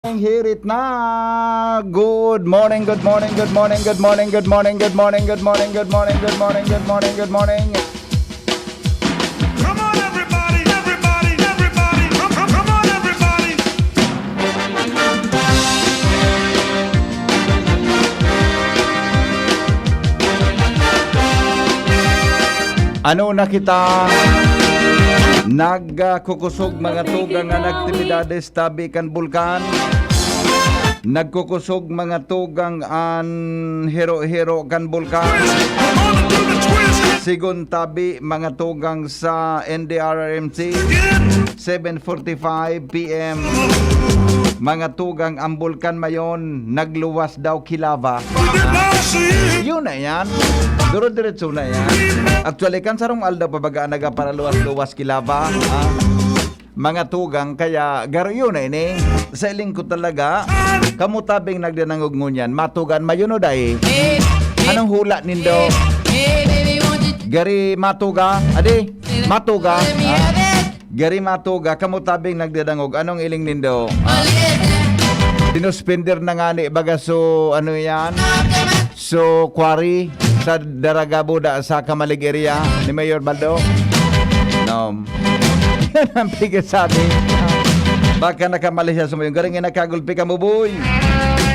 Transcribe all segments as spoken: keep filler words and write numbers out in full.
Hear it na. Good morning, good morning, good morning, good morning, good morning, good morning, good morning, good morning, good morning, good morning, good morning. Come on, everybody, everybody, everybody. Come, come, come on, everybody. Ano na kita? Nagkukusog mga tugang an aktibidades tabi kan bulkan. Nagkukusog mga tugang an hero-hero kan bulkan. Sigon tabi mga tugang sa N D R R M C, seven forty-five P M. Mga tugang, ang bulkan mayon nagluwas daw ki lava. Yun na yan. Duro-diretso na yan. Actually, kan sarong aldaw pa baga nagaparaluwas-luwas ki lava, ha? Mga tugang, kaya garo yun na ini. Sa iling ko talaga, kamo tabing nagdanangog ngunyan, matugan mayon o dai? Anong hula nindo? Gari matuga? Adi, matuga? Ha? Gari matuga, kamo tabing nagdadangog. Anong iling nindo? Ah, sinuspender na nga ni baga so, ano yan? So, quarry sa Daraga Buda sa Camalig area ni Mayor Baldo? No. Yan ang pigasabi. Baka nakamali siya sa mga. Garing nga nakagulpi ka, Muboy.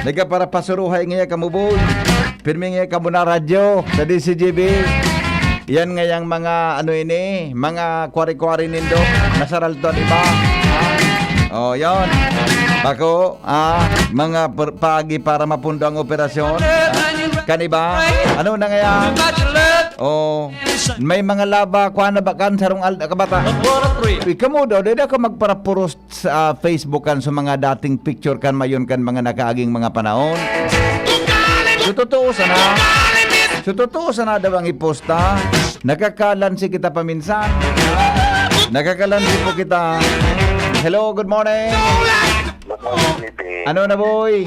Nagkaparapasuruhay nga ka, Muboy. Pirmi nga kamo na radyo sa D C G B. Yan ngayang mga, ano ini, mga kwari-kwari nindo, nasaralto an iba. Oh, yon. Bako, ah, mga per-, paagi para mapundo ang operasyon. Ah, kan iba, ano na ngaya? Oh, may mga laba, kuha na ba kan sarong al-, kabata? Ikaw mo daw, dili ako magparapuros sa, ah, Facebook kan sa mga dating picture kan mayon kan mga nakaaging mga panahon. So, totoo sana. So, totoo sana daw ang iposta. Nakakalansi kita paminsan. Nakakalansi po kita. Hello, good morning. Ano na, boy?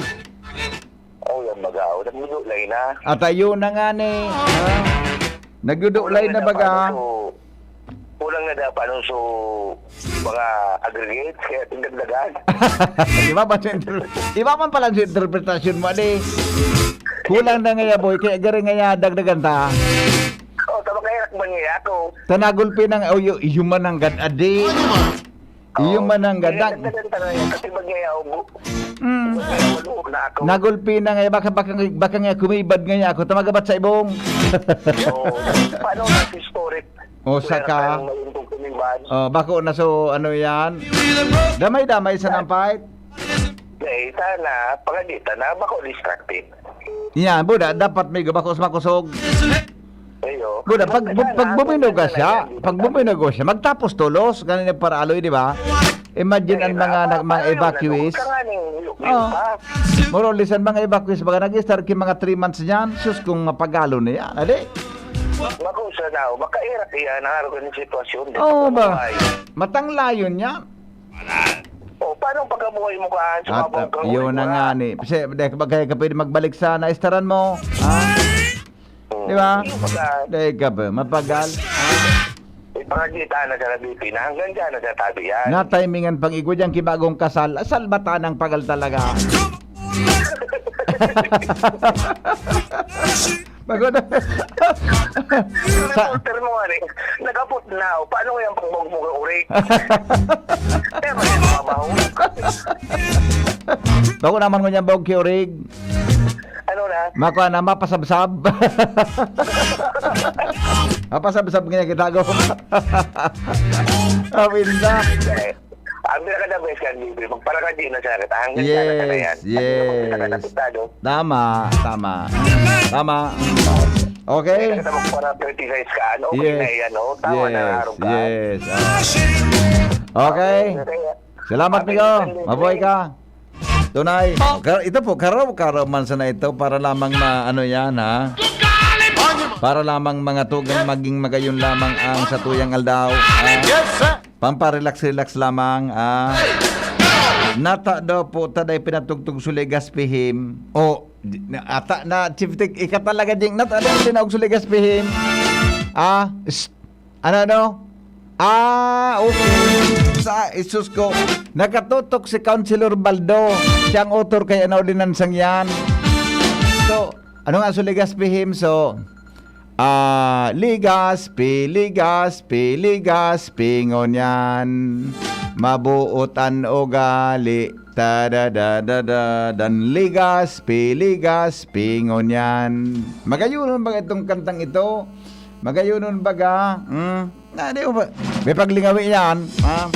Oh, yan baga, oh. Nagduduklay na. At ayun na nga ni. Ah. Nagduduklay na baga. Kulang na dapat, ano, so, mga aggregates, kaya tindagdagan. Iba pa sa inter-, iba man pala sa interpretasyon mo, adi. Kulang na ngaya, boy, kaya gari ngaya dagdagan ta. Oh, tama kaya nakman ngaya ako. Tanagulpi nang, oh, yu-, yuman ang gad-, adi. Iyo man ang gadan. Dagdagan ta na yan. Kasi bagay ako. Mm. Bagay ako, luho na ako. Nagulpi na nga, baka, baka, baka nga kumibad nga ako. Tamagabat sa ibong. Oo. Paano na si historic? O, saka. Parang mayroon kumibad. O, bako na so, ano yan? Damay-damay sa nampait. Dahil sana, pangagita na, bako destructive. Yan, buda, dapat may gabakos-makosog. Ayo. Buda, pag, bu-, pag buminog ka siya, pag buminog ka siya, magtapos tolos, ganun yung paraaloy, di ba? Imagine ang mga, mga evacuees. Oh. More or less, ang mga evacuees, baga nag-start ki mga three months niyan, sus, kung mapagalo na yan, adi? Bako sa daw, makairap iyan, ang araw ng sitwasyon, di ba? Oo ba? Matanglayon niya. O, paano ang pagkabuhay mo ka? At, yun na nga ni. Kasi, di ka ba kaya ka pwede magbalik sa naistaran mo? Ha? Di ba? Di ka ba? Mapagal? Ipangagita na sa Pilipinas. Hanggang dyan na sa tabi yan. Natimingan pang igwa dyan, kibagong kasal. Asal ba tanang pagal talaga? Bago na. Sa reporter mo, ano eh. Nagapot na. Paano yung pagbog mo ng urig? Kaya mo yung mabaho. Bago naman ko niyang bog ki urig. Ano na? Mako na, mapasabsab. Mapasabsab nga kita, go. Awin na. Ang pinaka-the best kan, Bibi, magparakadi na siya kita. Hanggang dyan na siya na yan. Yes, yes. Tama, tama. Tama. Okay. Hindi ka magpara-criticize ka. Ano, okay na yan, oh. Tama na, yes, araw ka. Yes, ah. Okay. Salamat, amigo. Mabuhay ka. Tunay. Kar-, ito po, karaw-karaw man sana ito para lamang ma-, ano yan, ha? Para lamang mga tugang maging magayon lamang ang satuyang aldaw, ha? Yes, sir. Pampa-relax-relax lamang, ah. Nata daw po, taday pinatugtog suligas pihim. O, di, na, ata na, Chief Tek, ika talaga, Jing, nata daw tinaog suligas pihim. Ah, shh. Ano, ano? Ah, okay. Sa isus ko, nakatutok si Councilor Baldo. Siya ang author kay ano, ordinansang yan. So, ano nga so Legazpi hymn? So, ah, Legazpi, Legazpi, Legazpi, ngunyan. Mabuot an ugali. Ta da da da da dan Legazpi, Legazpi, ngunyan. Magayonon ba itong kantang ito? Magayonon baga? Hmm? Na, di mo ba? May paglingawi yan, ha?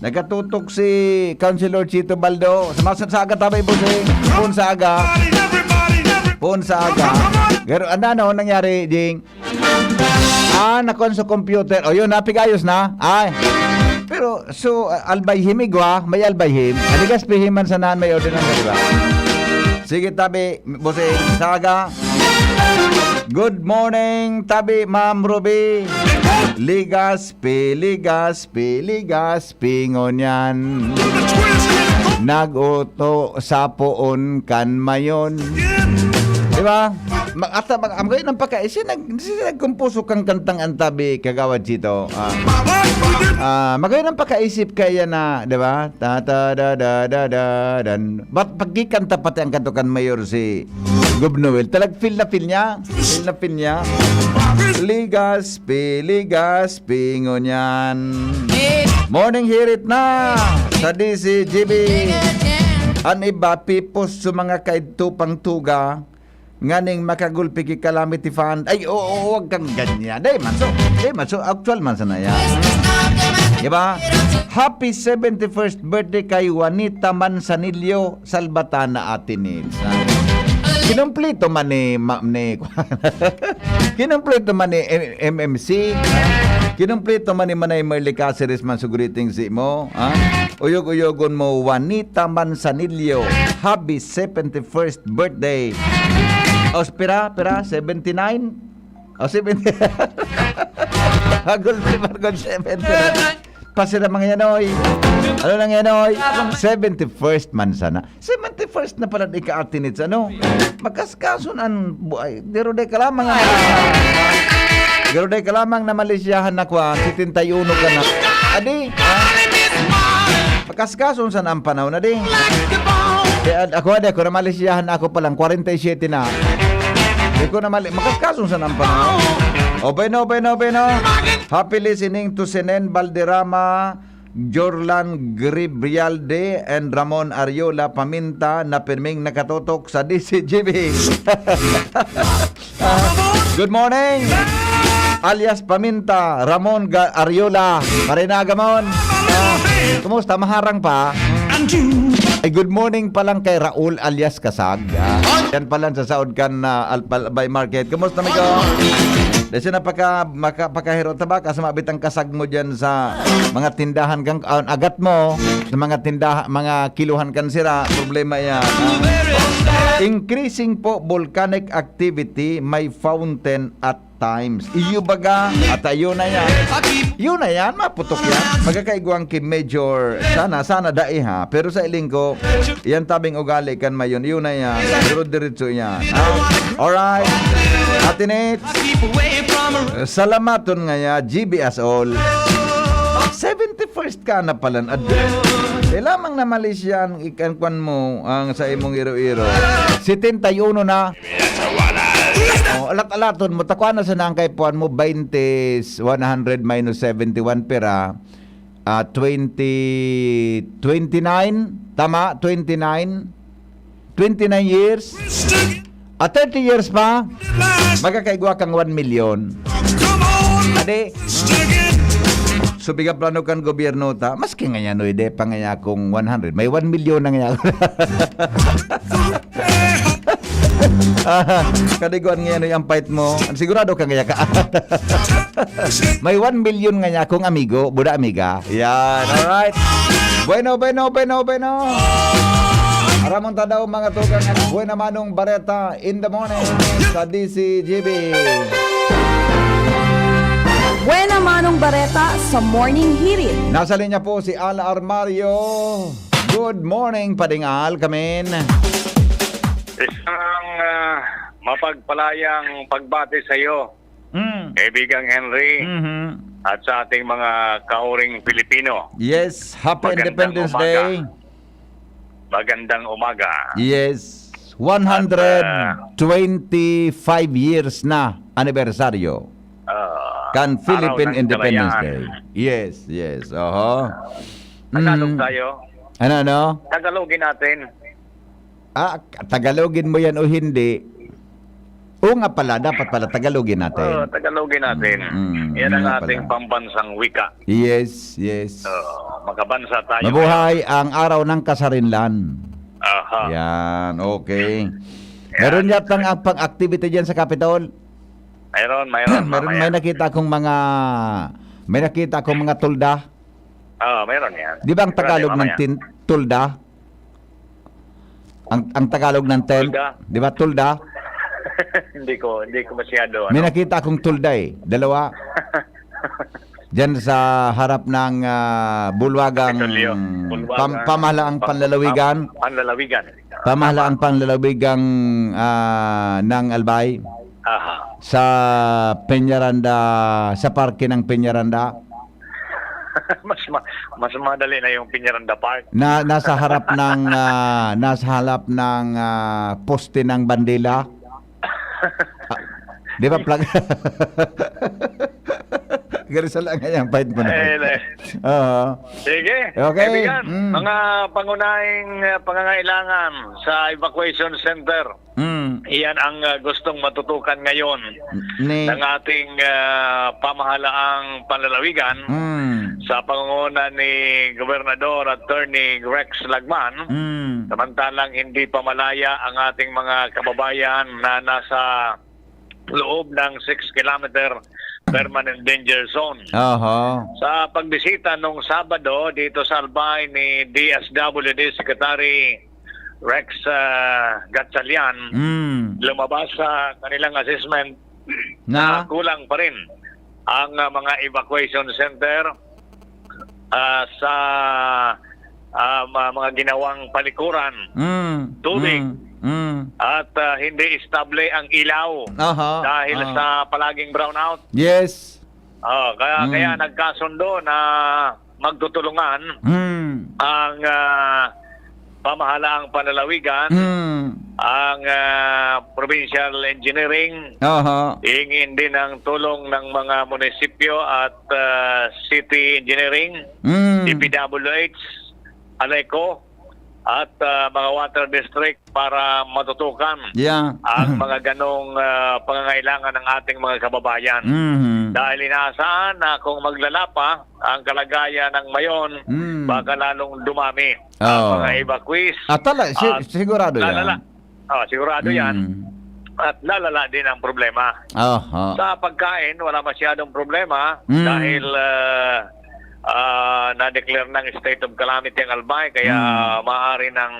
Nagkatutok si Councilor Chito Baldo. Sa mas-, sa aga tabay, boss, eh. Puon sa aga. Puon sa aga. Pero ano, ano nangyari, Jing? Ah, nakuha sa computer. O yun, napigayos na. Ay. Pero, so, uh, Albay Him igwa, may Albay Him. Aligas pihiman sa naan may ordinansa, di ba? Sige, tabi, bossing, sa aga. Good morning, tabi, Ma'am Ruby. Ligas, piligas, piligas, pingon yan. Nag-uto sa poon kan mayon. Di ba? Ma-, ata mag-, amgay ng pagkaisi, nag-, si-, nagkumpuso kang kantang antabi, Kagawad Chito. Ah, ah, magay ng pakaisip kaya na, di ba? Ta, ta, da, da, da, da, dan. Ba't pagkikanta pati ang kanto kan Mayor si Gov Noel? Talag feel na feel niya. Feel na feel niya. Ligas, piligas, pingon yan. Morning hirit na sa D C G B. An iba, pipos sa mga kaidto pang tuga. Nganing makagulpi ki calamity fund. Ay, oo, oo, wag kang ganyan. Dai man, so, dai man, so, actual man sana yan. Di ba? Happy seventy-first birthday kay Juanita Manzanillo Salbatana, Ate Nils. Ah. Kinumpleto man ni, ma-, ni, kinumpleto man ni M-, M M C. Ah. Kinumpleto man ni Manay Merly Caceres man, so greetings mo. Ah. Uyog-uyogon mo, Juanita Manzanillo. Happy seventy-first birthday. O, pira, pira, seventy-nine? O, seventy. Hagol si Margon, seventy. Pasira mga yan, oy. Ano lang yan, oy? Seventy-first man sana. Seventy-first na pala di ka atinits, ano? Magkaskason an buhay. Pero di ka lamang, ano? Pero di ka lamang na malisyahan na kwa, setenta y uno ka na. Adi, ha? Makaskason sa nang panahon na di. Kaya ako, adi, ako na malisyahan ako pa lang, kwarenta y siyete na. Di ko na mali-, makaskason sa nang panahon. O, bueno, bueno, bueno. Happy listening to Senen Valderrama, Jorlan Gribrialde, and Ramon Ariola Paminta na pirming nakatutok sa D C G B. Good morning, alias Paminta, Ramon Ga-, Ariola. Marinaga mon. Ah, kumusta? Maharang pa? Ay, good morning pa lang kay Raul alias Kasag. Ah, yan pala sa Saud kan, ah, Al-, Albay Market. Kumusta, amigo? Dahil siya napaka-, maka-, pakahiro ta ba? Kasi mabit ang kasag mo dyan sa mga tindahan kang, ah, agat mo, sa mga tindaha-, mga kiluhan kan sira, problema yan. Ah, increasing po volcanic activity, may fountain at times. Iyo baga, at ayun na yan. Yun na yan, maputok yan. Magkakaigwang ki Major, sana, sana dai ha. Pero sa iling ko, yan tabing ugali kan mayon. Yun na yan. Pero diretso yan. Ha? Alright. Ate Nate, salamaton ngaya, G B as all. Seventy-first ka na palan, ad-, eh, lamang na Malaysian, ikan kwan mo, ang sa imong iro-iro. Setenta y uno na. Oh, alat-alaton mo, takwa na sa nang kay puan mo, twenty, one hundred minus seventy-one pera, ah, twenty, twenty-nine, tama? Twenty-nine? Twenty-nine years? Ah, thirty years pa? Magkakaigwa kang one million. Adi, subiga plano kan gobyerno ta, maski nga yan, oy, de, pangaya kong one hundred. May one million na nga. Ah, kadiguan nga yan, oy, ang fight mo. Sigurado ka ngaya ka. May one million nga niya kung amigo, buda amiga. Yan, alright. Bueno, bueno, bueno, bueno. Aramon ta daw, mga tugang, ang Buena Manong Bareta in the morning sa D C G B. Buena Manong Bareta sa Morning Hirit. Nasa linya po si Al Armario. Good morning, Pading Al, kamin. Isang, ah, mapagpalayang pagbati sa iyo, Mm. Kaibigang Henry. Mhm. At sa ating mga kauring Pilipino, Yes, happy magandang Independence umaga. Day. Magandang umaga. Yes, At, ah, one hundred twenty-five years na anibersaryo ah, kan Araw Philippine ng Independence Kalayaan. Day. Yes, yes. Oho. Tagalog Mm. tayo. Ano, ano? Tagalogin natin. Ah, Tagalogin mo yan o hindi? Oo nga pala, dapat pala Tagalogin natin. Oo, Tagalogin natin. Mm, mm, Yan yun ang nga ating pala. pambansang wika. Yes, yes. Oo, makabansa tayo Mabuhay ngayon. ang araw ng kasarinlan. Aha. Yan, okay. Yan. Meron yatang ang pang-activity dyan sa Capitol? Mayroon, mayroon, Meron, mamaya. may nakita akong mga, may nakita akong mga tulda. Oo, meron yan. Di ba ang Sigurado Tagalog ng mamaya. tin-, tulda? Ang, ang Tagalog ng tent, Tulda. di ba, tulda? Hindi ko, hindi ko masyado, May ano. nakita akong tulda eh. Dalawa. Diyan sa harap ng, ah, Bulwagang Kapitolyo. Bulwagang pam-, pamahalaang pam-, panlalawigan. pam-, panlalawigan. Pamahalaang Tama. panlalawigang, ah, ng Albay. Aha. Sa Peñaranda, sa parke ng Peñaranda. Mas ma-, mas madali na yung Peñaranda Park. Na, nasa harap ng, ah, nasa harap ng, ah, poste ng bandila. Ah, di ba, plag-, Garisa lang yan, pahit mo na. Eh, eh. Oo. Sige. Okay. Kaibigan, Mm. mga pangunahing, ah, pangangailangan sa evacuation center. Mm. Iyan ang, ah, gustong matutukan ngayon Ni ng ating, ah, pamahalaang panlalawigan Mm. sa pangunguna ni Gobernador Attorney Rex Lagman. Mm. Samantalang hindi pa malaya ang ating mga kababayan na nasa loob ng six kilometer permanent danger zone. Aha. Sa pagbisita nung Sabado dito sa Albay ni D S W D Secretary Rex, ah, Gatchalian, Mm. lumabas sa kanilang assessment Na? na kulang pa rin ang, ah, mga evacuation center, ah, sa, ah, ma-, mga ginawang palikuran, Mm. tubig, Mm. Mm. at, ah, hindi estable ang ilaw Aha. dahil Ah. sa palaging brownout. Yes. Oh, kaya, Mm. kaya nagkasundo na magtutulungan Mm. ang, ah, pamahalaang panlalawigan, Mm. ang, ah, provincial engineering, Aha. hihingin din ang tulong ng mga munisipyo at, ah, city engineering, Mm. D P W H, ALECO, at, ah, mga water district para matutukan Yeah. ang mga ganong, ah, pangangailangan ng ating mga kababayan. Mhm. Dahil inaasahan na kung maglala pa ang kalagayan ng Mayon, Mm. baka lalong dumami ang Oh. mga evacuees. At tala-, si-, At sigurado yan. lalala. Oh, sigurado yan. Mm. At lalala din ang problema. Oho. Sa pagkain, wala masyadong problema Mm. dahil, ah, ah, na-declare ng state of calamity ang Albay, kaya Mm. maaari nang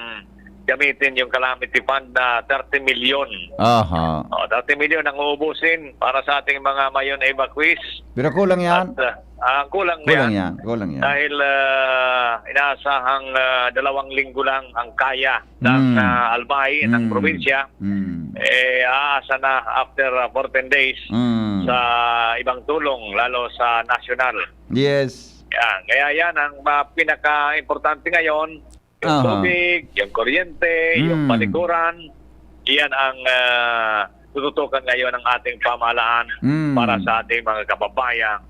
gamitin yung calamity fund na thirty milyon. Aha. Oh, thirty milyon ang uubusin para sa ating mga Mayon evacuees. Pero kulang yan. At, ah, ah, kulang na Kulang yan. yan, kulang yan. Dahil, ah, inaasahang, ah, dalawang linggo lang ang kaya ng, Mm. ah, Albay, ng Mm. probinsya. Mm. Eh, aasa na after, ah, fourteen days Mm. sa ibang tulong, lalo sa national. Yes. Yan. Kaya yan ang, ah, pinaka-importante ngayon. Yung Aha. tubig, yung kuryente, yung Mm. palikuran, iyan ang, ah, tututukan ngayon ng ating pamahalaan Mm. para sa ating mga kababayang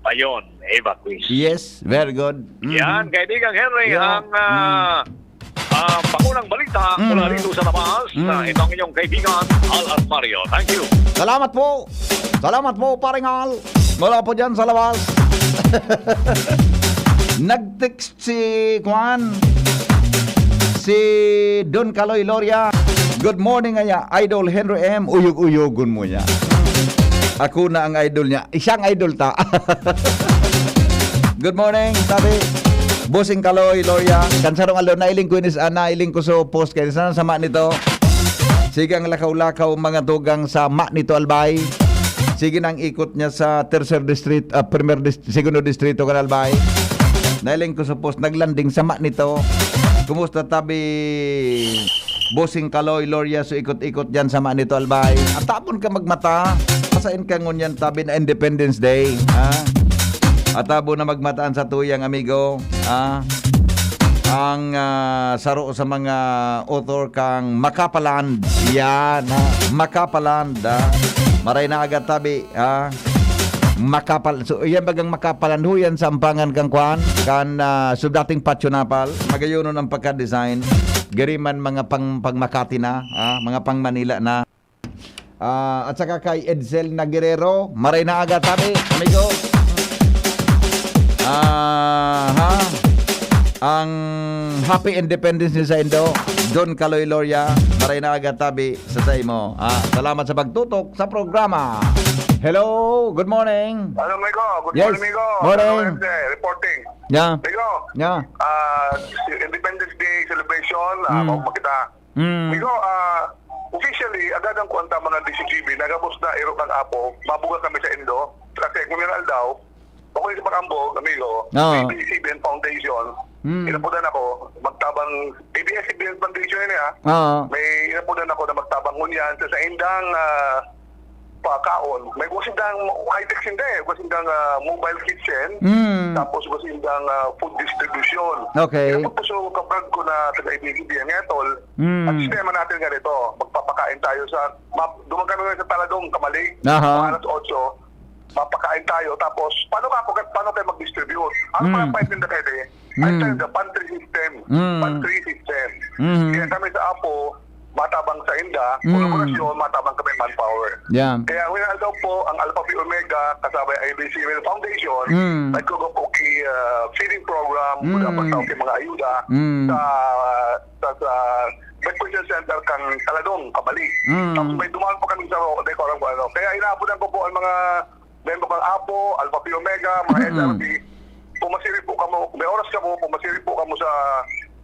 Mayon evacuees. Yes, very good. Mhm. Yan, Kaibigang Henry, Yeah. ang, ah, Mm. ah, pakunang balita Mm. mula rito sa labas, Mm. na itong inyong kaibigan, Al Asmario. Thank you. Salamat po. Salamat po, Paring Al. Mula po dyan sa labas. Nag-text si Kwan, si Don Kaloy Loria. "Good morning, ngaya, Idol Henry M. Uyog-uyogon mo niya. Ako na ang idol niya. Isang idol ta." Good morning, sabi. Bossing Kaloy Loria. Kansarong alo, nailing ko inis, ah, nailing ko sa post kayo. Sana sama nito. Sige ang lakaw-lakaw, mga tugang sa Ma nito, Albay. Sige nang ikot niya sa tercer distrito, ah, primer dist-, segundo distrito kan Albay. Nailing ko sa post, naglanding sa Ma nito. Kumusta tabi, Bossing Kaloy, Loria, so ikot-ikot dyan sa Ma nito, Albay? At tapon ka magmata, pasain ka ngunyan tabi na Independence Day, ha? Atabo na magmataan sa tuyang amigo, ah, ang, ah, saro sa mga author kang Makapaland. Yan, ha? Makapaland, ah. Maray na aga tabi, ah. Makapal-, so, yan bagang Makapaland ho, yan sa ampangan kang kwan, kan, ah, subdating Patio Napal. Magayonon ang pagka-design. Gariman mga pang, pang Makati na, ah, mga pang Manila na. Ah, at saka kay Edsel Naguerrero, maray na aga tabi, amigo. Ah, ha? Ang Happy Independence Day sa Indo, Don Kaloy Loria, maray na aga tabi sa saimo. Ah, salamat sa pagtutok sa programa. Hello, good morning. Hello, amigo. Good Yes, morning, amigo. Morning. Hello, M J, reporting. Yeah. Amigo, Yeah. ah, Independence Day celebration, ah, Mm. mao pa kita. Mm. Amigo, ah, officially, agadan ko ang tama ng D C G B, nagabos na iro kan Apo, mabuga kami sa Indo. Kasi kung yung aldaw, ako yung sa Pagambog, amigo, Oo. may A B S C B N Foundation. Mm. Inapunan ako, magtabang, A B S C B N Foundation yun, eh, ah. Oo. May inapunan ako na magtabang ngunyan sa, sa indang, ah, pakaon. May guwa sindang high-tech sinda, eh. Guwa sindang, ah, mobile kitchen. Mm. Tapos guwa sindang, ah, food distribution. Okay. Kaya pagpuso, kabrag ko na taga-ibigin diyan nga, tol. Mm. Ang sistema natin ganito, magpapakain tayo sa, map-, duman kami ngayon sa Taladong, Kamalig, Aha. mga alas otso, mapakain tayo, tapos paano ka, paano tayo mag-distribute? Ang Mm. mga pwede na pwede, I Mm. tell the pantry system, Mm. pantry system. Mm. Kaya kami sa Apo, matabang sa inda, Mm. kolaborasyon, matabang kami manpower. Yeah. Kaya ang winaldaw po, ang Alpha Phi Omega, kasabay ang A B S C B N Foundation, Mm. nagkukuha po ki, ah, feeding program, Mm. mga basta ki mga ayuda Mm. sa, sa, sa Breakfast Center kang Taladong, Kamalig. Mm. Tapos may dumaan pa kami sa, di ko alam kung ano. Kaya inaabutan ko po ang mga miyembro kang Apo, Alpha Phi Omega, mga Mm. H R P. Pumasiri po kamo, may oras kamo, pumasiri po kamo sa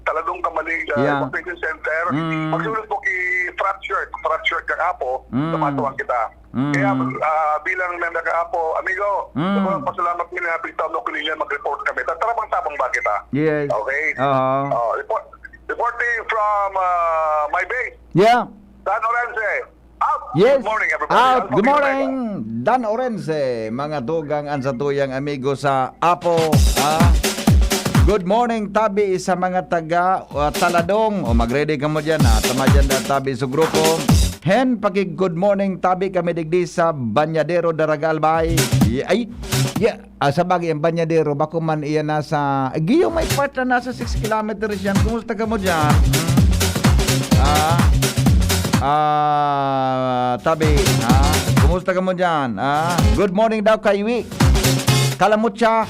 Taladong, Kamalig, ah, Yeah. Evacuation Center. Mm. Magsulat po ki Frat Shirt, Frat Shirt kang Apo, Mm. sa Matuang kita. Mm. Kaya, ah, bilang member kang Apo, amigo, Mm. sobrang pasalamat kami na pagtawag ko ninyo, mag-report kami. Tatarabang-tabang ba kita? Yes. Okay? Oo. Oh, report, reporting from, ah, my base. Yeah. San Lorenzo. Out. Yes. Good morning, everybody. Out. Alpha Good Phi Omega. Morning, Dan Orense, mga tugang an satuyang amigo sa Apo, ah. Good morning, tabi sa mga taga, ah, Taladong. O, mag-ready kamo diyan, ha. Tama diyan, da, tabi sa grupo. Hen, pakig good morning, tabi kami digdi sa Banyadero, Daraga, Albay. Y-, ay, yeah. Ah, sa bagay, ang Banyadero, bako man iyan nasa, Gio, may part na nasa six kilometers yan. Kumusta kamo diyan? Ah, ah, tabi, ha? Kumusta kamo diyan? Ah, good morning daw kay Wi. Kalamutsa.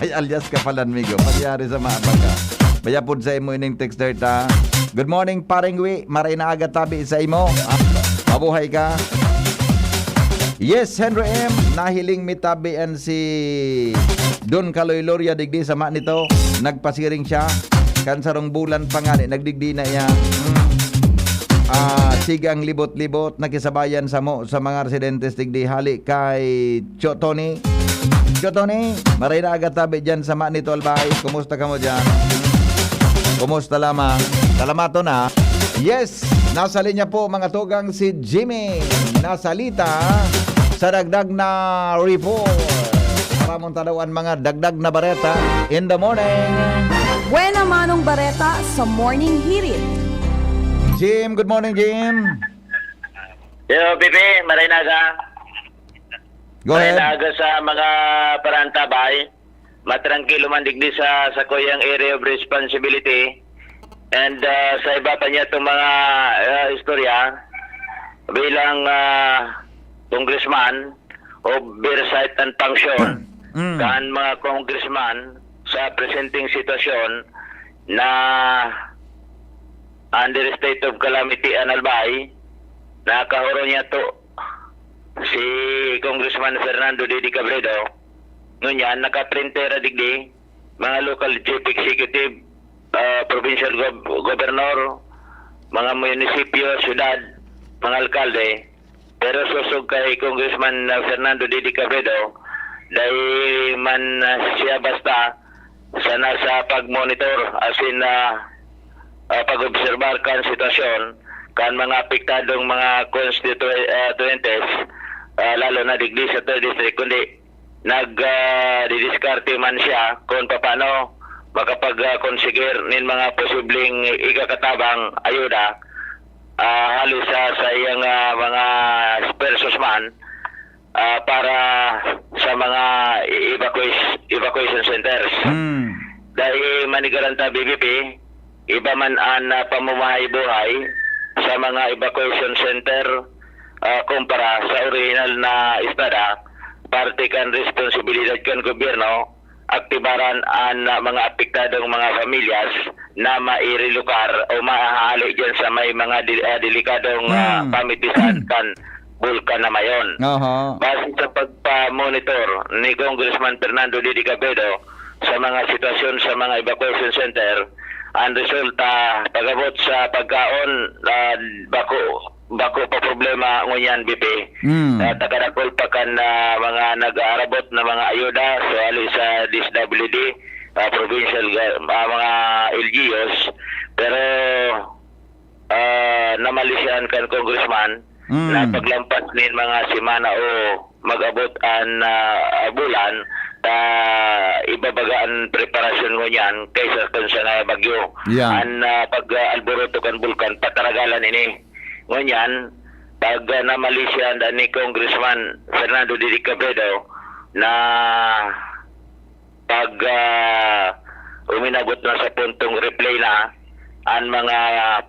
May alias ka pala, amigo. Pagyari sa mga baga. Mayapod sa imo ining texter ta. Good morning, Pareng Wi. Maray na aga tabi sa imo. Ah, mabuhay ka. Yes, Henry M. Nahiling mi tabi an si Don Kaloy Loria digdi sa ma nito. Nagpasiring siya. Kan sarong bulan pa ngani, nagdigdi na iya. Mm. Ah, sigang libot-libot, nakisabayan samo sa mga residentes digdi hali kay Cho Tony. Cho Tony, maray na aga tabi dyan sa ma nito, Albay. Kumusta kamo dyan? Kumusta lamang? Salamaton, ha? Yes, nasa linya po, mga tugang, si Jimmy Nasalita sa dagdag na report. Para mong tadawan mga dagdag na bareta in the morning. Buena manong bareta sa Morning Hirit. Jim, good morning, Jim. Yo, Pipi, maray na aga. Go Maray ahead. na aga sa mga paranta, bay. Matrangkilo man digdi sa, sa kuyang area of responsibility. And, ah, sa iba pa niya itong mga, ah, istorya, bilang, ah, congressman, oversight and function, Mm. kan mga congressman sa presenteng sitwasyon na under state of calamity an Albay, nakahuro niya to si Congressman Fernando Didi Cabredo. Ngunyan, nakaprintera digdi, mga local chief executive, ah, provincial gov-, governor, mga munisipyo, syudad, mga alkalde. Pero sosog kay Congressman, ah, Fernando Didi Cabredo, dai man, ah, siya basta sana sa pag-monitor, as in, ah, ah, pag-obserbar kan sitwasyon kan mga apektadong mga constitu-, ah, tuwentes, ah, lalo na digdi sa third district, kundi nag, ah, didiskarte man siya kung paano makapag, ah, konsigir nin mga posibleng ikakatabang ayuda, ah, hali sa, sa iyang, ah, mga sponsors man, ah, para sa mga evacuation, evacuation centers. Hmm. Dahil manigaran ta, B B P, iba man an, ah, pamumuhay-buhay sa mga evacuation center, ah, kumpara sa orihinal na estada, parte kan responsibilidad kan gobyerno, aktibaran an, ah, mga apektadong mga pamilyas na mairelokar o maahali diyan sa may mga di-, ah, delikadong, ah, Hmm. pamitisan kan bulkan na mayon. Aha. Base sa pagpa-monitor ni Congressman Fernando Didi Cabredo sa mga sitwasyon sa mga evacuation center, ang resulta, pag-abot sa pagkaon, ah, bako, bako pa problema ngunyan, B P. Hmm. Ah, takadakol pa kan, ah, mga nag-aarabot na mga ayuda, so, hali sa D S W D, ah, provincial ga-, ah, mga L G Us. Pero, ah, namalisyan kan congressman Hmm. na paglampas nin mga semana o mag-abot an, ah, bulan, ta ibabaga an preparasyon ngunyan kaysa kun siya nga bagyo. Yeah. An, ah, pag, ah, alboroto kan bulkan, pataragalan ini. Ngunyan, pag, ah, namalisyan ni Congressman Fernando Didi Cabredo na pag, ah, uminabot na sa puntong replay na an mga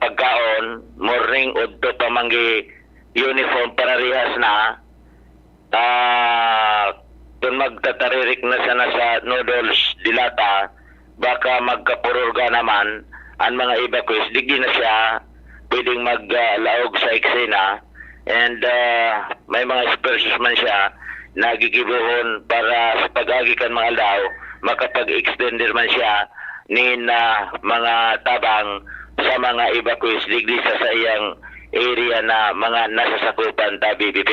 pagkaon, morning, udto pa manggi uniform pararihas na, ah, kun magtataririk na sana sa noodles, de lata, baka magkapururga naman an mga evacuees. Digdi na siya pwedeng mag, ah, laog sa eksena. And, ah, may mga sponsors man siya na gigibohon para sa pag-agi kan mga aldaw, makapag-extender man siya nin, ah, mga tabang sa mga evacuees digdi sa saiyang area na mga nasasakupan ta, B B P.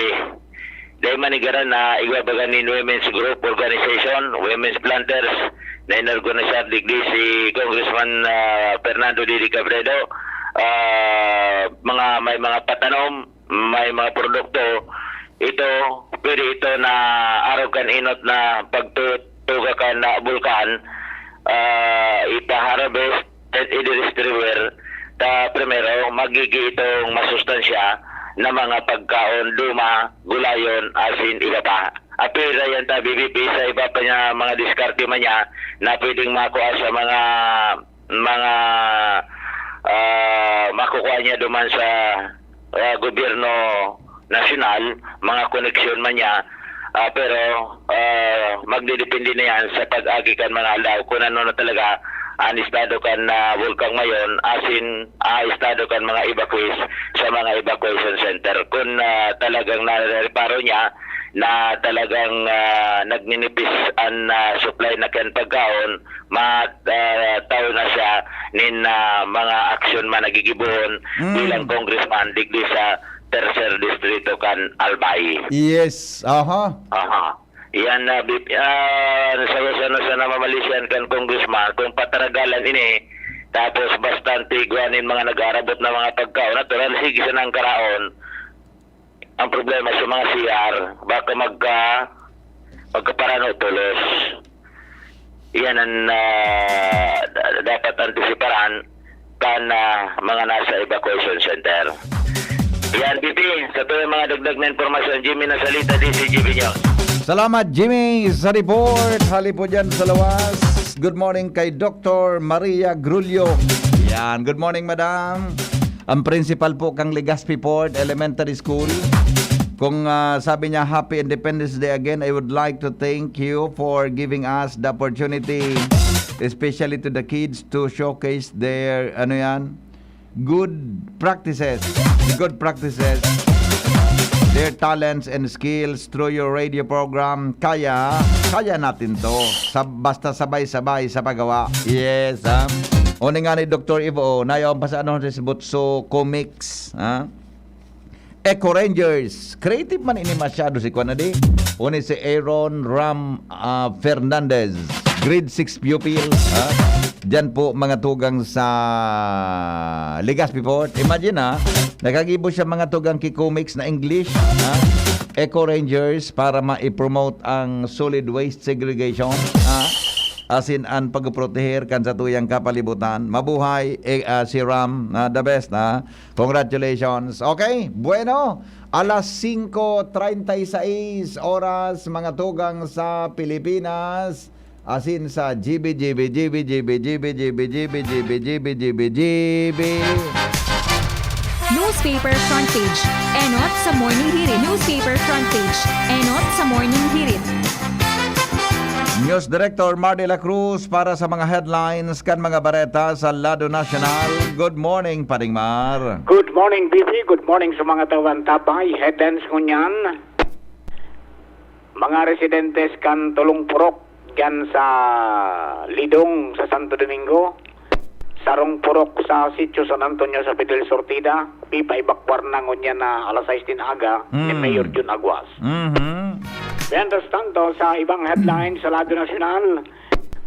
Dai manigaran na igbabaga nin women's group organization, women's planters, na inorganisar digdi si Congressman, ah, Fernando Didi Cabredo. Ah, mga, may mga patanom, may mga produkto. Ito, pwede ito na arog kan inot na pagtutuga kan, ah, bulkan, ah, ipa-harvest at i-distribuer ta primero, magigi itong masustansya na mga pagkaon, duma, gulayon, asin iba pa. Apil ra yan ta, B B P, sa iba pa niya mga diskarte man niya na pwedeng makuha sa mga, mga, ah, makukuha niya duman sa, ah, gobyerno nasyonal, mga koneksyon man niya. Ah, pero, ah, magdedepende na yan sa pag-agi kan mga aldaw kung ano na talaga an estado kan, ah, Bulkang Mayon, asin, ah, estado kan mga evacuees sa mga evacuation center. Kung, ah, talagang nareparo niya na talagang, ah, nagninipis an, ah, supply na kan pagkaon, ma-, ah, tao na siya nin, ah, mga aksyon man na gigibohon Mm. bilang congressman digdi sa tercer distrito kan Albay. Yes, aha. Aha. Yan na, bip-, ah, sa, sa, sa namamalisyan kan congressman, kung pataragalan ini, tapos bastante igwa nin mga nag-aarabot na mga pagkaon, natural, sige, sa nang karaon. Ang problema sa mga C R, baka magka-, magkaparano tulos. Iyan ang, ah, da-, dapat antisiparan kan, ah, mga nasa evacuation center. Yan, B P, sa tuwing mga dagdag na impormasyon, Jimmy Nasalita, D C G B News. Salamat, Jimmy, sa report. Hali po dyan sa lawas. Good morning kay Doctor Maria Grulio. Yan, good morning, madam. Ang principal po kang Legazpi Port Elementary School. Kung, ah, sabi niya, "Happy Independence Day again. I would like to thank you for giving us the opportunity, especially to the kids, to showcase their," ano yan? "Good practices. Good practices. Their talents and skills through your radio program. Kaya, kaya natin 'to. Sa, basta sabay-sabay sa paggawa." Yes, ha? O, ni nga ni Doktor Ivo, o, nayaon pa sa ano, sa Butso Comics, ha? Eco Rangers. Creative man ini masyado si kuan na di. Uni si Aaron Ram, ah, Fernandez. Grade six pupil, ha? Diyan po mga tugang sa Legazpi Port. Imagine, ha? Nakagibo siya mga tugang ki comics na English, ha? Eco Rangers para ma-promote ang solid waste segregation, ha? Asin an pagproteher kan satuyang kapalibutan. Mabuhay, eh, ah, si Ram, ah, the best, ha? Congratulations. Okay, bueno, alas singko treinta y seis oras, mga tugang sa Pilipinas. Asin sa G B, G B, G B, G B, G B, G B, G B, G B, G B, G B, G B. Newspaper Front Page. Enot sa Morning Hirit. Newspaper Front Page. Enot sa Morning Hirit. News Director Mar de la Cruz para sa mga headlines kan mga bareta sa lado nasyonal. Good morning, Paring Mar. Good morning, B B. Good morning sa mga tawantabay. Headlines ngunyan. Mga residentes kan Tulong Purok dyan sa Lidong sa Santo Domingo. Sarong purok sa Sitio San Antonio sa Fidel Sortida. Pipaibakwar na ngunyan na alas sais din aga ni Hmm. Mayor Jun Aguas. Mhm. Mientras tanto, sa ibang headline sa lado nasyonal,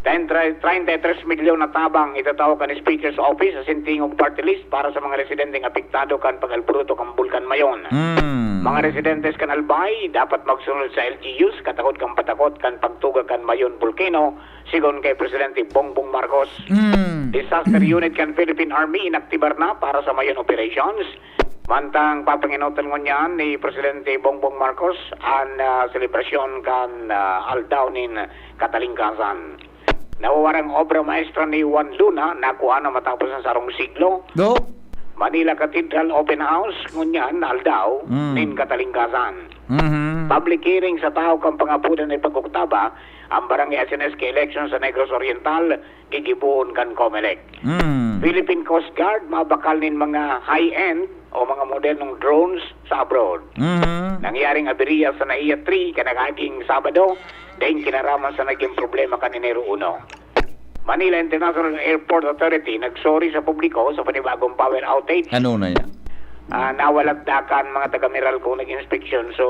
treinta, treinta y tres milyon na tabang itatao kan Speaker's Office sa Sintingog Party List para sa mga residenteng apektado kan pag-alboroto kan Bulkan Mayon. Mm. Mga residentes kan Albay dapat magsunod sa L G Us, katakot kan patakot kan pagtuga kan Mayon Volcano, sigon kay Presidente Bongbong Marcos. Mm. Disaster Unit kan Philippine Army inaktibar na para sa Mayon operations. Mantang papangenotan ngunyan ni Presidente Bongbong Marcos an ah, selebrasyon kan ah, Aldaw nin Katalingkasan. Nawawarang obra maestra ni Juan Luna, nakua na matapos ang sarong siglo. Do? Manila Cathedral Open House, ngunyan, aldaw, Mm. nin Katalingkasan. Mhm. Public hearing sa tahaw kan pangapudan ni Pag-Oktaba, ang Barangay Asenes ka-election sa Negros Oriental, gigibohon kan Comelec. Mm. Philippine Coast Guard mabakal nin mga high-end o mga modernong drones sa abroad. Mhm. Nangyaring aberya sa NAIA three kan nakaaging Sabado, daing kinaraman sa naging problema kan Enero uno. Manila International Airport Authority nagsorry sa publiko sa panibagong power outage. Ano na yan? Ah, nawalat dakan mga taga Meralco nag-inspeksyon, so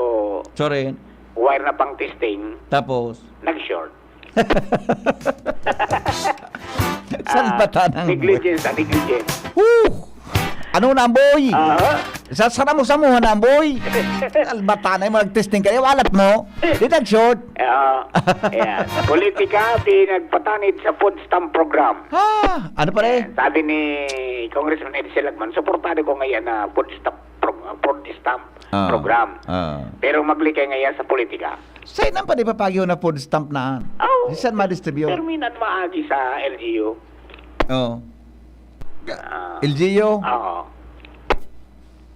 Sorry. wire na pang testing, Tapos? nag-short. Salbatan ang boy. Negligence, ah, negligence. Woo! Ano na ang boy? Ah, Sa saramo-samuhan na ang boy. Salbatan na yung mag-testing kayo. Alat mo? Di nag-short. ah, ayan. Politika, pinagpatanid sa food stamp program. Ha? Ano pa rin? Sabi ni Congressman Edsel Lagman, suportado ko ngayon na food stamp, pro, food stamp Ah. program. Ah. Pero maglikay ngayon sa politika. Sa'yo nang pa di papagyo na food stamp na? Oh, Saan ma-distribute? Terminan maagi sa L G U. Oh. Ah, L G U? Oo.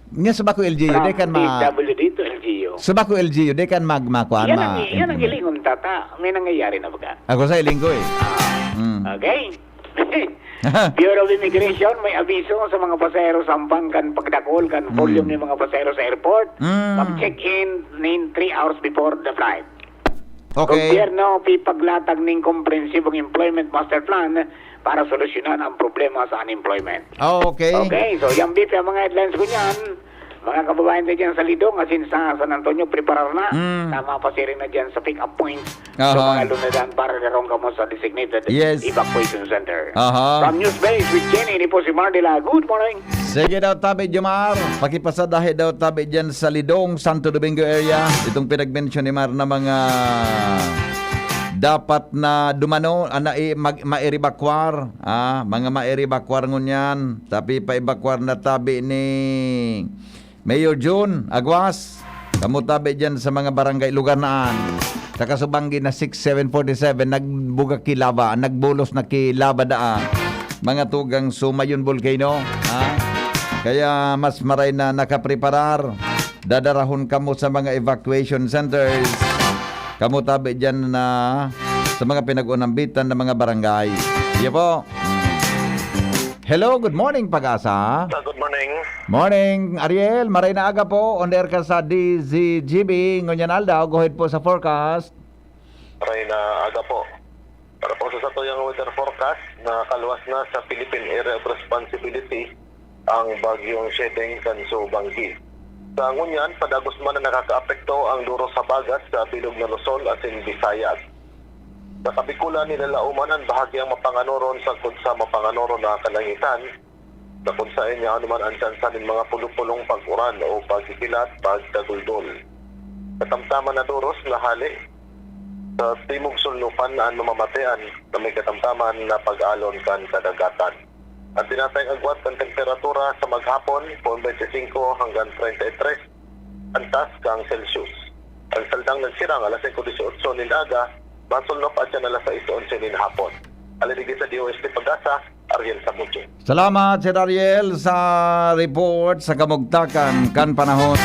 Nga sa bako L G U, di kan ma... W D to L G U. Sa bako L G U, di kan mag... makuan, Yan ma... ang, yan ang hilingon, tata. May nangyayari na baga. Ako sa hiling ko eh. Mm. Okay. Bureau of Immigration may abiso sa mga pasahero sampang kan pagdakol kan Mm. volume ng mga pasahero sa airport. Mm. Mag-check-in nin three hours before the flight. Okay. Gobyerno pipaglatag ning komprehensibong employment master plan para solusyonan ang problema sa unemployment. Oh, okay. Okay, so yan, B P, ang mga headlines ko niyan. Mga kababayan tayo dyan sa Lidong, asin sa San Antonio, preparar na. Mm. Tama pa siring na dyan sa pick-up point. Aha. So, mga lunadan para darong kamo sa designated Yes. evacuation center. Aha. From News Base with Jenny, ini po si Mar de la. Good morning. Sige daw, tabi, Jomar. Pakipasadahe daw, tabi, dyan sa Lidong, Santo Domingo area. Itong pinag-mention ni Mar na mga dapat na dumano, ana, i-, mag-, mairibakwar. Ah, mga mairibakwar ngunyan. Tapi paibakwar na tabi ni Mayor Jun Aguas. Kamo tabi dyan sa mga barangay lugar naan. Sa Kasubanggi na six seven forty-seven, nagbuga kilaba, nagbulos na kilaba daa. Mga tugang Sumayon Volcano, ha? Kaya mas maray na nakapreparar. Dadarahon kamo sa mga evacuation centers. Kamo tabi dyan na sa mga pinag-unambitan na mga barangay. Iyo po. Hello, good morning, Pag-asa. Ah, good morning. Morning, Ariel. Maray na aga po. On the air ka sa D Z G B. Ngunyan aldaw, go ahead po sa forecast. Maray na aga po. Para po sa satuyang weather forecast, nakaluwas na sa Philippine Area of Responsibility ang bagyong Shedeng kan Subangi. Sa ngunyan, padagos man na nakakaapekto ang duros habagat sa bilog na Luzon asin Visayas. Sa Kabikulan, nilalauman an bahagyang mapanganoron sagkod sa mapanganoron na kalangitan, na kun saen yaon man an tsansa nin mga pulupulong pag-uran o pagkikilat, pagkaguldol. Katamtaman na doros na hali sa Timog Sulnupan na an mamamatean na may katamtaman na pag-alon kan kadagatan. An tinatayang agwat kan temperatura sa maghapon, poon twenty-five hanggang treinta y tres antas kang Celsius. Ang saldang nagsirang alas singko dieciocho nin aga, masulnop atyan alas sais onse nin hapon. Alin digdi sa D O S T Pag-asa, Ariel Samudio. Salamat, Sir Ariel, sa report sa kamugtakan kan panahon.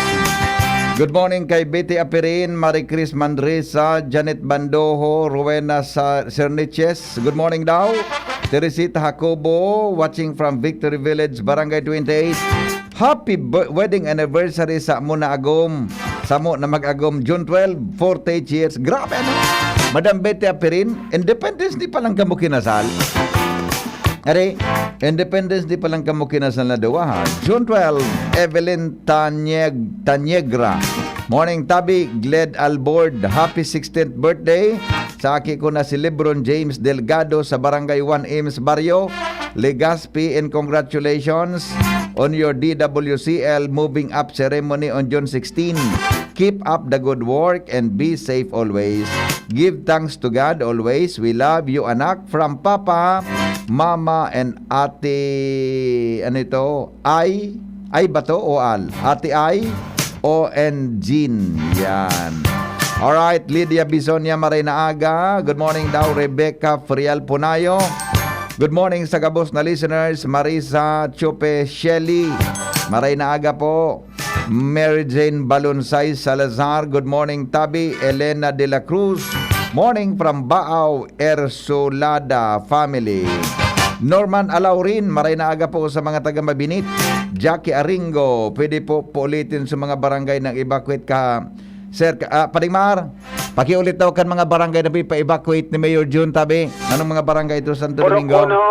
Good morning kay Betty Apirin, Marie Chris Mandresa, Janet Bandoho, Rowena sa Serniches. Good morning daw. Teresita Jacobo, watching from Victory Village, Barangay twenty-eight. Happy b- wedding anniversary sa mo na agom. Samo na mag-agom, June twelve, forty-eight years. Grabe, ano? Madam Betty Apirin, Independence Day pa lang kamo kinasal. Are, Independence Day pa lang kamo kinasal na duwa, ha? June twelve, Evelyn Tanyeg, Tanyegra. Morning, Tabi, Gled Albord. Happy sixteenth birthday sa aki ko na si Lebron James Delgado sa Barangay one Ames Barrio, Legazpi, and congratulations on your D W C L moving up ceremony on June sixteen. Keep up the good work and be safe always. Give thanks to God always. We love you, anak. From Papa, Mama, and Ate, ano ito? Ay? Ay ba to o Al? Ate Ay? O N Jean. Yan. Alright, Lydia Bisonia, maray na aga. Good morning daw, Rebecca Frial Punayo. Good morning sa gabos na listeners, Marisa Chupe Shelley. Maray na aga po. Mary Jane Balunsay Salazar, good morning, Tabi. Elena de la Cruz, morning from Baaw, Ersolada family. Norman Alaurin, maray na aga po sa mga taga Mabinit. Jackie Aringo, pwede po paulitin sa mga barangay ng evacuate ka, Sir, ka- ah, Pading Mar? Pakiulit daw kan mga barangay na ipa-evacuate ni Mayor Jun, Tabi. Anong mga barangay ito, Santo Purok Domingo? Uno.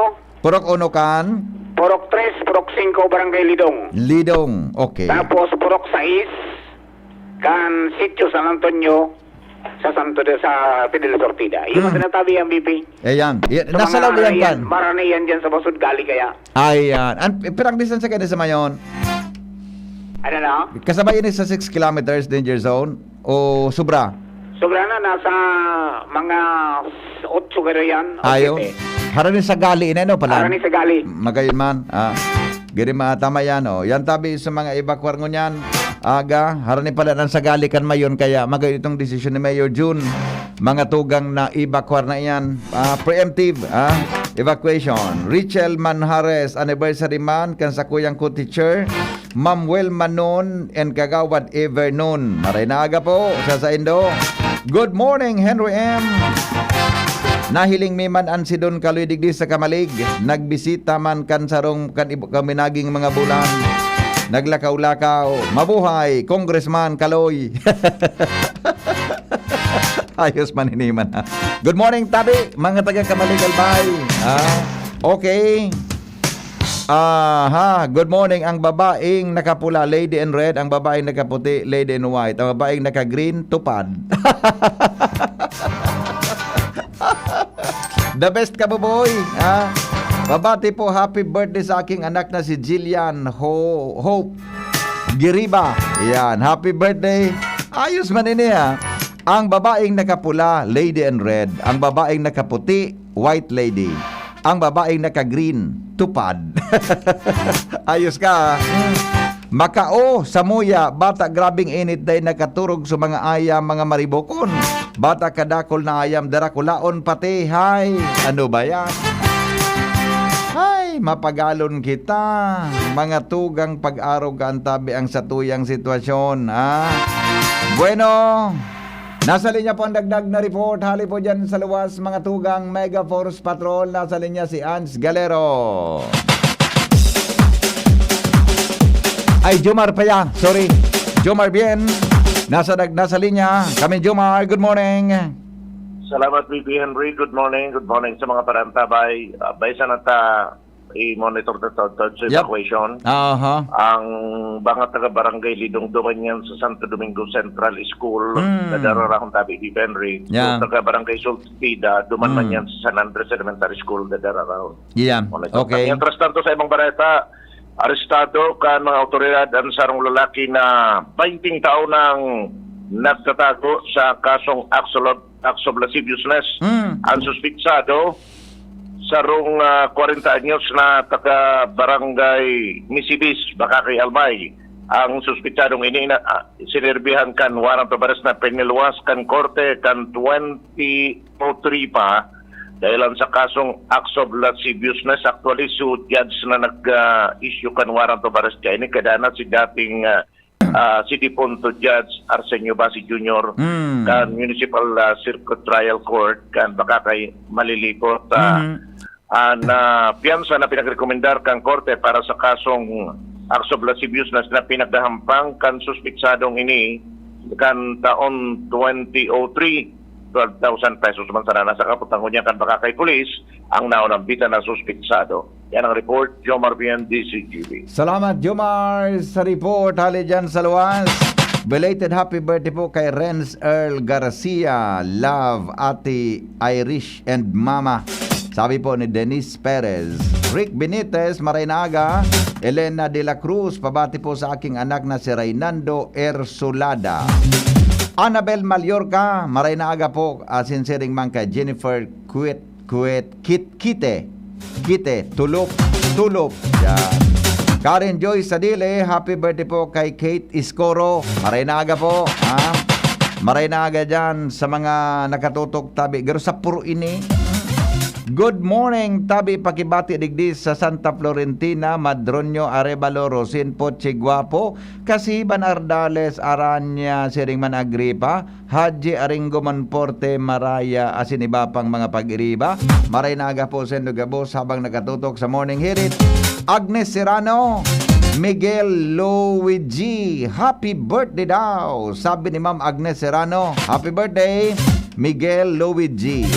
Purok uno kan? Purok tres, Purok singko, Barangay Lidong. Lidong, okay. Tapos Purok sais, kan Sitio San Antonio, sa Santo de, sa Fidel Sortida. Yung Mm. Tinatabi ang B P. Ayan. Y- Sa nasa mga loob yan Maranayan, kan? Maranayan dyan sa Basud Gali kaya. Ayan. An, pirang distance ka sa Mayon? Ano na? Kasabay ini sa six kilometers danger zone? O sobra? Sobra na, nasa mga otso garo yan, o Ayo. Siyete. Harani sa gali, ina, no, pala? Harani sa gali. Magayon man. Ah. Giri ma-, tama yan, oh. Yan tabi sa mga evacuar ngunyan. Aga, harani pala ng sagali kan Mayon, kaya magayon itong desisyon ni Mayor June. Mga tugang na evacuar na iyan. Ah, preemptive, ah, evacuation. Richel Manjares, anniversary man kan sakuyang co-teacher, Ma'am Wilma Nun and Kagawad Ever Nun. Maray na aga po sa saindo. Good morning, Henry M. Nahiling mi man an si Don Kaloy digdi sa Kamalig. Nagbisita man kan sarong kan ibo kami naging mga bulan. Naglakaw-lakaw. Mabuhay, Congressman Kaloy. Ayos man ini man, ha. Good morning, tabi, mga taga Kamalig, Albay. Ah, okay. Aha, good morning. Ang babaeng nakapula, lady in red. Ang babaeng nakaputi, lady in white. Ang babaeng naka-green, tupad. The best, kabuboy, ha? Pabati po, happy birthday sa aking anak na si Jillian Ho-, Hope Giriba. Yan, happy birthday. Ayos man ini, ha? Ang babaeng nakapula, lady in red. Ang babaeng nakaputi, white lady. Ang babaeng naka-green, tupad. Ayos ka, ah. Macao, Samuya, bata, grabing init, dai nakaturog sa mga ayam, mga maribokon. Bata, kadakol na ayam, darakulaon pati. Hay, ano ba yan? Hay, mapagalon kita. Mga tugang pag-arog ka, antabi ang satuyang sitwasyon, ha? Bueno, nasa linya po ang dagdag na report. Hali po dyan sa luwas, mga tugang Mega Force Patrol. Nasa linya si Ans Galero. Ay, Jomar pa yan. Sorry. Jomar Bien. Nasa, dag- nasa linya. Kami, Jomar. Good morning. Salamat, B P Henry. Good morning. Good morning sa mga parantabay. Uh, bay sa nata i-monitor na taon-taon sa Yep. evacuation. Aha. Ang mga taga Barangay Lidong duman yan sa Santo Domingo Central School, Mm. nadararahon tabi ni Henry. Yeah. Yung taga Barangay Sultida, duman man Mm. yan sa San Andres Elementary School, nadararahon. Yeah. Monitor. Okay. Mientras tanto, sa ibang bareta, arestado kan mga awtoridad ang sarong lalaki na bainting taon nang nagtatago sa kasong acts of, acts of lasciviousness. Mm. Ang suspitsado, sarong, ah, kwarenta anyos na taga Barangay Misibis, Bacacay, Albay. Ang suspitsadong ini na, ah, sinerbihan kan warrant of arrest na piniluwas kan korte kan twenty oh three pa dahilan sa kasong acts of lasciviousness. Actually, si judge na nag, ah, issue kan warrant of arrest kaini kadana si dating, ah, ah, si defunto Judge Arsenio Basi Junior Mm. kan Municipal, ah, Circuit Trial Court kan Bacacay, Malilipot. Ah, Mhm. An, ah, piyansa na pinagrekomendar kan korte para sa kasong acts of lasciviousness na pinaghahampang kan suspitsadong ini kan taon twenty oh three, twelve thousand pesos man sana nasa kapot. Ang ngunyan kan Bacacay Police ang naunambitan na suspitsado. Yan ang report, Jomar Bien, D Z G B. Salamat, Jomar, sa report. Hali dyan sa luwas. Belated happy birthday po kay Renz Earl Garcia. Love, Ate Irish and Mama. Sabi po ni Denise Perez. Rick Benitez, maray na aga. Elena de la Cruz, pabati po sa aking anak na si Reynando Ersulada. Annabel Mallorca, maray na aga po. Asin siring man kay Jennifer Kuwit, Kuwit, Kit, Kite. Kite, Tulop, Tulop. Yan. Karen Joy Sadile, happy birthday po kay Kate Iscoro. Maray na aga po. Ha? Maray na aga dyan sa mga nakatutok tabi. Garo sa puro ini. Good morning, tabi pakibati digdi sa Santa Florentina, Madroño, Arevalo, Rosin, Pochi, Guapo, Kasiban, Ardales, Araña, siring man Agripa, Haji, Aringo, Monforte, Maraya, asin iba pang mga pag-iriba. Maray na aga po sa indo gabos habang nakatutok sa Morning Hirit. Agnes Serrano, Miguel Luigi, happy birthday daw, sabi ni Ma'am Agnes Serrano. Happy birthday, Miguel Luigi.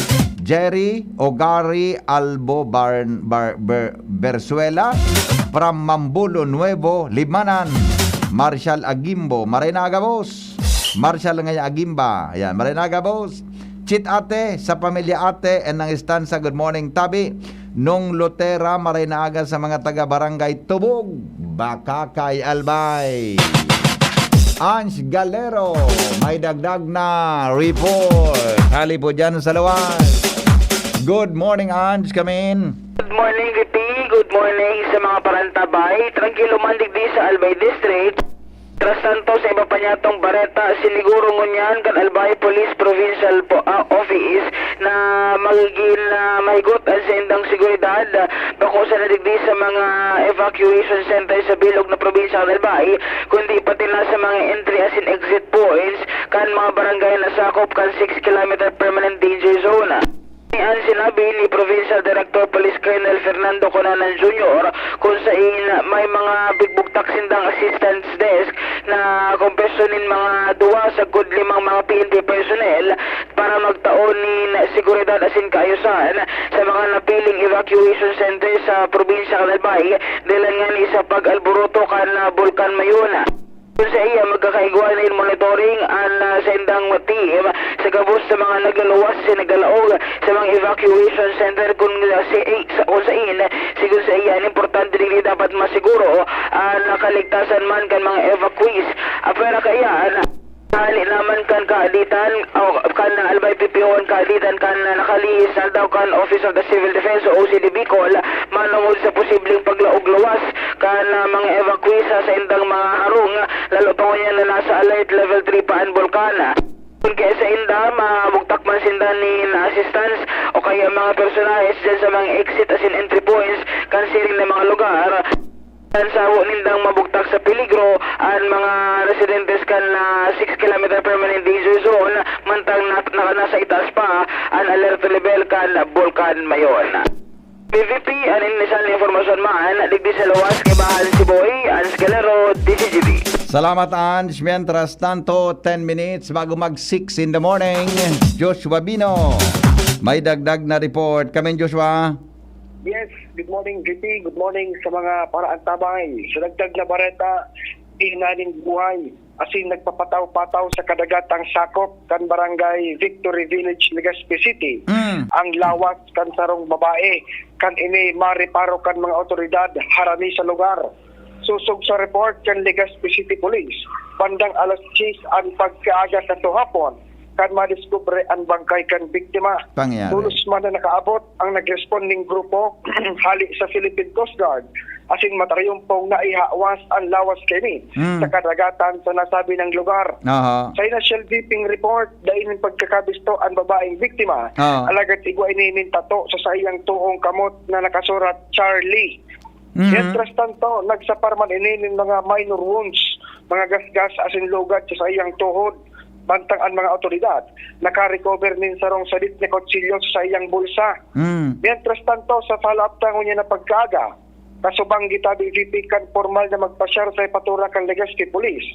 Jerry Ogari Albo Bar-, Bar-, Ber-, Bersuela, from Mambulo Nuevo, Libmanan. Marshall Agimbo, maray na aga, boss. Marshall nga Agimba, ayan, maray na aga, boss. Chit Ate, sa pamilya Ate, and ang Estansa, good morning, tabi. Nong Lutera, maray na aga sa mga taga Barangay Tubog, Bacacay, Albay. Ange Galero, may dagdag na report. Hali po dyan sa luwas. Good morning, Ange, come in. Good morning, Ricky. Good morning sa mga parantabay. Tranquilo man digdi sa Albay District. Tras tanto, sa iba pa niyatong bareta, siniguro ngunyan kan Albay Police Provincial po, ah, Office na magigin, ah, mahigot an saindang seguridad, ah, bako sana digdi sa mga evacuation center sa bilog na probinsya kan Albay, kundi pati na sa mga entry asin exit points kan mga barangay na sakop kan six kilometer permanent danger zone. An sinabi ni Provincial Director Police Colonel Fernando Conanan Junior, kung sain may mga bigbugtak sindang assistance desk na kompresyon nin mga duwa sagkod limang mga P N P personnel para magtao nin seguridad asin kaayusan sa mga napiling evacuation center sa probinsya kan Albay, dahilan ngani sa pag-alboroto kan, ah, Bulkan Mayon. Kun saiya, magkakaigwa na in monitoring an, ah, saindang team sa gabos sa mga nagluluwas asin naglalaog sa mga evacuation center kun sa, sa, kun sain, sigon saiya, an importante digdi dapat masiguro an kaligtasan man kan mga evacuees. Apwera kaiyan, hali naman kan kaaditan, o kan Albay P P O an kaaditan kan nakalihis na daw kan Office of the Civil Defense o O C D Bicol, manongod sa posibleng paglaog luwas kan, ah, mga evacuees sa saindang mga harong, lalo pa ngunyan na nasa alert level three pa an Bulkan. Kun kaya sainda, mabugtak man sinda nin assistance o kaya mga personahes dyan sa mga exit asin entry points kan siring na mga lugar, kan saro nindang mabugtak sa peligro an mga residentes kan, ah, six kilometer permanent danger zone, mantang na, na, nasa itaas pa an alert level kan Bulkan Mayon. P V P, an inisyal na impormasyon man digdi sa luwas, kaibahan si Boy Ange Galero, D Z G B. Salamat, Ange. Mientras tanto, ten minutes bago mag six in the morning. Joshua Bino, may dagdag na report. Come in, Joshua. Yes, good morning, G P. Good morning sa mga paraantabay. Sa dagdag na bareta, inaning buhay asin nagpapataw-pataw sa kadagatang sakop kan Barangay Victory Village, Legazpi City, Mm. ang lawas kan sarong babae. Kan ini mareparo kan mga awtoridad harani sa lugar. Sosog sa report kan Legazpi City Police, bandang alas diyes an pagkaaga sa hapon, kan madiskubre an bangkay kan biktima. Pangyari. Tolos man na nakaabot ang nagresponding grupo hali sa Philippine Coast Guard, asin matayumpong naihawas an lawas kaini Hmm. sa kadagatan sa nasabing lugar. Aha. Sa initial briefing report, dai nin pagkakabisto an babaeng biktima, Ah. alagad igwa ini nin tato sa saiyang toong kamot na nakasurat, "Charlie." Mhm. Mientras tanto, nagsapar man ini nin mga minor wounds, mga gasgas asin lugad sa saiyang tuhod. Mantang an mga awtoridad nakarecover nin sarong sadit na kutsilyo sa saiyang bulsa. Mm. Mientras tanto, sa follow-up ta ngunyan na pagkaaga, kasubang gitabi VP kan pormal na magpasyar sa jepatura kan Legazpi Police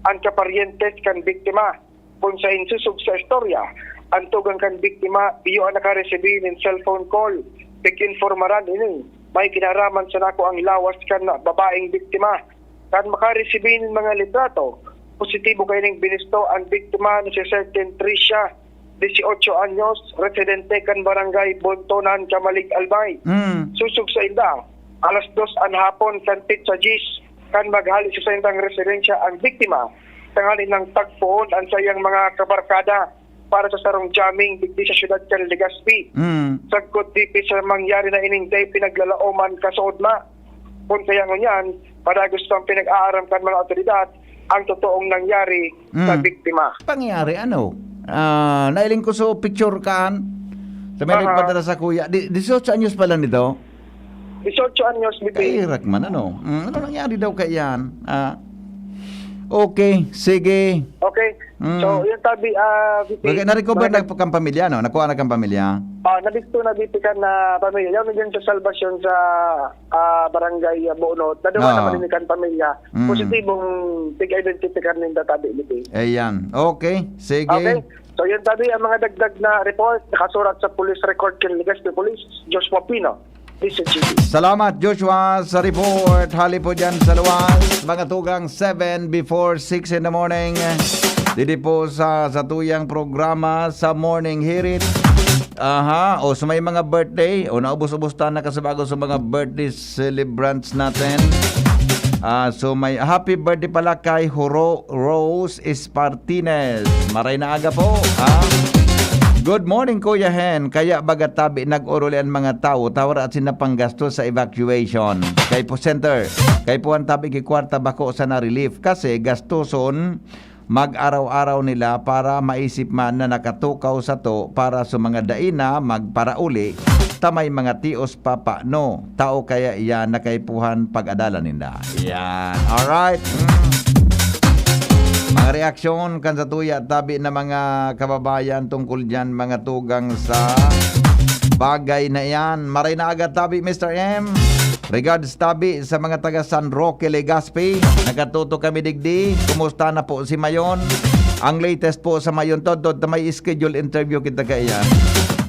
an kaparyentes kan biktima. Kun sa insosog sa istorya, an tugang kan biktima iyo an nakaresibi nin cellphone call. Pag-informaran ini, may kinaraman sa nako ang lawas kan babaeng biktima. Kan makaresibi nin mga litrato, positibo kaining binisto an biktima na si Certain Tricia, dieciocho anyos, residente kan Barangay Bontonan, Camalig, Albay. Mm. Sosog sa inda, alas dos an hapon kan petsa diyes, kan maghali sa saindang residensya ang biktima, tanganing tagpoon an saiyang mga kabarkada para sa sarong jamming digdi sa siyudad kan Legazpi. Mm. Sagkod VP, sa mangyari na ining dai pinaglalaoman kasood na. Kun kaya ngunyan, padagos pang pinag-aaram kan mga awtoridad ang totoong nangyari sa Mm. biktima. Pangyari, ano? Ah, nailing ko sa picture kan, sa may Aha. nagpadala sa kuya. Di, dieciocho anyos pala nito? Dieciocho anyos, VP. Kairak man, ano? Mm, ano nangyari daw kaya yan? Ah, okay, sige. Okay. Mm. So, yun tabi, ah, VP. Okay, na-recover Mga na po kang pamilya, no? Nakuha na kang pamilya? Ah, nabisto na, VP, kan na pamilya. Yan, dyan sa Salvacion sa, ah, barangay, ah, Bunot. Nadungan Oo. naman ini kan pamilya. Mm. Positibong pig-identify kan ninda tabi, VP. Ayan. Okay, sige. Okay. So, yun tabi ang mga dagdag na report. Nakasurat sa police record kan Legazpi Police, Joshua Pino. This is G P. Salamat, Joshua, sa report. Hali po dyan sa luwas. Mga tugang seven before six in the morning. Didi po sa, sa tuyang programa sa Morning Hirit. Aha, o sa may mga birthday, o naubos-ubos ta na kasi bago sa mga birthday celebrants natin. Ah, so may happy birthday pala kay Huro Rose Espartines. Maray na aga po, ha? Good morning, Kuya Hen. Kaya baga tabi nag-oruli an mga tawo, tawar at sinapanggastos sa evacuation. Kay po center, kay po ang tabi ki kwarta bako sana relief kasi gastoson mag-araw-araw nila para maisip man na nakatukaw sato para sa mga dai na magparauli, ta may mga tios pa pano. Tao kaya iyan na kaipuhan pag-adalan ninda. Yan. Alright. Mm. Mga reaksyon kan sa tuya tabi na mga kababayan tungkol diyan, mga tugang sa bagay na iyan. Maray na aga tabi, Mister M. Regards tabi sa mga taga San Roque, Legazpi. Nagkatuto kami digdi. Kumusta na po si Mayon? Ang latest po sa Mayon, Tod, Tod, may schedule interview kita kaiyan.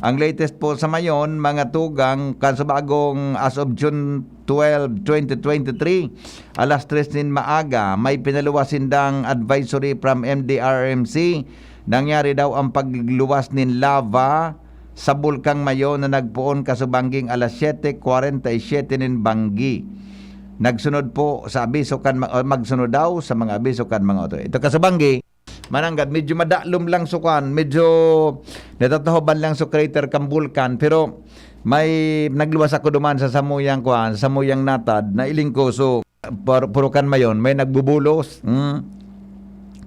Ang latest po sa Mayon, mga tugang, kan sa bagong as of June twelve, twenty twenty-three, alas tres nin maaga, may pinaluwas sindang advisory from M D R M C. Nangyari daw ang pagluwas nin lava sa Bulkang Mayon na nagpoon kasubangging alas siyete kwarenta y siyete nin banggi. Nagsunod po sa abiso kan ma-, o magsunod daw sa mga abiso kan mga otoridad. Ito kasubangi, mananggad, medyo madalom lang so kwan, medyo natatahoban lang so crater kan bulkan, pero may nagluwas ako duman sa samuyang kwan, sa samuyang natad, nailing ko. So, Pur-, puro kan Mayon, may nagbubulos, mm,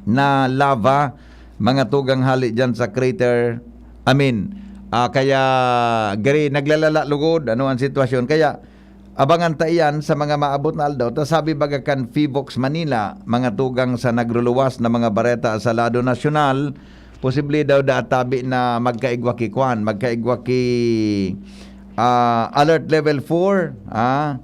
na lava, mga tugang hali dyan sa crater. I mean, ah, kaya gari naglalala lugod, ano ang sitwasyon. Kaya, abangan ta iyan sa mga maabot na aldaw. Ta sabi baga kan Fivox Manila, mga tugang sa nagruluwas na mga bareta sa lado nasyonal, posible daw da tabi na magkaigwa ki kwan, magkaigwa ki, ah, alert level four, ah,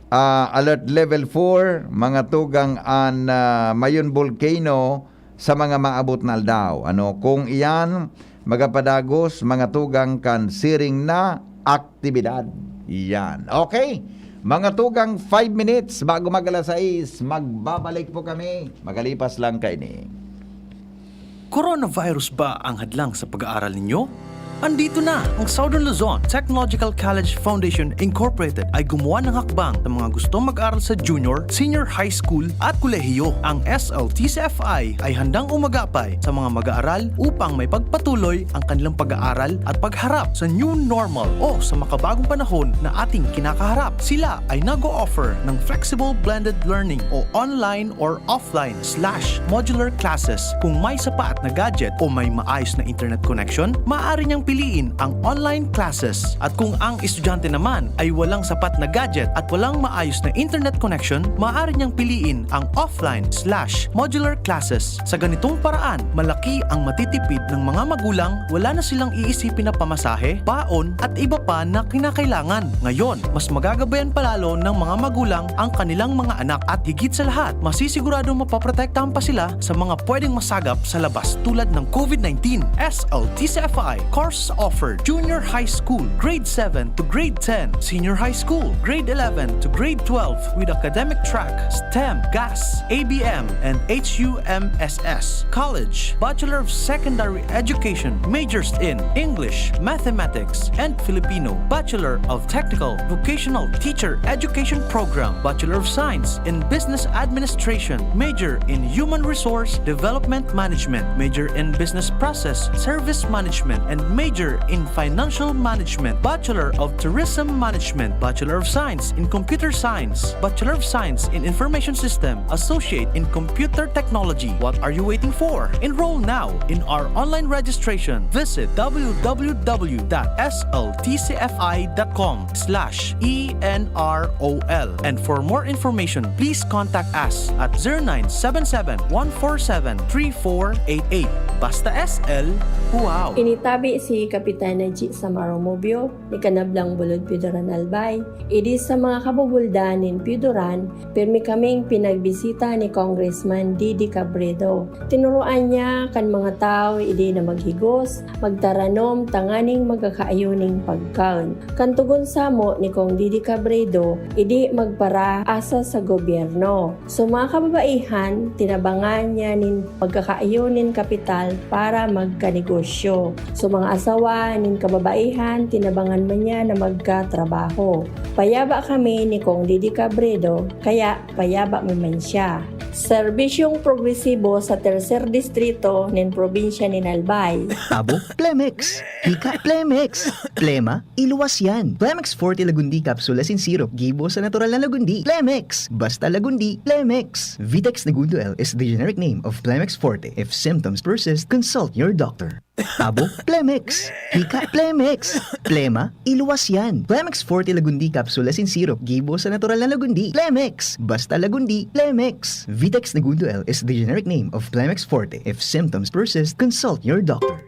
ah, alert level four, mga tugang an, ah, Mayon Volcano sa mga maabot na aldaw. Ano, kung iyan magapadagos, mga tugang kan siring na aktibidad. Iyan. Okay. Mga tugang, five minutes bago mag alas sais, magbabalik po kami. Magalipas lang kaini. Coronavirus ba ang hadlang sa pag-aaral ninyo? Andito na ang Southern Luzon Technological College Foundation Incorporated ay gumawa ng hakbang sa mga gustong mag-aral sa junior, senior high school at kolehiyo. Ang S L T C F I ay handang umagapay sa mga mag-aaral upang may pagpatuloy ang kanilang pag-aaral at pagharap sa new normal o sa makabagong panahon na ating kinakaharap. Sila ay nag-o-offer ng flexible blended learning o online or offline slash modular classes. Kung may sapat na gadget o may maayos na internet connection, maaari niyang piliin ang online classes. At kung ang estudyante naman ay walang sapat na gadget at walang maayos na internet connection, maaari niyang piliin ang offline slash modular classes. Sa ganitong paraan, malaki ang matitipid ng mga magulang, wala na silang iisipin na pamasahe, baon, at iba pa na kinakailangan. Ngayon, mas magagabayan pa lalo ng mga magulang ang kanilang mga anak at higit sa lahat, masisiguradong mapoprotektahan pa sila sa mga pwedeng masagap sa labas tulad ng COVID nineteen. S L T C F I course offer: Junior High School, Grade seven to Grade ten, Senior High School, Grade eleven to Grade twelve, with academic track, STEM, GAS, A B M, and H U M S S. College, Bachelor of Secondary Education, majors in English, Mathematics, and Filipino, Bachelor of Technical Vocational Teacher Education Program, Bachelor of Science in Business Administration, major in Human Resource Development Management, major in Business Process Service Management, and major in Financial Management, Bachelor of Tourism Management, Bachelor of Science in Computer Science, Bachelor of Science in Information System, Associate in Computer Technology. What are you waiting for? Enroll now in our online registration. Visit w w w dot s l t c f i dot com slash e n r o l. And for more information, please contact us at zero nine seven seven, one four seven, three four eight eight. Basta S L, wow! Initabi si Kapitan Najee Samaro Mobio, ni Kanablang Bulod Piodoran Albay. Idi sa mga kabubuldan nin Piodoran, pirmi kaming pinagbisita ni Congressman Didi Cabredo. Tinuroan niya kan mga tawo idi na maghigos, magtaranom tanganing magkakaayo nin pagkaon. Kan togon samo ni Cong Didi Cabredo, idi magparaasa sa gobyerno. So, mga kababaihan, tinabangan niya nin magkakaayo nin kapital para magkanegosyo. So, mga asawa nin kababaihan, tinabangan man niya na magkatrabaho. Payaba kami ni Cong Didi Cabredo, kaya payaba mi man siya. Serbisyong progresibo sa Tercer Distrito nin probinsya nin Albay. Abo, Plemex! Hika, Plemex! Plema, iluwas yan! Plemex Forte Lagundi Capsule asin Syrup, gibo sa natural na Lagundi. Plemex! Basta Lagundi, Plemex! Vitex Negundo L is the generic name of Plemex Forte. If symptoms persist, consult your doctor. Abo, Plemex! Hika, Plemex! Plema, iluwas yan! Plemex Forte Lagundi Capsule asin Syrup, gibo sa natural na Lagundi. Plemex! Basta Lagundi, Plemex! Vitex Negundo L is the generic name of Plemex Forte. If symptoms persist, consult your doctor.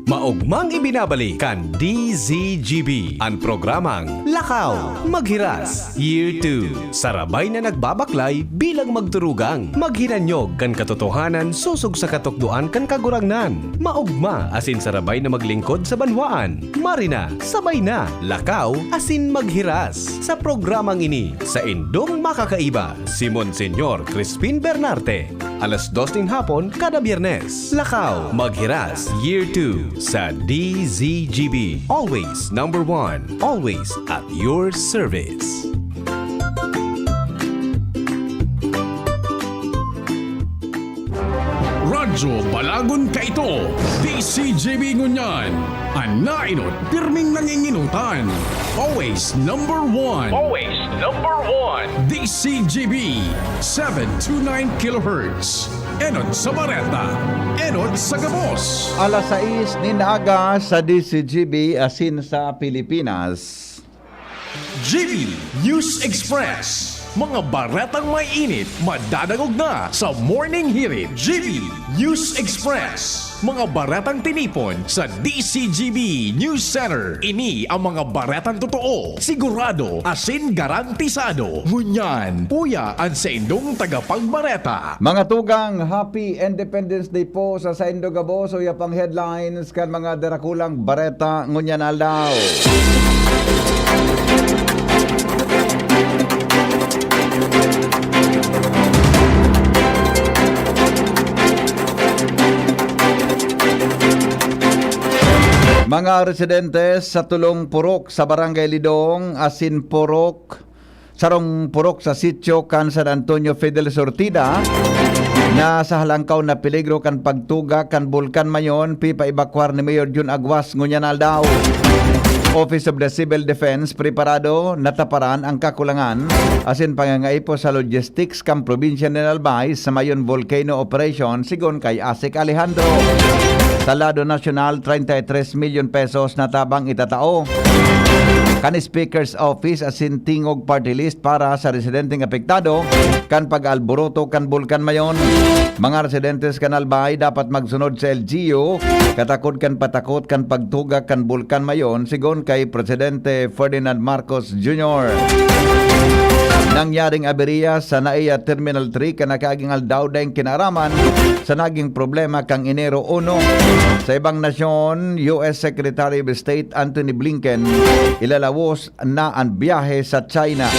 Maogmang ibinabalik kan D Z G B an programang Lakaw, Maghiras, Year two. Sarabay na nagbabaklay bilang magturugang, maghinanyog kan katotohanan sosog sa katukdoan kan Kagurangnan. Maogma asin sarabay na maglingkod sa banwaan. Mari na, sabay na, lakaw asin maghiras. Sa programang ini, saindong makakaiba, si Monsignor Crispin Bernarte. Alas dos nin hapon kada Biyernes. Lakaw, Maghiras, Year two sa D Z G B. Always number one. Always at your service. Radyo Balagon kaito, D Z G B ngunyan. An naenot, pirming nangingenotan. Always number one. Always number one. D Z G B, seven two nine kilohertz. Enot sa bareta, enot sa gabos. Alas sais nin aga sa D Z G B asin sa Pilipinas. G B News Express. Mga baretang may init, madadangog na sa Morning Hirit. G B News Express. Mga baretang tinipon sa D Z G B News Center. Ini ang mga baretang totoo, sigurado, asin garantisado. Ngunyan, uya an saindong tagapagbareta. Mga tugang, Happy Independence Day po sa saindo gabos. Uya pang headlines kan mga darakulang bareta ngunyan aldaw. Mga residente sa tulong purok sa Barangay Lidong asin purok, sarong purok sa sitio kan San Antonio Fidel Sortida, na sa halangkaw na peligro kan pagtuga kan Bulkan Mayon, pipaibakwar ni Mayor Jun Aguas ngunyan na aldaw. Office of the Civil Defense preparado, nataparan ang kakulangan asin pangangaipo sa logistics kan probinsya nin Albay sa Mayon Volcano Operation, sigon kay Asik Alejandro. Sa lado nasyonal, treinta y tres milyon pesos na tabang itatao kan Speaker's Office asin Tingog Party List para sa residenteng apektado kan pag-alboroto kan Bulkan Mayon. Mga residentes kan Albay dapat magsunod sa L G U, katakod kan patakot kan pagtuga kan Bulkan Mayon, sigon kay Presidente Ferdinand Marcos Junior. Nangyaring aberya sa NAIA Terminal three kan nakaaging aldaw daing kinaaraman sa naging problema kan Enero uno. Sa ibang nasyon, U S Secretary of State Anthony Blinken ilalawos na an biyahe sa China.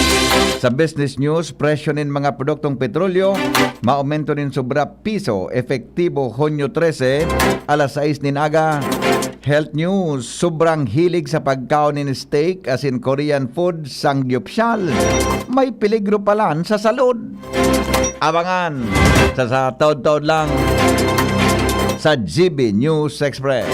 Sa business news, presyo nin mga produktong petrolyo maaumento nin sobra piso, epektibo Hunyo trese, alas sais nin aga. Health news, sobrang hilig sa pagkaon nin steak asin Korean food, sangyupsyal. May peligro palan sa salud. Abangan sa, sa taod-taod lang sa G B News Express.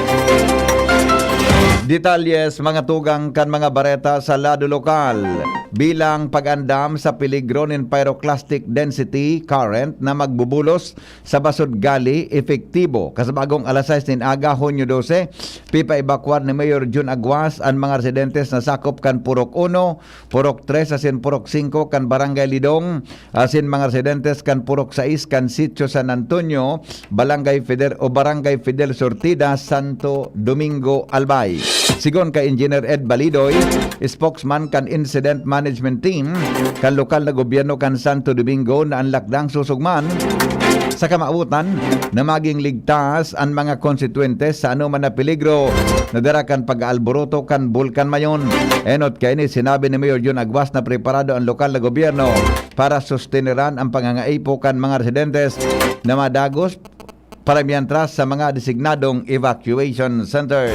Detalles, mga tugang, kan mga bareta sa lado lokal. Bilang pag-andam sa peligro nin pyroclastic density current na magbubulos sa Basud Gully, epektibo kasabagong alas sais nin aga, Hunyo dose, pipaibakwar ni Mayor Jun Aguas an mga residentes na sakop kan Purok uno, Purok tres asin Purok singko kan Barangay Lidong, asin mga residentes kan Purok sais kan Sitio San Antonio, Barangay Fidel o Barangay Fidel Sortida, Santo Domingo, Albay. Sigon kay Engineer Ed Balidoy, spokesman kan Incident Management Team kan lokal na gobyerno kan Santo Domingo, na an lakdang susugman sa kamawotan na maging ligtas an mga konstituyentes sa anoman na peligro na dara kan pag-aalboroto kan Bulkan Mayon. Enot kaini, sinabi ni Mayor Jun Aguas na preparado an lokal na gobyerno para susteneran ang pangangaipo kan mga residentes na madagos para mientras sa mga designadong evacuation centers.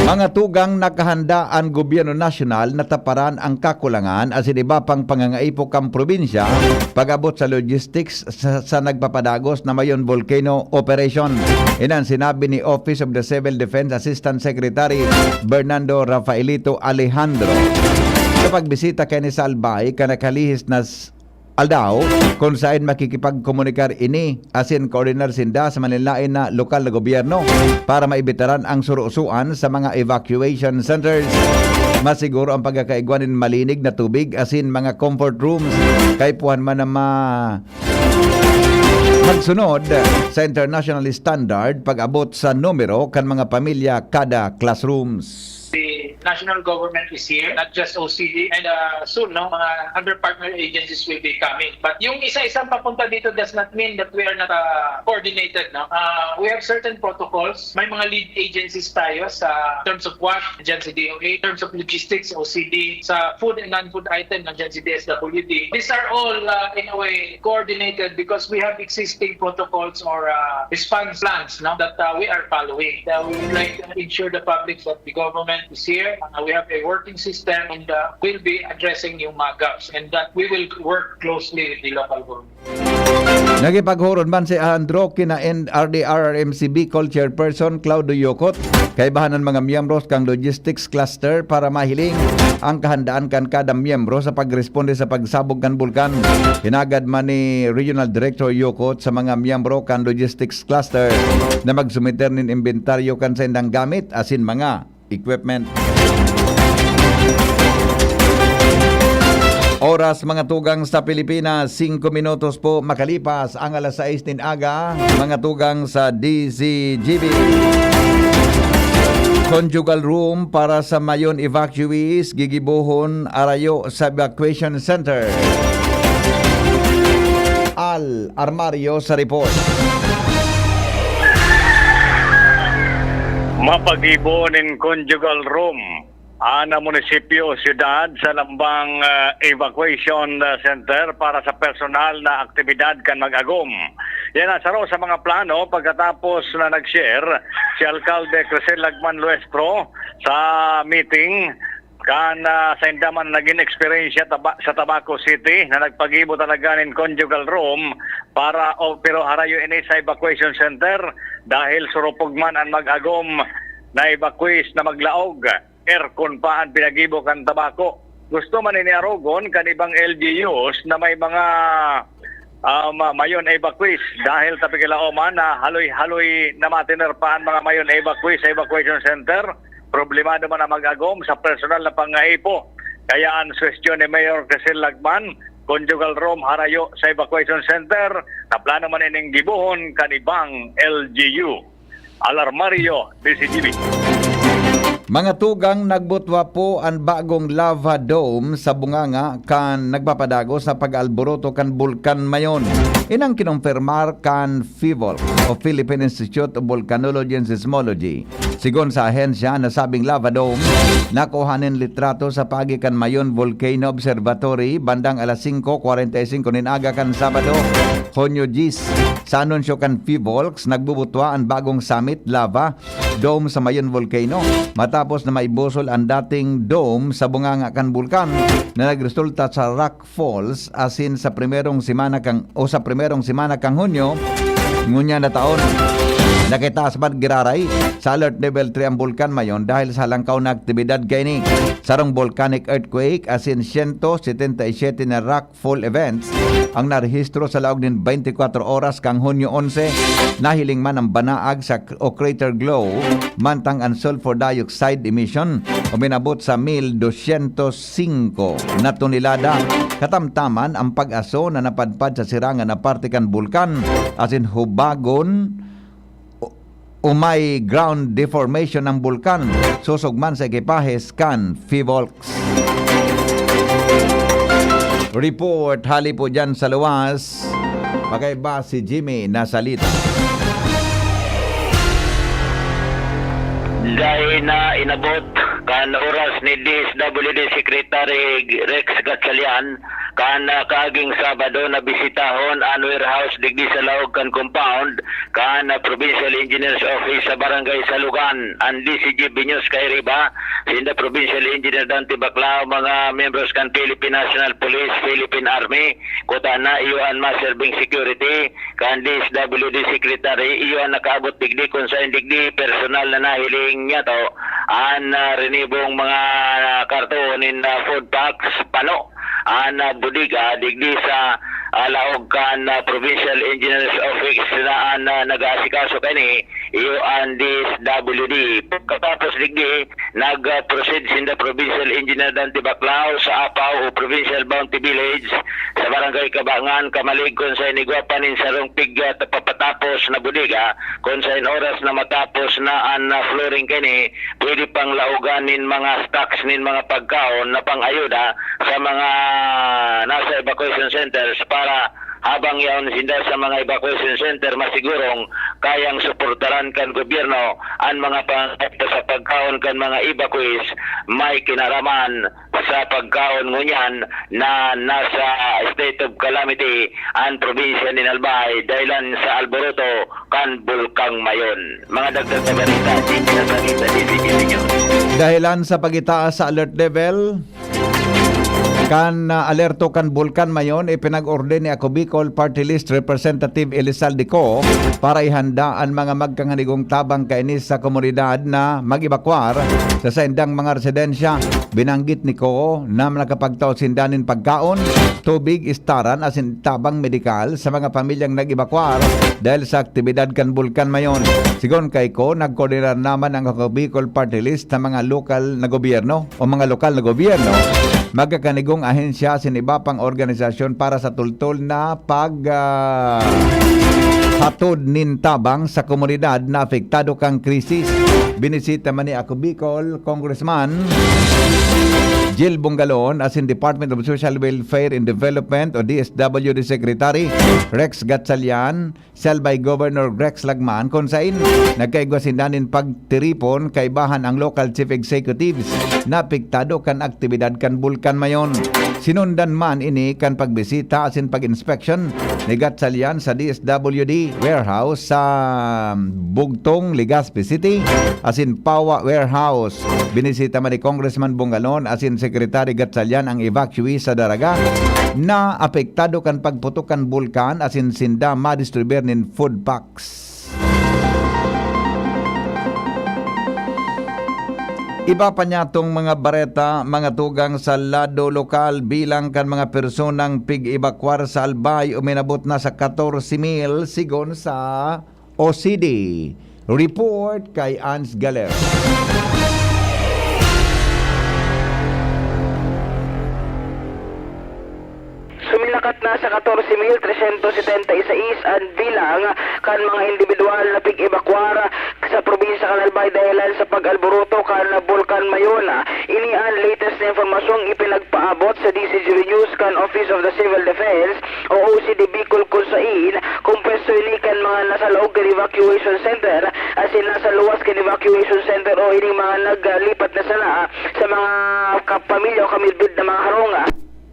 Mga tugang, nakahanda an gobyerno nasyonal na taparan ang kakulangan asin iba pang pangangaipo kan probinsya pag-abot sa logistics sa, sa nagpapadagos na Mayon Volcano Operation. Inan sinabi ni Office of the Civil Defense Assistant Secretary Bernardo Rafaelito Alejandro sa pagbisita kaini sa Albay kan nakalihis na s-, aldaw, kun saen makikipagkomunikar ini asin koordinar sinda sa manlaen-laen na lokal na gobyerno para maibitaran ang surusuan sa mga evacuation centers. Masiguro ang pagkakaigwa nin malinig na tubig asin mga comfort rooms, kaipuhan man na ma-, magsunod sa international standard pag-abot sa numero kan mga pamilya kada classrooms. The national government is here, not just O C D, and, uh, soon, no, mga other partner agencies will be coming. But yung isa-isang papunta dito does not mean that we are not, uh, coordinated, no? Uh, we have certain protocols. May mga lead agencies tayo sa terms of WASH, dyan sa D O A, terms of logistics, O C D, sa food and non-food item, nandyan si D S W D. These are all, uh, in a way, coordinated because we have existing protocols or, uh, response plans, no, that, uh, we are following. Uh, we would like to ensure the public that the government is here. Uh, we have a working system and, uh, will be addressing yung mga gaps and that we will work closely with the local government. Nakipaghuron man si Alejandro kina N R D R R M C Bicol Chairperson Claudio Yocot, kaibahan an mga miyembros kan Logistics Cluster para mahiling ang kahandaan kan kada miyembro sa pagresponde sa pagsabog kan bulkan. Hinagad man ni Regional Director Yocot sa mga miyembro kan Logistics Cluster na magsumiter nin imbentaryo kan saindang gamit asin mga equipment. Oras, mga tugang, sa Pilipinas, singko minutos po makalipas ang alas sais nin aga, mga tugang sa D Z G B. Conjugal room para sa Mayon evacuees, gigibohon arayo sa evacuation center. Al Armario sa report. Mapagibo nin conjugal room An munisipyo o syudad sa lambang, ah, evacuation, ah, center para sa personal na aktibidad kan mag-agom. Yan ang saro sa mga plano pagkatapos na nag-share si Alkalde Crisel Lagman Luestro sa meeting kan, ah, sainda man nagin eksperyensya taba-, sa Tabaco City na nagpagibo talaga nin conjugal room para, o, pero harayo ini sa evacuation center dahil suropog man an mag-agom na evacuees na maglaog. Aircon pa an pinagibo kan Tabaco. Gusto man ini arogon kan ibang L G Us na may mga, ah, ma-, mayon evacuees dahil ta pakilaoman na haloy-haloy na matiner pa an mga mayon evacuees sa evacuation center. Problemado man ang mag-agom sa personal na pangaipo. Kaya an suwestyon ni Mayor Cecil Lagman, conjugal room harayo sa evacuation center, na plano man ining gibohon kan ibang L G U. Alarmario, D C G B. Mga tugang, nagbutwa po an bagong lava dome sa bunganga kan nagpapadagos na pag-alboroto kan Bulkan Mayon. Inang kinumpirmar kan PHIVOLCS o Philippine Institute of Volcanology and Seismology. Sigon sa ahensya, nasabing lava dome nakuha nin litrato sa paagi kan Mayon Volcano Observatory bandang alas singko kwarenta y singko nin aga kan Sabado, Hunyo diyes. Sa anunsyo kan PHIVOLCS, nagbubutwa an bagong summit lava dome sa Mayon Volcano matapos na maibusol ang dating dome sa bunganga kan bulkan na nagresulta sa rock falls asin sa primerong semana kan, o sa primerong semana kan Hunyo ngunyan na taon. Nakitaas man giraray sa Alert Level three ang Bulkan Mayon dahil sa halangkaw na aktibidad kaini. Sarong volcanic earthquake asin siyento setenta y siyete na rock fall events ang narehistro sa laog nin twenty-four oras kan Hunyo onse. Nahiling man ang banaag sa o crater glow, mantang an sulfur dioxide emission uminabot sa mil dosyentos singko na tonelada. Katamtaman ang pag-aso na napadpad sa sirangan na parte kan bulkan asin hubagon o, o may ground deformation ng bulkan, sosog man sa ekipahes kan PHIVOLCS. Report hali po dyan sa luwas. Magkaiba si Jimmy Nasalita. Dai na inabot kan oras ni D S W D Secretary Rex Gatchalian kan, ah, kaaging Sabado na bisitahon an warehouse digdi sa laog kan compound kan, ah, Provincial Engineer's Office sa Barangay Salugan. An D C G B News kairiba, sinda Provincial Engineer Dante Baclao, mga membros kan Philippine National Police, Philippine Army, kuta na iyo an maserbing security kan D S W D Secretary, iyo an nakaabot digdi kun saen digdi personal na nahiling niya to an, ah, rinibong mga karton nin, ah, food packs, pano, an, ah, bodega digdi sa, ah, laog kan, ah, Provincial Engineer's Office na an, ah, nag-aasikaso kaini, iyo an D S W D. Pagkatapos digdi, nag-proceed sinda Provincial Engineer Dante Baclao sa Apaw o Provincial Bounty Village sa Barangay Kabangan, Camalig, kun saen igwa pa nin sarong pigya ta papatapos na bodega, kun saen oras na matapos na an, ah, flooring kaini, pwede pang laogan nin mga stocks nin mga pagkaon na pang-ayuda sa mga nasa evacuation centers para habang yaon sinda sa mga evacuation center, masigurong kayang suportaran kan gobyerno an mga pangangaipo sa pagkaon kan mga evacuees may kinaraman sa pagkaon ngunyan na nasa state of calamity an probinsya nin Albay dahilan sa alboroto kan Bulkang Mayon. Mga dagdag na balita, Jimmy Nasalita, D C G B News. Dahilan sa pagitaas sa alert level, kan, ah, alerto kan Bulkan Mayon, ipinag-orde ni Ako Bicol Party List Representative Elizalde Co para ihanda an mga magkanganigong tabang kaini sa komunidad na mag-ebakwar sa saindang mga residensya. Binanggit ni Co na nakapagtao sinda nin pagkaon, tubig, istaran asin tabang medikal sa mga pamilyang nag-ebakwar dahil sa aktibidad kan Bulkan Mayon. Sigon kay Co, nagkoordinar naman ang Ako Bicol Party List sa mga lokal na gobyerno o mga lokal na gobyerno, magkakanigong ahensya asin iba pang organisasyon para sa tultol na pag, ah, hatod nin tabang sa komunidad na apektado kan krisis. Binisita man ni Ako Bicol Congressman Jill Bongalon asin Department of Social Welfare and Development o D S W D Secretary Rex Gatchalian, sial by Governor Rex Lagman, kun sain nagkaigwa sinda nin pagtiripon kaibahan ang local chief executives na apektado kan aktibidad kan Bulkan Mayon. Sinundan man ini kan pagbisita asin pag-inspeksyon ni Gatchalian sa D S W D warehouse sa Bugtong, Legazpi City, asin Pawa Warehouse. Binisita man ni Congressman Bongalon asin Secretary Gatchalian ang evacuee sa Daraga na apektado kan pagputok kan bulkan asin sinda madistribuir nin food packs. Iba pa niyatong mga bareta, mga tugang sa lado lokal, bilang kan mga personang pig-ebakwar sa Albay uminabot na sa katorse mil, sigon sa O C D. Report kay Ans Galer. Suminakat na sa katorse mil tresyentos setenta y seis an bilang kan mga indibidwal na pig-ebakwar sa probinsya kan Albay dahelan sa pag-alboroto kan Bulkan Mayon. Ini an latest na impormasyong ipinagpaabot sa D C G B News kan Office of the Civil Defense o O C D Bicol, kun sain kompleto ini kan mga nasa laog kan evacuation center asin nasa luwas kan evacuation center o ining mga naglipat na sana sa mga kapamilya o kamidbid na mga harong.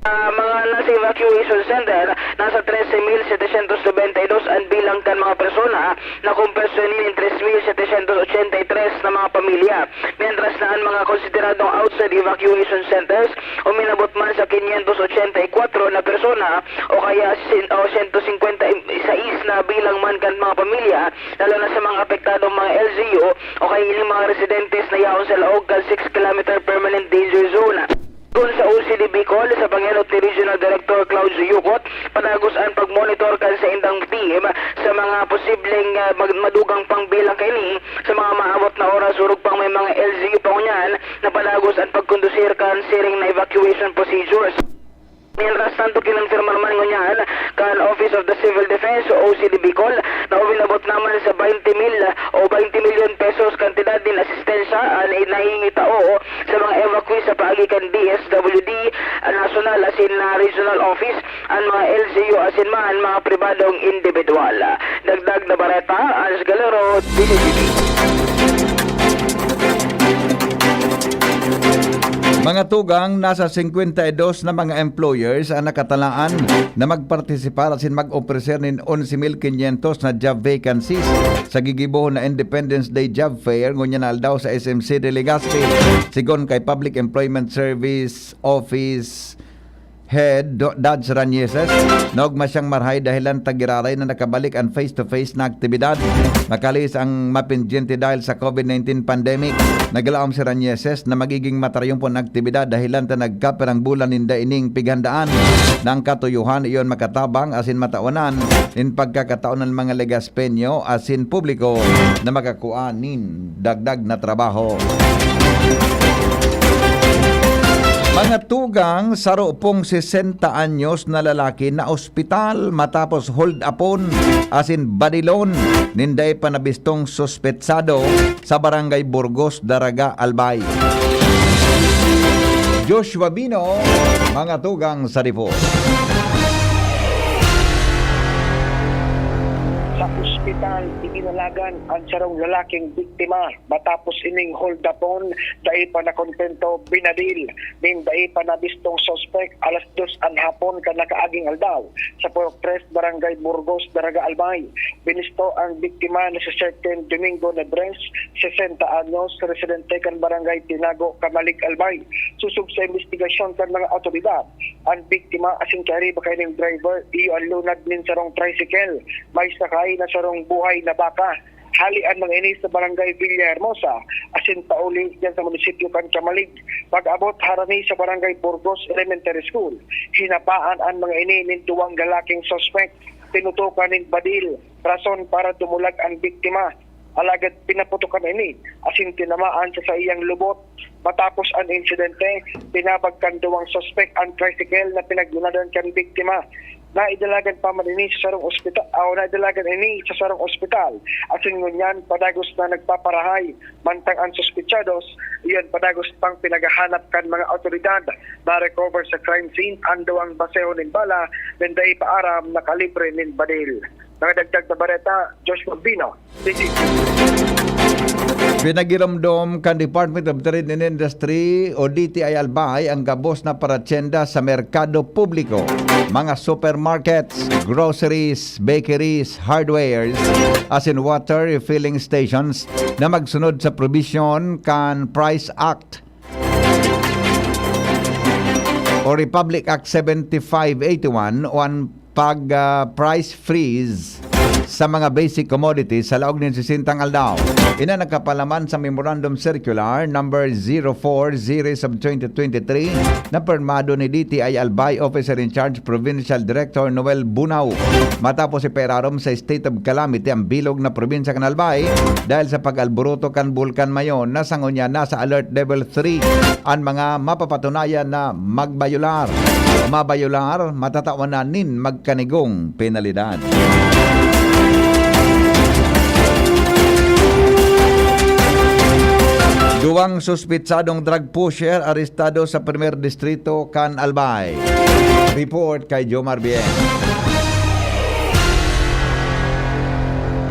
Sa mga nasa evacuation center, nasa trese mil setecientos nobenta y dos an bilang kan mga persona na kompleto nin tres mil setecientos ochenta y tres na mga pamilya. Mientras na an mga konsideradong outside evacuation centers uminabot man sa quinientos ochenta y cuatro na persona o kaya sin-, o siyento singkwenta y sais na bilang man kan mga pamilya, lalo na sa mga apektadong mga L G U o kaya ining mga residentes na yaon sa laog kan six kilometer permanent danger zone. Kun sa O C D Bicol, sa pangenot ni Regional Director Claudio Yucot, padagos an pagmonitor kan saindang team sa mga posibleng, ah, mag-, madugang pang bilang kaini sa mga maabot na oras, orog pang may mga L G U pa ngunyan na padagos an pagkondusir kan siring na evacuation procedures. Mientras tanto, kinonfirmar man ngunyan kan Office of the Civil Defense o O C D Bicol na uminabot naman sa twenty mil o twenty milyon pesos kantidad nin asistensya an nahingitao sa mga evacuee sa paagi kan D S W D, national asin, ah, regional office, an mga L G U asin man mga pribadong indibidwal. Dagdag na bareta, Hans Galero, D Z G B. Mga tugang, nasa singkwenta y dos na mga employers ang nakatalaan na magpartisipar asin mag-opreser nin onse mil quinientos na job vacancies sa gigibohon na Independence Day Job Fair ngunyan na aldaw sa S M C de Legazpi. Sigon kay Public Employment Service Office Head Do-, Dads Ranieses, naogma siyang marahay dahelan ta giraray na nakabalik an face-to-face na aktibidad, makalihis ang mapindyente dahil sa COVID nineteen pandemic. Naglaom si Ranieses na magiging matarayong po an aktibidad dahelan ta nagkapirang bulan ninda ining pighandaan na ang katuyohan iyon makatabang asin matawanan nin pagkakataon an mga Legaspeño asin publiko na makakua nin dagdag na trabaho. Mga tugang, saro pong sesenta anyos na lalaki naospital matapos hold-upon asin badilon nin dai pa nabistong suspetsado sa Barangay Burgos, Daraga, Albay. Joshua Bino, mga tugang sa report. Sa ospital, iginalagan ang sarong lalaking biktima matapos ining hold-upon, dai pa nakontento, binadil nin dai pa nabistong suspek alas dos an hapon kan nakaaging aldaw sa Purok Tres, Barangay Burgos, Daraga, Albay. Binisto ang biktima na si Certain Domingo Nebres, sesenta anyos, residente kan Barangay Tinago, Camalig, Albay. Sosog sa imbestigasyon kan mga awtoridad, an biktima asin kairiba kaining driver, iyo an lunad nin sarong tricycle. May sakay na sarong buhay na baka. Hali an mga ini sa Barangay Villahermosa, asin pauli diyan sa munisipyo kan Camalig. Pag-abot harani sa Barangay Burgos Elementary School, hinapaan an mga ini nin duwang lalaking suspek. Tinutukan nin badil, rason para dumulag an biktima. alagad pinaputokan ini asin tinamaan sa saiyang lubot. Matapos an insidente, pinabag kan duwang suspek an tricycle na pinaglunadon kan biktima. Naidalagan pa man ini sa sarong ospital, o naidalagan ini sa sarong ospital. Asin ngunyan, padagos na nagpaparahay, mantang an suspetsados, iyan padagos pang pinaghahanap kan mga awtoridad. Na-recover sa crime scene an duwang baseho nin bala, nin dai pa aram na kalibre nin baril. Mga dagdag na bareta, Josh Bambino, D T V. Pinagiromdom kan Department of Trade and Industry o D T I Albay ang gabos na paratyenda sa merkado publiko, mga supermarkets, groceries, bakeries, hardwares, asin water refilling stations na magsunod sa probisyon kan Price Act o Republic Act seventy-five eighty-one o an pag, ah, price freeze sa mga basic commodities sa laog nin sesentang aldaw. Ini nakapalaman sa Memorandum Circular number zero four series of twenty twenty-three na pirmado ni D T I Albay Officer in Charge Provincial Director Noel Bunao. Matapos ipararom sa state of calamity ang bilog na probinsya kan Albay dahil sa pag-alboroto kan Bulkan Mayon na sa ngunyan nasa alert level three an mga mapapatunayan na magbayolar. Mabayolar, matatawan na nin magkanigong penalidad. Duwang suspitsadong drug pusher arestado sa Primer Distrito kan Albay. Report kay Jomar Bien.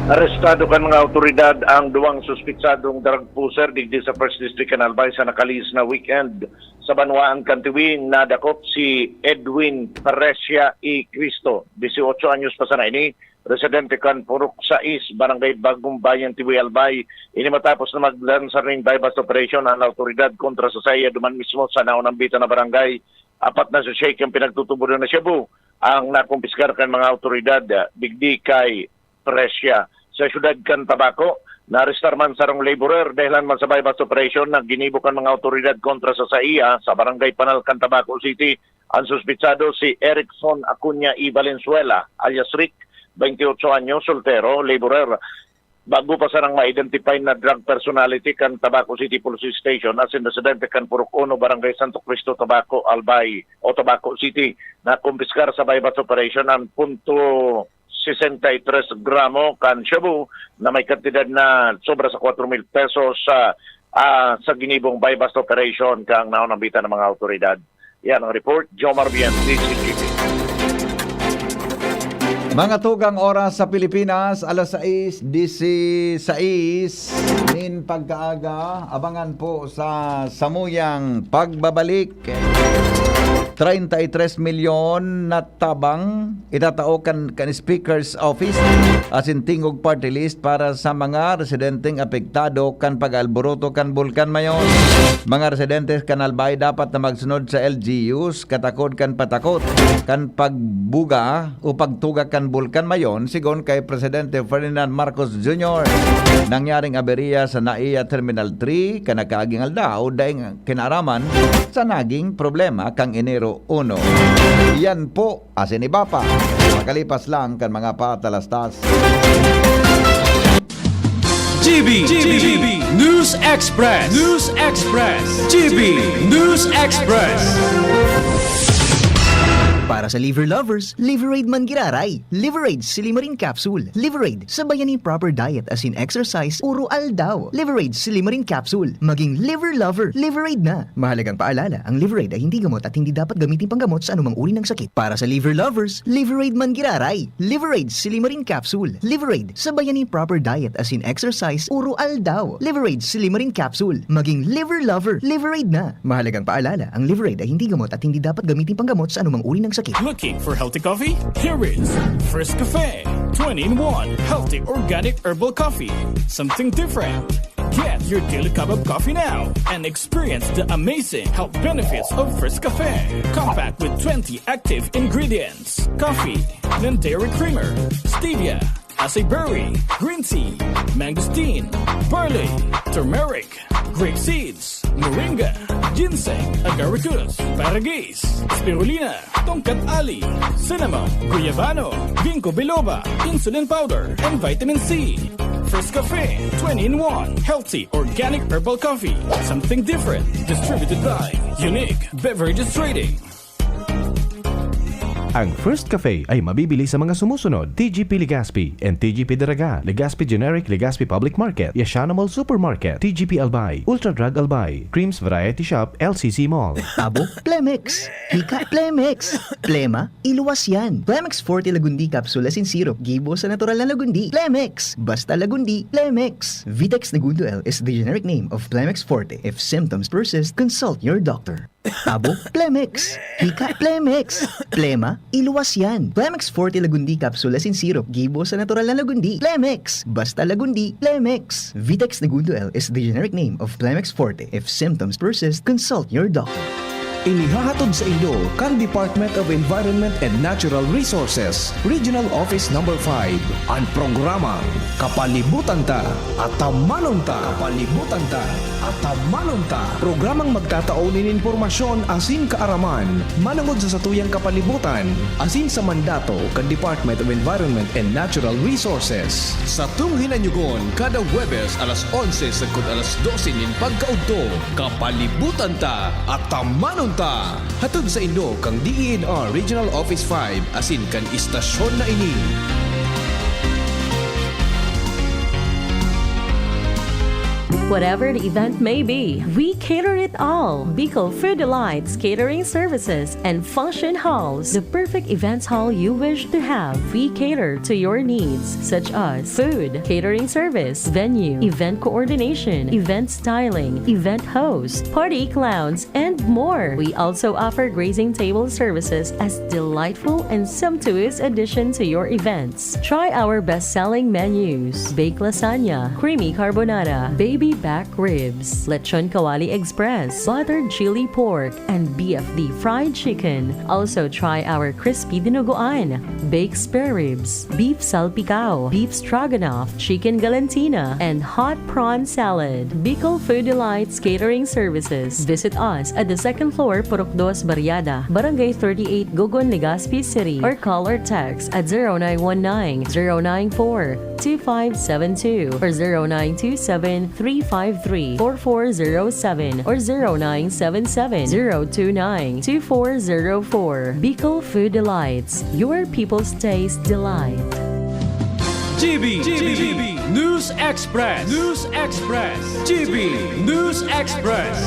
Arestado kan mga awtoridad ang duwang suspitsadong drug pusher digdi sa First District kan Albay sa nakalihis na weekend. Sa banwaan kan Tiwi, nadakop si Edwin Paresia y Cristo, dieciocho anyos pa sana ini, residente kan Purok sais, Barangay Bagong Bayan, Tiwi, Albay. Ini matapos na maglansar nin buy-bust operation ang awtoridad kontra sa saiya duman mismo sa naunambitan na barangay. Apat na sachet kan pinagtutubodan na shabu ang nakumpiskar kan mga awtoridad, ah, digdi kay Presya. Sa siyudad kan Tabaco, naarestar man sarong laborer dahelan man sa buy-bust operation na ginibo kan mga awtoridad kontra sa saiya sa Barangay Panal kan Tabaco City. Ang suspitsado si Erickson Acuña y Valenzuela, alias Rick, twenty-eight anyos, soltero, laborer. Bago pa sanang ma-identify na drug personality kan Tabaco City Police Station asin residente kan Purok Uno, Barangay Santo Cristo, Tabaco, Albay o Tabaco City. Nakumpiskar sa buy-bust operation ang punto sesenta y tres gramo kan shabu na may kantidad na sobra sa kwatro mil pesos sa, ah, sa ginibong buy-bust operation kan naunambitan ng mga awtoridad. Yan ang report, Jomar Bien, D Z G P. Mga tugang oras sa Pilipinas, alas sais disisais nin pagkaaga. Abangan po sa samuyang pagbabalik. Treinta y tres milyon na tabang itatao kan, kan Speaker's Office asin Tingog Party List para sa mga residenteng apektado kan pag-alboroto kan Bulkan Mayon. Mga residente kan Albay dapat na magsunod sa L G Us katakod kan patakot kan pagbuga o pagtuga kan Bulkan Mayon, sigon kay Presidente Ferdinand Marcos Junior. Nangyaring aberya sa NAIA Terminal three kan nakaaging aldaw, daing kinaaraman sa naging problema kan Enero uno. Yan po asin iba pa, makalipas lang kan mga patalastas. G B, G B, News Express, News Express, G B News Express. Para sa liver lovers, Liverade man giraray. Liverade Silimarin Capsule. Liverade, sabayan nin proper diet asin exercise oro aldaw. Liverade Silimarin Capsule. Maging liver lover, Liverade na. Mahalagang paalala, ang Liverade ay hindi gamot at hindi dapat gamitin panggamot sa anumang uri ng sakit. Para sa liver lovers, Liverade man giraray. Liverade Silimarin Capsule. Liverade, sabayan nin proper diet asin exercise oro aldaw. Liverade Silimarin Capsule. Maging liver lover, Liverade na. Mahalagang paalala, ang Liverade ay hindi gamot at hindi dapat gamitin panggamot sa anumang uri ng sakit. Looking for healthy coffee? Here is First Cafe, twenty-in-one healthy organic herbal coffee. Something different. Get your daily cup of coffee now and experience the amazing health benefits of First Cafe. Compact with twenty active ingredients: coffee, Lindera creamer, stevia, acai berry, green tea, mangosteen, barley, turmeric, grape seeds, moringa, ginseng, agaricus, paragis, spirulina, tongkat ali, cinnamon, guyabano, ginkgo biloba, insulin powder, and vitamin C. First Cafe, twenty in one. Healthy, organic herbal coffee. Something different. Distributed by Unique Beverages Trading. Ang First Cafe ay mabibili sa mga sumusunod: T G P Legazpi and T G P Daraga, Legazpi Generic, Legazpi Public Market, Yashana Mall Supermarket, T G P Albay, Ultra Drug Albay, Creams Variety Shop, L C C Mall. Tabo, Plemex. Hika, Plemex. Plema, iluwas yan. Plemex Forte Lagundi Capsule asin Syrup, gibo sa natural na lagundi. Plemex! Basta lagundi, Plemex! Vitex Negundo L is the generic name of Plemex Forte. If symptoms persist, consult your doctor. Tabo, Plemex. Hika, Plemex. Plema, iluwas yan. Plemex Forte Lagundi Capsule asin Syrup, gibo sa natural na lagundi. Plemex! Basta lagundi, Plemex! Vitex Negundo L is the generic name of Plemex Forte. If symptoms persist, consult your doctor. Inihahatod sa inyo kan Department of Environment and Natural Resources, Regional Office Number five, an programang Kapalibutan Ta, Atamanon Ta. Kapalibutan Ta, Atamanon Ta. Programang magtatao nin impormasyon asin kaaraman manongod sa satuyang kapalibutan asin sa mandato kan Department of Environment and Natural Resources. Satong hinanyugon kada Huwebes alas onse sagkod alas dose nin pagkaudto, Kapalibutan Ta, Atamanon Ta. Hatod sa inyo kan D E N R Regional Office five asin kan istasyon na ini. Whatever the event may be, we cater it all. Bicol Food Delights Catering Services and Function Halls, the perfect events hall you wish to have. We cater to your needs, such as food, catering service, venue, event coordination, event styling, event host, party clowns, and more. We also offer grazing table services as delightful and sumptuous addition to your events. Try our best-selling menus: baked lasagna, creamy carbonara, baby back ribs, lechon kawali express, buttered chili pork, and B F D fried chicken. Also try our crispy dinuguan, baked spare ribs, beef salpicao, beef stroganoff, chicken galantina, and hot prawn salad. Bicol Food Delights Catering Services. Visit us at the second floor, Purok Dos Barriada, Barangay thirty-eight, Gogon, Legazpi City, or call or text at zero nine one nine, zero nine four, two five seven two or zero nine two seven, three five three, four four zero seven or zero nine seven seven, zero two nine, two four zero four. Bicol Food Delights, your people's taste delight. G B, G B, News Express, News Express, G B News Express.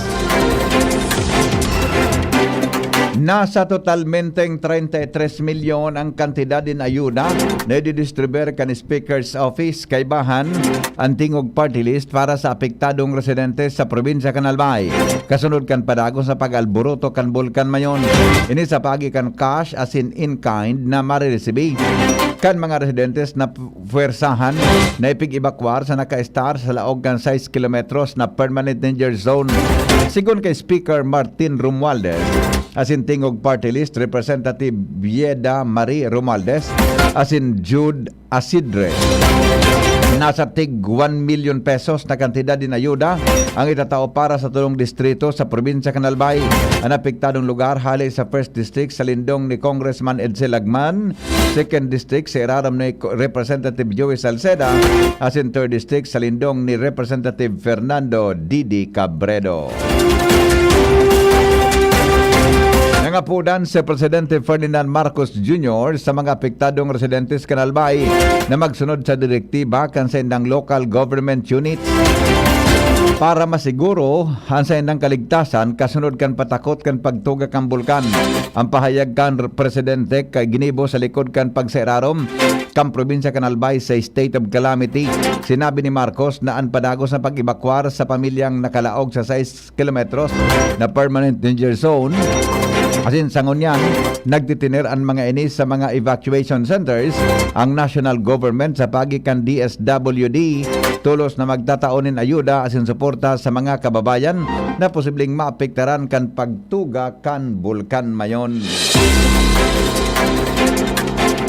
Nasa totalmenteng treinta y tres milyon ang kantidad nin ayuda na ididistribuir kan Speaker's Office. Kaibahan an Tingog Party List para sa apektadong residente sa probinsya kan Albay, kasunod kan padagos na pag-alboroto kan Bulkan Mayon. Ini sa paagi kan cash asin in-kind na mariresibi kan mga residentes na puwersahan na ipig-ebakwar sa nakaestar sa laog kan sais kilometros na permanent danger zone. Sigon kay Speaker Martin Romualdez asin Tingog Party List Representative Bieda Marie Romualdez asin Jude Asidre, nasa tig one milyon pesos na kantidad nin ayuda ang itatao para sa tolong distrito sa probinsya kan Albay. An apektadong lugar hale sa First District sa lindong ni Congressman Edsel Lagman, Second District sa irarom ni Ko-, Representative Joey Salceda, asin Third District sa lindong ni Representative Fernando Didi Cabredo. Nangapodan si Presidente Ferdinand Marcos Junior sa mga apektadong residentes kan Albay na magsunod sa direktiba kan saindang local government units para masiguro an saindang kaligtasan kasunod kan patakot kan pagtuga kan bulkan. An pahayag kan Presidente kay ginibo sa likod kan pagsairarom kan probinsya kan Albay sa state of calamity. Sinabi ni Marcos na an padagos na pag-ebakwar sa pamilyang nakalaog sa sais kilometros na permanent danger zone, asin sa ngunyan, nagtitiner an mga ini sa mga evacuation centers ang national government sa paagi kan D S W D, tolos na magtatao nin ayuda asin suporta sa mga kababayan na posibleng maapektaran kan pagtuga kan Bulkan Mayon.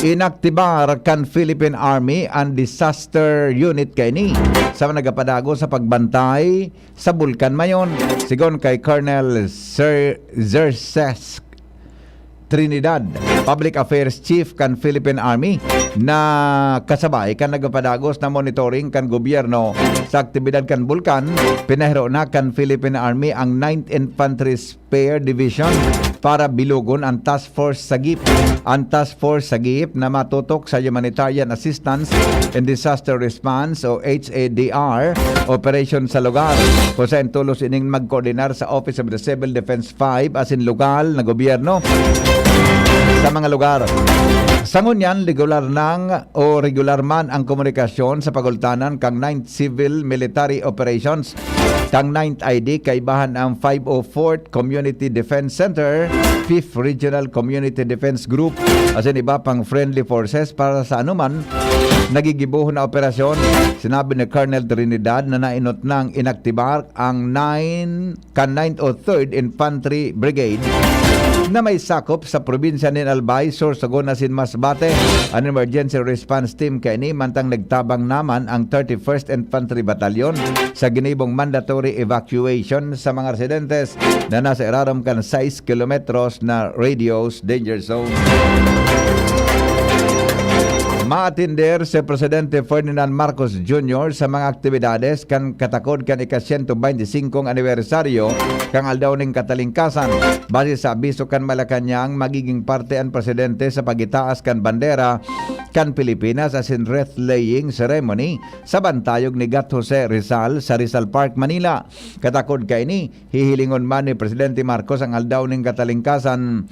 Inaktibar kan Philippine Army an disaster unit kaini sa nagapadago sa pagbantay sa Bulkan Mayon. Sigon kay Colonel Sir Xerxes Trinidad, Public Affairs Chief kan Philippine Army, na kasabay kan nagpapadagos na monitoring kan gobyerno sa aktibidad kan bulkan, pinahiro na kan Philippine Army ang Ninth Infantry Spear Division para bilugon ang Task Force Sagip. Ang Task Force Sagip na matutok sa Humanitarian Assistance and Disaster Response o H A D R operation sa lugar, kung saan tolos ining magkoordinar sa Office of the Civil Defense five asin lokal na gobyerno sa mga lugar. Sa ngunyan, regular nang o regular man ang komunikasyon sa pagultanan kan Ninth Civil Military Operations, kan Ninth I D, kaibahan ang five oh fourth Community Defense Center, Fifth Regional Community Defense Group, asin iba pang friendly forces para sa anuman nagigibohon na operasyon. Sinabi ni Colonel Trinidad na nainot nang inaktibar ang nine kan Ninth o Third Infantry Brigade na may sakop sa probinsya nin Albay, Sorsogon asin Masbate. An Emergency Response Team kaini mantang nagtabang naman ang Thirty-first Infantry Battalion sa ginibong mandatory evacuation sa mga residentes na nasa irarom kan sais kilometros na radius danger zone. Maatender si Presidente Ferdinand Marcos Junior sa mga aktibidades kan katakod kan ika-siyento beinti singkong anibersaryo kan Aldaw nin Katalingkasan. Base sa abiso kan Malacañang, magiging parte an presidente sa pagitaas kan bandera kan Pilipinas asin wreath-laying ceremony sa bantayog ni Gat Jose Rizal sa Rizal Park, Manila. Katakod kaini, hihilingon man ni Presidente Marcos ang Aldaw nin Katalingkasan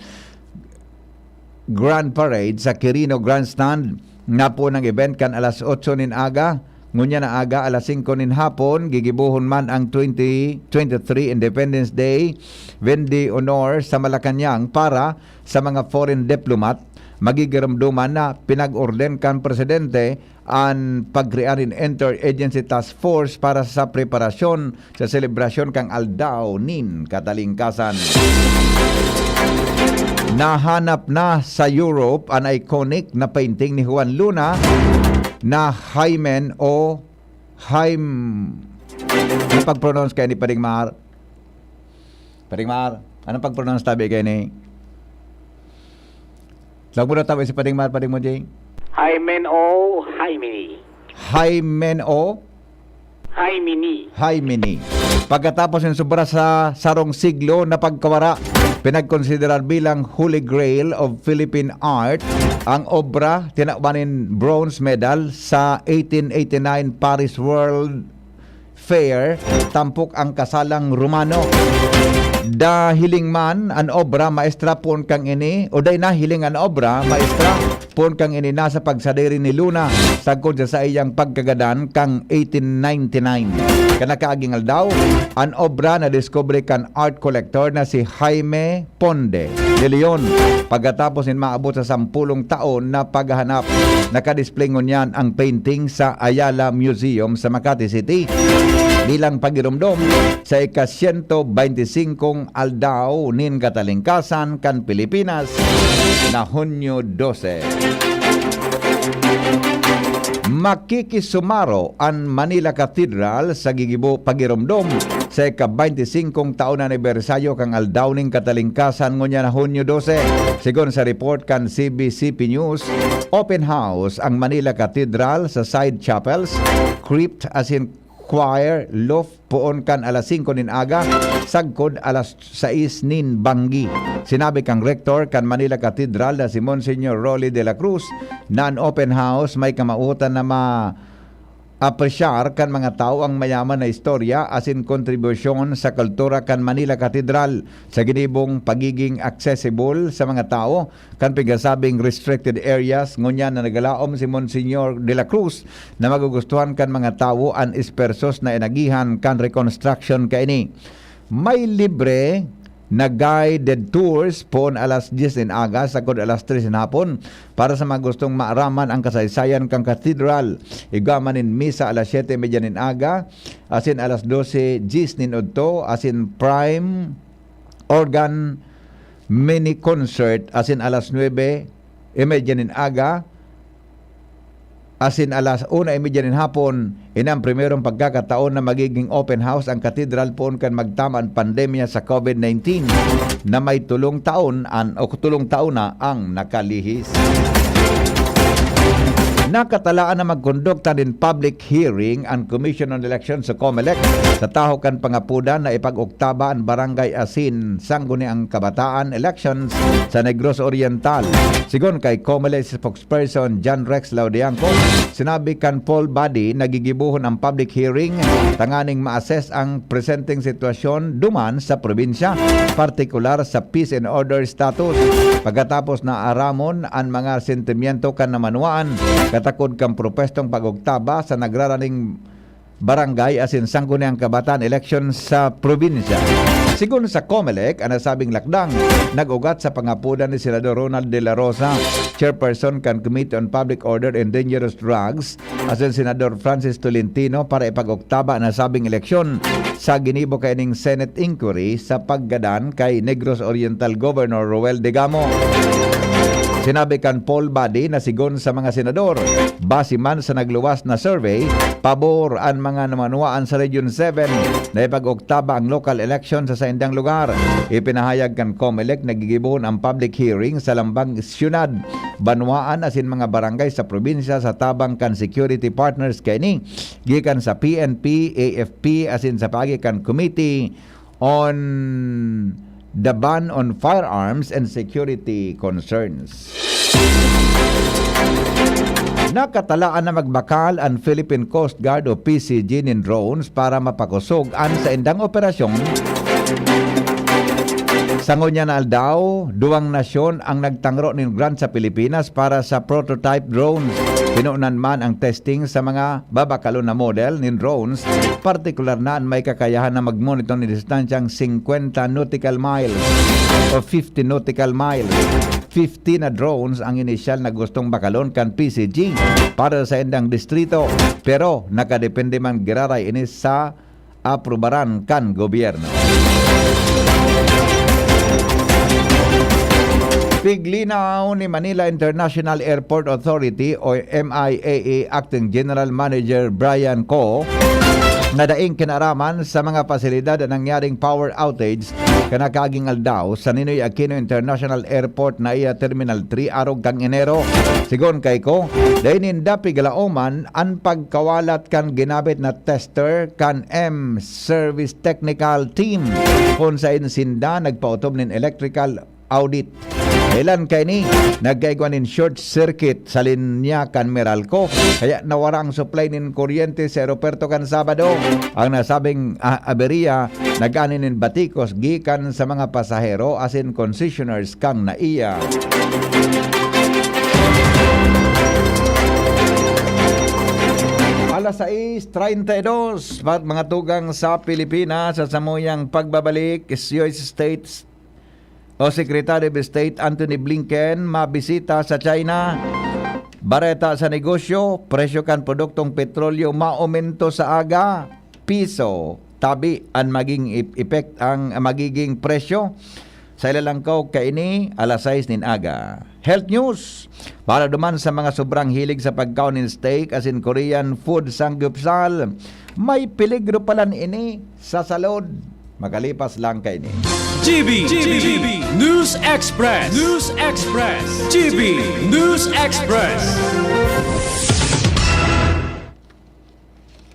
Grand Parade sa Quirino Grandstand. Napoon ang event kan alas otso nin aga, ngunyan na aga alas singko nin hapon, gigibohon man ang twenty twenty-three Independence Day Vendee Honor sa Malacañang para sa mga foreign diplomat. Magigiromdoman na pinag-orden kan presidente an pagkrear nin Interagency Task Force para sa preparasyon sa selebrasyon kan Aldaw nin Katalingkasan. Nahanap na sa Europe an iconic na painting ni Juan Luna na Hymen o Haim-, ang pag-pronounce kaini, Pading Mar? Pading Mar, anong pag-pronounce tabi kaini? Laog mo na tabi si Pading Mar, Pading Mojing? Hymen o Hymeni? Hymen o Hymeni. Hymeni. Pagkatapos ng sobra sa sarong siglo na pagkawara, pinagkonsiderar bilang Holy Grail of Philippine Art ang obra tinawan nin bronze medal sa eighteen eighty-nine Paris World Fair, tampok ang kasalang Romano. Dahiling man an obra maestra poon kang ini, o dai nahiling an obra maestra poon kang ini nasa pagsadiri ni Luna sagkod sa saiyang pagkagadan kang eighteen ninety-nine. Kan nakaaging aldaw, an obra nadiskubre kan art collector na si Jaime Ponde de Leon. Pagkatapos nin maabot sa sampulong taon na paghahanap, nakadisplay ngunyan ang painting sa Ayala Museum sa Makati City bilang pagiromdom sa ika-siyento beinti singkong aldaw nin katalingkasan kan Pilipinas na Hunyo dose. Makikisumaro an Manila Cathedral sa gigibo pagiromdom sa ika-beinti singkong taon na anibersaryo kan Aldaw nin Katalingkasan ngunyan na Hunyo dose. Segun sa report kan C B C P News, open house ang Manila Cathedral sa side chapels, crypt asin choir loft poon kan alas singko nin aga sagkod alas sais nin banggi. Sinabi kan Rector kan Manila Cathedral na si Monsignor Rolly de la Cruz na an open house may kamawotan na ma-apresyar kan mga tawo ang mayaman na istorya asin kontribusyon sa kultura kan Manila Cathedral sa ginibong pagiging accessible sa mga tawo kan pinasabing restricted areas, ngunyan na nagalaom si Monsignor de la Cruz na magugustuhan kan mga tawo an espersos na inagihan kan reconstruction kaini. May libre na guided tours poon alas dyes nin aga sagkod alas tres nin hapon para sa mga gustong maaraman ang kasaysayan kan katedral. Igwa man nin misa alas siyete y media nin aga, asin alas dose dyes nin udto, asin prime organ mini concert, asin alas nuebe y media nin aga, asin alas una y media nin hapon, ini ang primerong pagkakataon na magiging open house ang katedral poon kan magtama an pandemya sa COVID nineteen. na may tulong taon an, o tulong taon na ang nakalihis. Nakatalaan na magkondukta nin public hearing an Commission on Elections o COMELEC sa tahaw kan pangapodan na ipag-oktaba an barangay asin Sangguniang Kabataan elections sa Negros Oriental. Sigon kay COMELEC spokesperson John Rex Laudiangco, sinabi kan poll body na gigibohon ang public hearing tanganing ma-assess ang presenteng sitwasyon duman sa probinsya, partikular sa peace and order status. Pagkatapos na aramon an mga sentimiento kan namanwaan, katakod kan propwestong pag-oktaba sa nagraraning barangay asin Sangguniang Kabataan election sa probinsya. Sigon sa COMELEC, an nasabing lakdang nag-ugat sa pangapodan ni Senador Ronald De La Rosa, chairperson kan Committee on Public Order and Dangerous Drugs, asin Senador Francis Tolentino para ipag-oktaba an nasabing eleksyon sa ginibo kaining Senate inquiry sa paggadan kay Negros Oriental Governor Roel Degamo. Sinabi kan poll body na sigon sa mga senador, base man sa nagluwas na survey, pabor an mga namanwaan sa Region seven na ipag-oktaba ang local election sa saindang lugar. Ipinahayag kan COMELEC na gigibohon ang public hearing sa lambang syudad, banwaan asin mga barangay sa probinsya sa tabang kan security partners kaini, gikan sa P N P, A F P, asin sa paagi kan Committee on the Ban on Firearms and Security Concerns. Nakatalaan na magbakal an Philippine Coast Guard o P C G nin drones para mapakosog an saindang operasyon. Sa ngunyan na aldaw, duwang nasyon ang nagtangro nin grant sa Pilipinas para sa prototype drones. Pinunan man ang testing sa mga babakalon na model nin drones, partikular na an may kakayahan na magmonitor nin distansyang singkwenta nautical miles o fifty nautical miles. Fifty na drones ang inisyal na gustong bakalon kan P C G para sa indang distrito, pero nakadepende man giraray ini sa aprubaran kan gobyerno. Piglinaw ni Manila International Airport Authority o M I A A Acting General Manager Brian Co na daing kinaraman sa mga pasilidad na nangyaring power outage kan nakaaging aldaw sa Ninoy Aquino International Airport na iya Terminal three arog kan Enero. Sigon kay Co, dai ninda pigalaoman an pagkawalat kan ginabit na tester kan M Service Technical Team, kun saen sinda nagpaotob nin electrical audit. Dahelan kaini, nagkaigwa nin short circuit sa linya kan Meralco, kaya nawara ang supply nin kuryente sa eropuwerto kan Sabado. Ang nasabing, ah, aberya nag-ani nin batikos gikan sa mga pasahero asin concessioners kan NAIA. Alas sais treinta y dos, pat mga tugang sa Pilipinas, sa samuyang pagbabalik, si U S States o Secretary of State Antony Blinken mabisita sa China. Bareta sa negosyo, presyo kan produktong petrolyo maomento sa aga, piso, tabi an maging ep-, epek-, ang magiging presyo sa ilalangkaw kaini, alas sais nin aga. Health news. Para duman sa mga sobrang hilig sa pagkaon nin steak asin Korean food sanggupsal, may peligro palan ini sa salud. Makalipas lang kaini. G B, G B, News Express, News Express, G B News Express.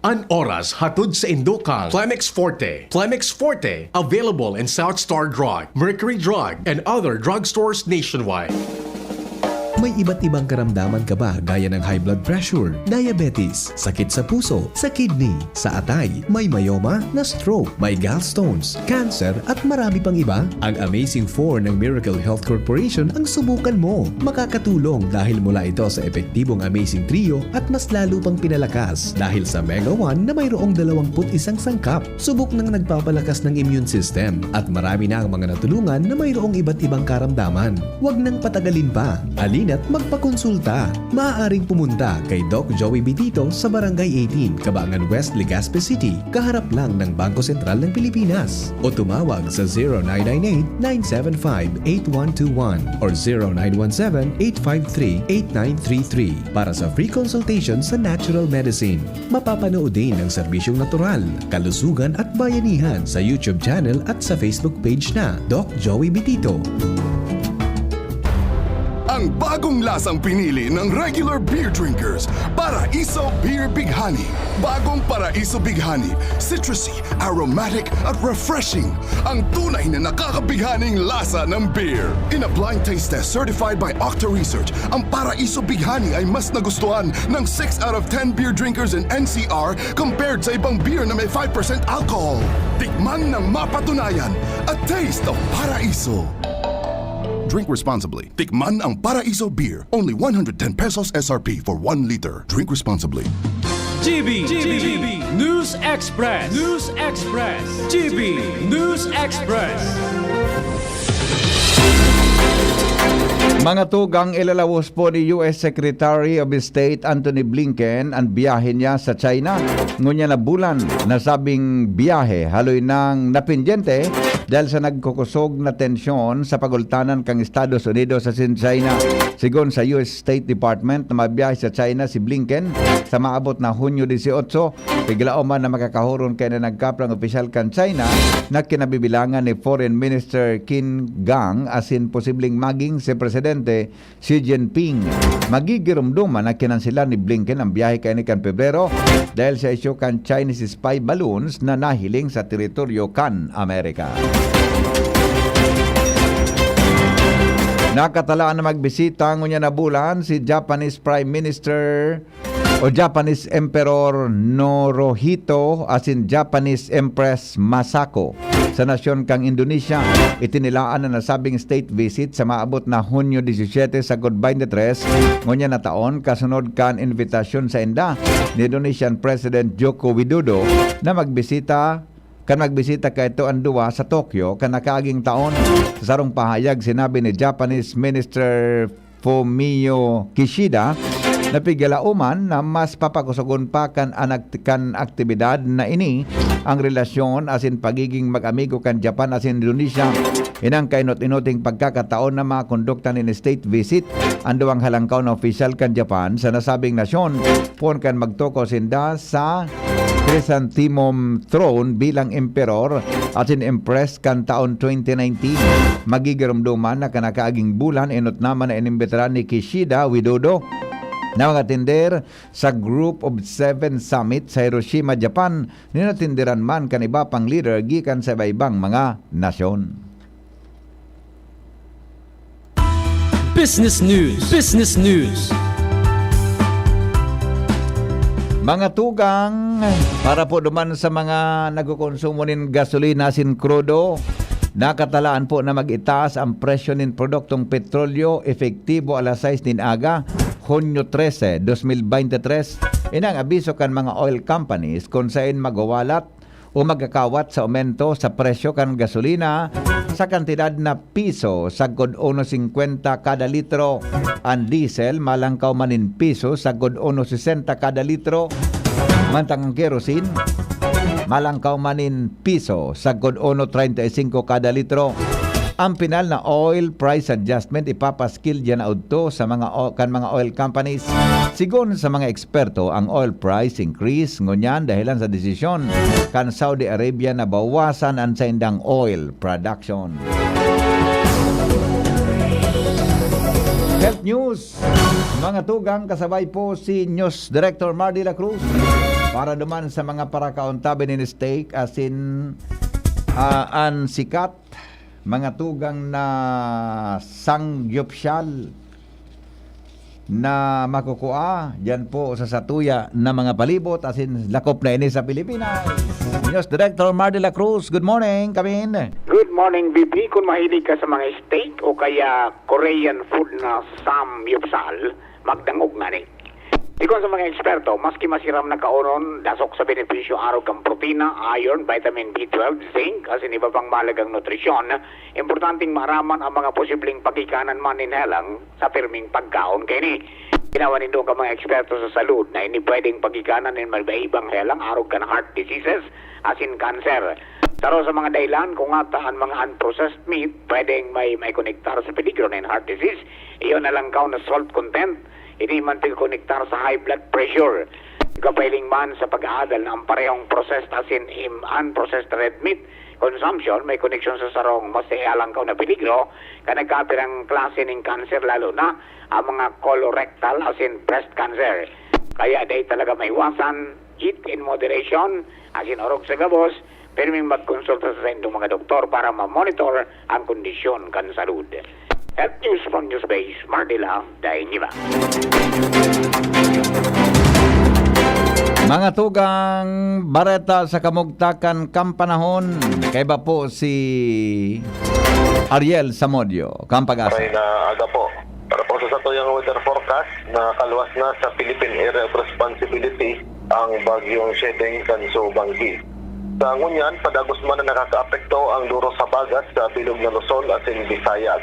An oras hatod sa indo kan Plemex Forte. Plemex Forte, available in South Star Drug, Mercury Drug, and other drugstores nationwide. May iba't ibang karamdaman ka ba, gaya ng high blood pressure, diabetes, sakit sa puso, sa kidney, sa atay, may myoma, na-stroke, may gallstones, cancer, at marami pang iba? Ang Amazing Four ng Miracle Health Corporation ang subukan mo. Makakatulong dahil mula ito sa epektibong Amazing Trio at mas lalo pang pinalakas dahil sa Mega One na mayroong dalawampu't isang sangkap. Subok nang nagpapalakas ng immune system at marami na ang mga natulungan na mayroong iba't ibang karamdaman. Huwag nang patagalin pa. Halina at magpakonsulta. Maaaring pumunta kay Doc Joey Bitito sa Barangay eighteen, Kabangan West, Legazpi City, kaharap lang ng Bangko Sentral ng Pilipinas. O tumawag sa zero nine nine eight, nine seven five, eight one two one or zero nine one seven, eight five three, eight nine three three para sa free consultation sa natural medicine. Mapapanood din ang serbisyong natural, kalusugan at bayanihan sa YouTube channel at sa Facebook page na Doc Joey Bitito. Ang bagong lasang pinili ng regular beer drinkers, Paraiso Beer Bighani. Bagong Paraiso Bighani, citrusy, aromatic at refreshing. Ang tunay na nakakabighaning lasa ng beer. In a blind taste test certified by Octa Research, ang Paraiso Bighani ay mas nagustuhan ng six out of ten beer drinkers in N C R compared sa ibang beer na may five percent alcohol. Tikman ng mapatunayan, a taste of Paraiso. Drink responsibly. Tikman ang Paraiso Beer. Only one hundred ten pesos S R P for one liter. Drink responsibly. G B, G B, News Express, News Express, G B, News Express. Mga tugang, ilalawos po ni U S Secretary of State Antony Blinken ang biyahe niya sa China. Ngunyan na bulan, nasabing biyahe haloy nang napendyente dahil sa nagkukusog na tensyon sa pagultanan kan Estados Unidos asin China. Sigon sa U S State Department na mabiyahe sa China si Blinken sa maabot na Hunyo dieciocho, piglaoman na makakahoron kaya na nagkaplang opisyal kan China na kinabibilangan ni Foreign Minister Qin Gang asin posibleng maging si Presidente Xi Jinping. Magigiromdoman na kinanselar ni Blinken ang biyahe kaini kan Pebrero dahil sa isyu kan Chinese spy balloons na nahiling sa teritoryo kan Amerika. Nakatalaan na magbisita ngunyan na bulan si Japanese Prime Minister o Japanese Emperor Naruhito asin Japanese Empress Masako sa nasyon kan Indonesia. Itinilaan na nasabing state visit sa maabot na Hunyo disisiete sagkod baynte tres ngunyan na taon, kasunod kan invitasyon sa inda ni Indonesian President Joko Widodo na magbisita kan magbisita kaito an duwa sa Tokyo kan nakaaging taon. Sa sarong pahayag, sinabi ni Japanese Minister Fumio Kishida na pigalaoman na mas papakusogon pa kan anak kan aktibidad na ini ang relasyon asin pagiging mag-amigo kan Japan asin Indonesia. Inang kainot-inoting pagkakataon na makondukta nin state visit an duwang halangkaw na opisyal kan Japan sa nasabing nasyon, poon kan magtukaw sinda sa Chrysanthemum Throne bilang emperor asin empress kan taon twenty nineteen. Magigiromdoman na kan nakaaging bulan, inot naman na inimbitaran ni Kishida Widodo na mag-atender sa Group of Seven Summit sa Hiroshima, Japan, nin atenderan man kan iba pang leader gikan sa iba-ibang mga nasyon. Business News. Business News. Mga tugang, para po duman sa mga nagkokonsumo nin gasolina asin krudo, nakatalaan po na mag-itaas ang presyo nin produktong petrolyo epektibo alas sais nin aga, Hunyo trese, dos mil baynte tres. Inang abiso kan mga oil companies kun saen magwawalat o magkakawat sa aumento sa presyo kan gasolina sa kantidad na piso sagkod uno singkwenta kada litro, an diesel malangkaw man nin piso sagkod uno sesenta kada litro, mantang an kerosene malangkaw man nin piso sagkod uno treinta y cinco kada litro. An pinal na oil price adjustment ipapaskil diyan na udto sa mga o-, kan mga oil companies. Sigon sa mga eksperto, ang oil price increase ngunyan dahelan sa desisyon kan Saudi Arabia na bawasan an saindang oil production. Health News, mga tugang, kasabay po si News Director Mardy La Cruz para duman sa mga parakaon tabi nin steak asin, ah, an sikat, mga tugang, na sangyupsyal na makukua diyan po sa satuya na mga palibot asin lakop na ini sa Pilipinas. News Director Mardy La Cruz, good morning, come in. Good morning, B P. Kung mahilig ka sa mga steak o kaya Korean food na samgyupsal, magdangog ngani. Sigon sa mga eksperto, maski masiram na kaonon, dasok sa benepisyo arog kan protina, iron, vitamin B twelve, zinc, asin iba pang mahalagang nutrisyon, importanteng maaraman ang mga posibleng pagikanan man nin helang sa pirming pagkaon kaini. Ginawa nindo kan mga eksperto sa salud na ini pwedeng pagikanan nin maiba-ibang helang arog kan heart diseases asin kanser. Saro sa mga dahilan kung ngata an mga unprocessed meat pwedeng may maikonektar sa peligro nin heart disease, iyo na langkaw na salt content. Ini man pigkonektar sa high blood pressure. Kapahiling man sa pag-aadal na ang parehong processed asin im-, unprocessed red meat consumption may koneksyon sa sarong mas alangkaw na peligro kan nagkapirang klase nin kanser, lalo na ang mga colorectal asin breast cancer. Kaya dai talaga maiwasan, eat in moderation, asin orog sa gabos, pirming magkonsulta sa saindong mga doktor para ma-monitor ang kondisyon kan salud. Health News from Newsbase, Mardila Dainiba. Mga tugang bareta sa kamugtakan kan panahon, kaiba po si Ariel Samodio, kan Pag-asa. Maray na aga po. Para po sa satuyang weather forecast, nakaluwas na sa Philippine Area of Responsibility ang bagyong Shedeng kan Sobangi. Sa ngunyan, padagos man na nakakaapekto ang Duros Habagat sa bilog na Luzon asin Visayas.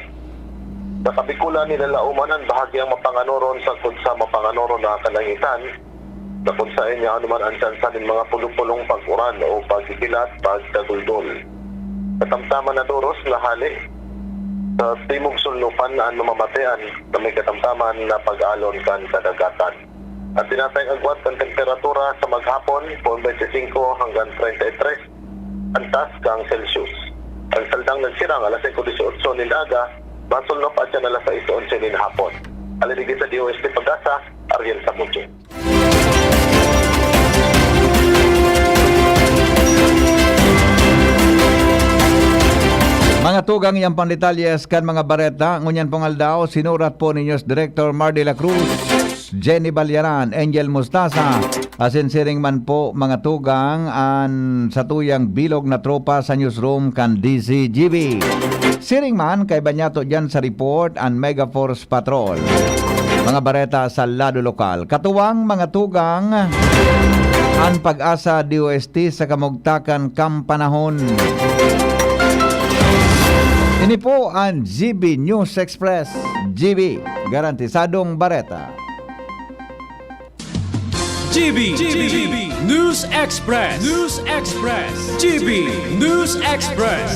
Sa Kabikulan, nilalaoman an bahagyang mapanganoron sagkod sa mapanganoron na kalangitan, na kun saen yaon man an tsansa nin mga pulong-pulong pag-uran o pagkikilat, pagkaguldol. Katamtaman na duros na hale sa Timog Sulnupan na an mamamatean na may katamtaman na pag-alon kan kadagatan. An tinatayang agwat kan temperatura sa maghapon, poon twenty-five hanggang treinta y tres, antas kan Celsius. An saldang nagsirang alas singko dieciocho nin aga, masulnop atyan alas sais onse nin hapon. Alin digdi sa D O S T Pag-asa, Ariel Samudio. Mga tugang, yang pang detalyes kan mga bareta ngunyan pong aldaw, sinurat po ni News Director Mar de la Cruz, Jenny Balyaran, Angel Mustasa, asin siring man po, mga tugang, an satuyang bilog na tropa sa newsroom kan D Z G B. Siring man, kaiba niyato diyan sa report an Megaforce Patrol. Mga bareta sa lado lokal. Katuwang, mga tugang, an Pag-asa D O S T sa kamugtakan kan panahon. Ini po an G B News Express. G B, garantisadong bareta. G B, G B, News Express, News Express, G B News Express.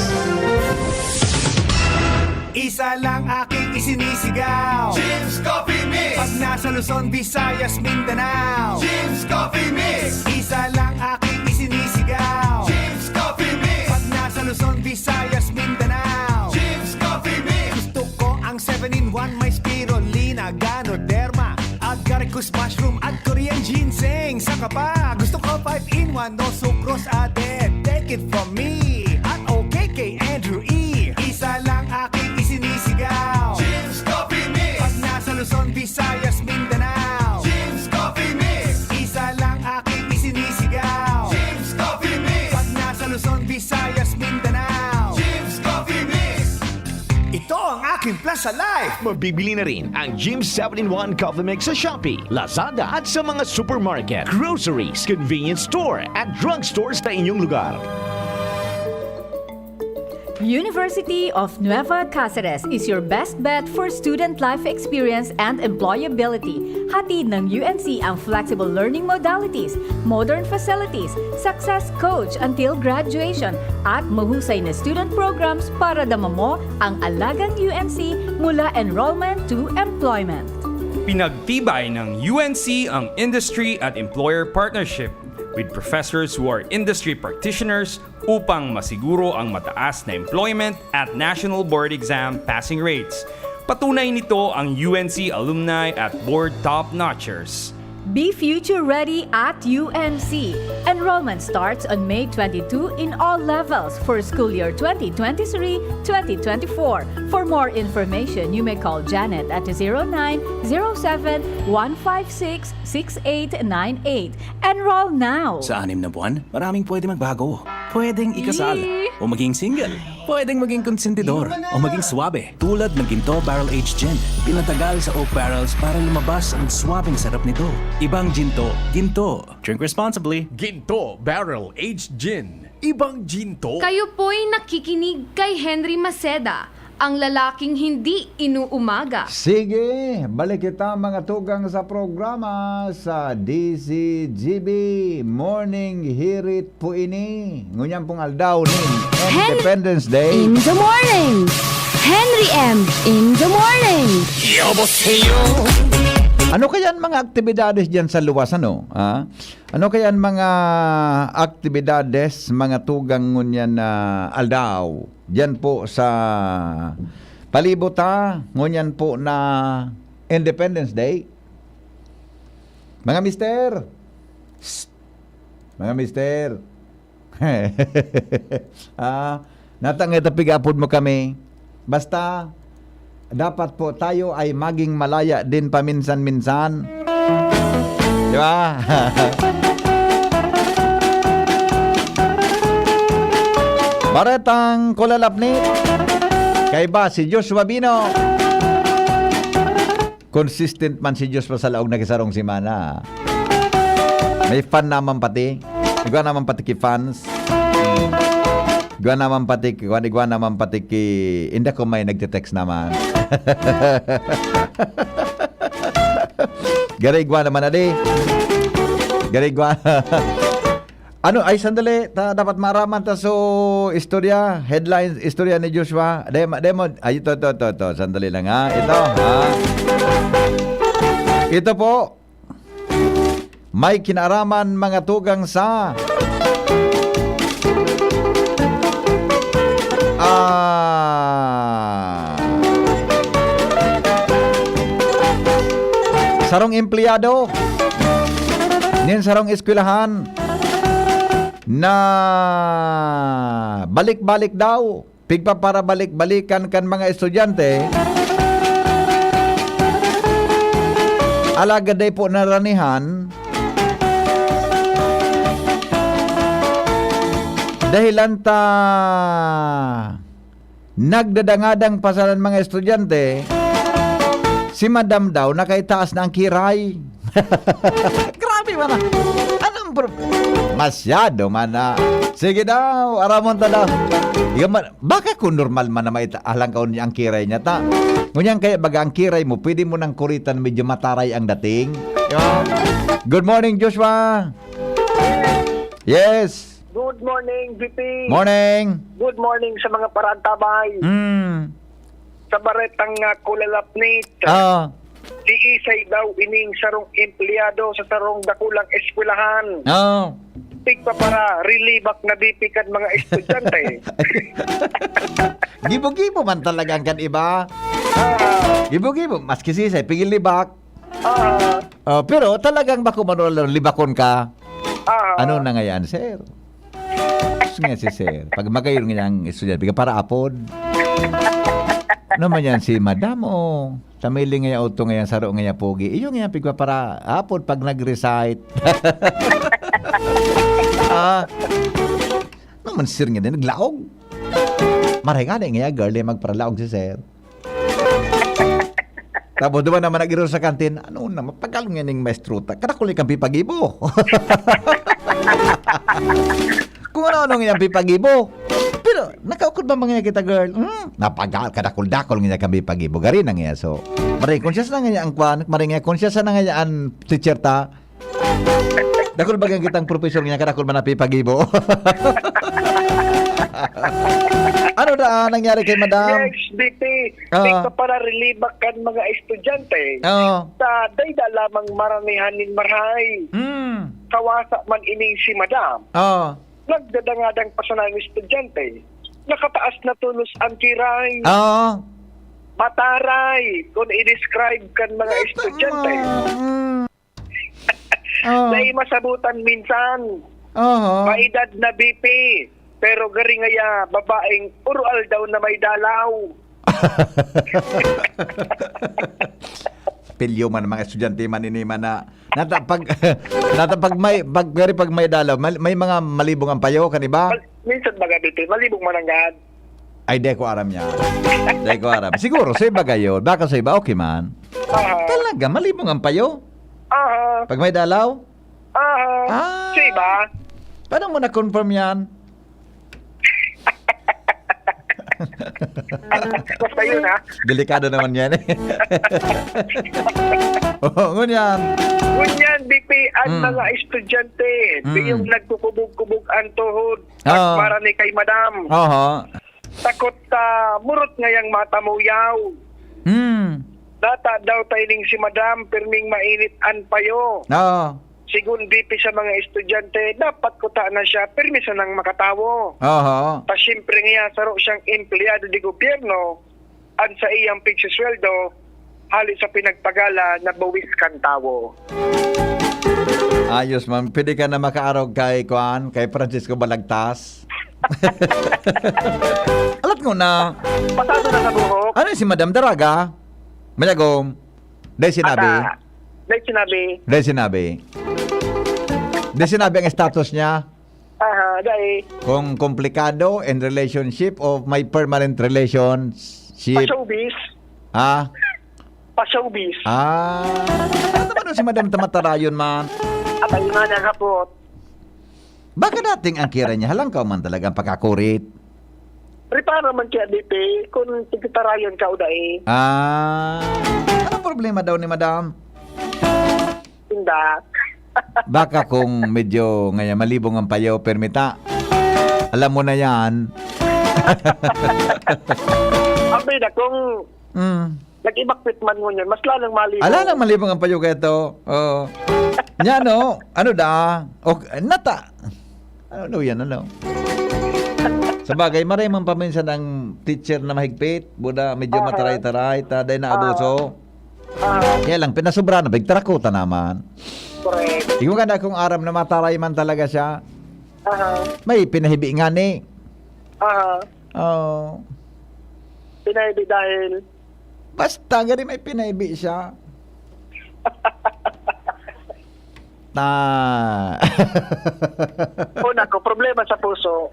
Isa lang aking isinisigaw. Jim's Coffee Mix. Pag nasa Luzon, Visayas, Mindanao. Jim's Coffee Mix. Isa lang aking isinisigaw. Jim's Coffee Mix. Pag nasa Luzon, Visayas, Mindanao. Jim's Coffee Mix. Gusto ko ang seven-in-one, may spirulina, ganoderma, agaricus mushroom at Korean ginseng. Saka pa, gusto ko five-in-one, no sucrose added. Take it from me at O K K Andrew E. Isa lang aking isinisigaw. Jim's Coffee Mix. Pag nasa Luzon, Visayas, Mindanao. Jim's Coffee Mix. Isa lang aking isinisigaw. Jim's Coffee Mix. Pag nasa Luzon, Visayas, Mindanao. Jim's Coffee Mix. Ito ang aking Plaza Life. Mabibili na rin ang Jim's seven-in-one Coffee Mix sa Shopee, Lazada at sa mga supermarket, groceries, convenience store at drugstores na inyong lugar. University of Nueva Cáceres is your best bet for student life experience and employability. Hatid ng U N C ang flexible learning modalities, modern facilities, success coach until graduation, at mahusay na student programs para dama mo ang alagang U N C mula enrollment to employment. Pinagtibay ng U N C ang industry at employer partnership with professors who are industry practitioners upang masiguro ang mataas na employment at national board exam passing rates. Patunay nito ang U N C alumni at board top-notchers. Be future ready at U N C. Enrollment starts on May twenty-two in all levels for school year twenty twenty-three, twenty twenty-four. For more information, you may call Janet at zero nine zero seven, one five six, six eight nine eight. Enroll now! Sa anim na buwan, maraming pwede magbago. Pwedeng ikasal, Yee! O maging single. Pwedeng maging konsentidor, o maging swabe, tulad ng Ginto Barrel Aged Gin. Pinatagal sa oak barrels para lumabas ang swabeng sarap nito. Ibang Ginto, Ginto. Drink responsibly. Ginto Barrel Aged Gin. Ibang Ginto. Kayo po'y nakikinig kay Henry Maceda, ang lalaking hindi inuumaga. Sige, balik kita, mga tugang, sa programa sa D C G B Morning Hirit po ini. Ngunyan pong aldaw nin Henry Independence Day. In the morning. Henry M in the morning. 여보세요. Ano kaya ang mga aktibidades diyan sa luwas, ano? Ha? Ano kaya ang mga aktibidades, mga tugang, ngunyan na aldaw? Diyan po sa palibot, ha? Ngunyan po na Independence Day. Mga mister! Psst! Mga mister! Ah, natangay ta pig-apod mo kami. Basta, dapat po tayo ay maging malaya din paminsan-minsan. Di ba? Baretang kulalapnit. Kaiba si Joshua Bino. Consistent man si Joshua sa laog na kisarong semana. May fan naman pati. Igwa naman pati ki fans. Igwa naman pati ki, igwa naman pati ki, inda ko may nagte-text naman. Gari igwa naman, adi. Gari igwa. Ano, ay, sandali. Ta, dapat maaraman ta so istorya, headlines, istorya ni Joshua. Demo, demo. Ay, ito, ito, ito, ito. Sandali lang, ha. Ito, ha. Ito po. May kinaaraman, mga tugang, sa, ah, sarong empleyado nin sarong eskwelahan na balik-balik daw, pigpaparabalik-balikan kan mga estudyante, alagad dai po naranihan, dahilan ta nagdadangadang pa sana an mga estudyante, si madam daw nakaitaas na ang kiray. Grabe man na. Anong pro-, masyado man na. Sige daw, aramon ta daw. Ika man, baka kung normal man na maita-, halangkaon niya ang kiray niya, ta. Ngunyan kaya baga ang kiray mo, pwede mo nang kuritan, medyo mataray ang dating. Di ba? Good morning, Joshua. Yes. Good morning, B P. Morning. Good morning sa mga paraantabay. Mm. Sa baretang, ah, kulalapnit. Ah. Tiisay daw ining sarong empleyado sa sarong dakulang eskwelahan. Ah. Pigpapara-relibak na B P kan mga estudyante. Gibo-gibo man talaga kan iba. Ah. Gibo-gibo, maski sisay, pigilibak. Ah. Oh, pero talagang bako man libakon ka. Ah. Ano na ngayon, sir? Nga si sir. Pag magayon nga niyang estudyante, pigpaparaapod. Ano man yan si madam, oh? Tamili nga auto nga yan, saro nga yan, pogi. Iyo nga yan, pigpaparaapod pag nag-recite. Ah. Ano man, sir, nga din, naglaog. Maray nga, di nga, girl, eh, magparalaog si sir. Tapos, duman naman nag-iro sa kantin, "Ano na, mapagal nga ning maestro ta. Kadakul ni kang pipagibo." Kung ano-ano nga pipagibo. Pero, nakaukod ba mga kita, girl? Hmm? Napagal, kadakul-dakul nga kang pipagibo. Gari na nga, so. Maray, kung siya sa nga ang kwan, maray nga, kung siya sa nga ang teacher ta, dakul ba kitang professor niya, kadakul ba napipagibo? Ano na, ah, nangyari kay madam? Yes, B P. Ah. Nagpapararelibak kan mga estudyante. Oo. Sa dayda lamang maranihan nin marahay. Mm. Kawasa man ining si madam. Oo. Nagdadangadang pa sana ang estudyante. Nakataas na tulos ang kiray. Oo. Mataray, kung i-describe kan mga estudyante. Mm. Oh. Dai masabutan minsan. Oho. Maedad na, B P. Pero gari ngaya, babaeng urual daw na may dalaw. Pilyo man, mga estudyante man ini man na, nata pag, nata pag may, pag, gari pag may dalaw, may, may mga malibong ang payo, kan iba? Pag, Minsan baga, D P, malibog man nanggad. Ay, di ko aram yan. Di ko aram. Siguro, sa iba gayon. Baka sa iba, okay man. Aha. Talaga, malibog ang payo? Aha. Pag may dalaw? Aha. Ah. Sa iba? Paano mo na-confirm yan? Basta yun, ha? Delikado naman yan, eh. Oo, ngunyan. Ngunyan, D P, ang Mm. mga estudyante, Mm. yung nagkukubog-kubog ang tuhod, Oo. Pagmara ni kay madam. Oho. Takot ta, murot ngayang matamuyaw. Hmm. Data daw ta ining si madam, pirming mainit an payo. Oo. Sigun D P sa mga estudyante, dapat kuta na siya, pirmi sanang makatawo. Oho. Ta siyempre nga, saro siyang empleyado de gobyerno, an saiyang pigsisweldo, hali sa pinagpagala na buwis kan tawo. Ayos man. Pwede ka na makaarog kay, kuan, kay Francisco Balagtas. Alat ko na. Pasado na sa buhok. Ano si Madam Daraga? Mayagom. Dahil sinabi. Ata, dahil sinabi. Dahil sinabi. Dahil sinabi ang status niya. Aha, dai. Kung komplikado in relationship o may permanent relationship? Pa-showbiz. Ha? Pa-showbiz. Ah. Ano naman si Madam Tamatarayon, man? At ayun nga, nagkapot. Baka dating ang kira niya, halangkaw man talaga ang pagkakurit. Repara man kaya, D P, kung tigtarayan ka o dai. Ah. Anong problema daw ni Madam? Inda. Baka kung medyo ngaya malibong ang payo, permita. Alam mo na yan. Abi na kung Mm. nag-imakwit man ngunyan, mas lalong malibong. Ala nang malibong ang payo kaya to. Oo. Nya, no? Ano da? O, nata. Ano daw yan, ano? Sa bagay, maray man paminsan ang teacher na mahigpit, buda, medyo Aha. mataray-taray, ta, dahil naabuso. Ah. Kaya lang, pinasubra na, bigtarakuta naman. Correct. Ikaw ka na kung aram na mataray man talaga siya. Aha. May pinahibi nga ni. Aha. Oo. Pinahibi dahil? Basta, gani may pinahibi siya. Ta- Oh, nako, problema sa puso.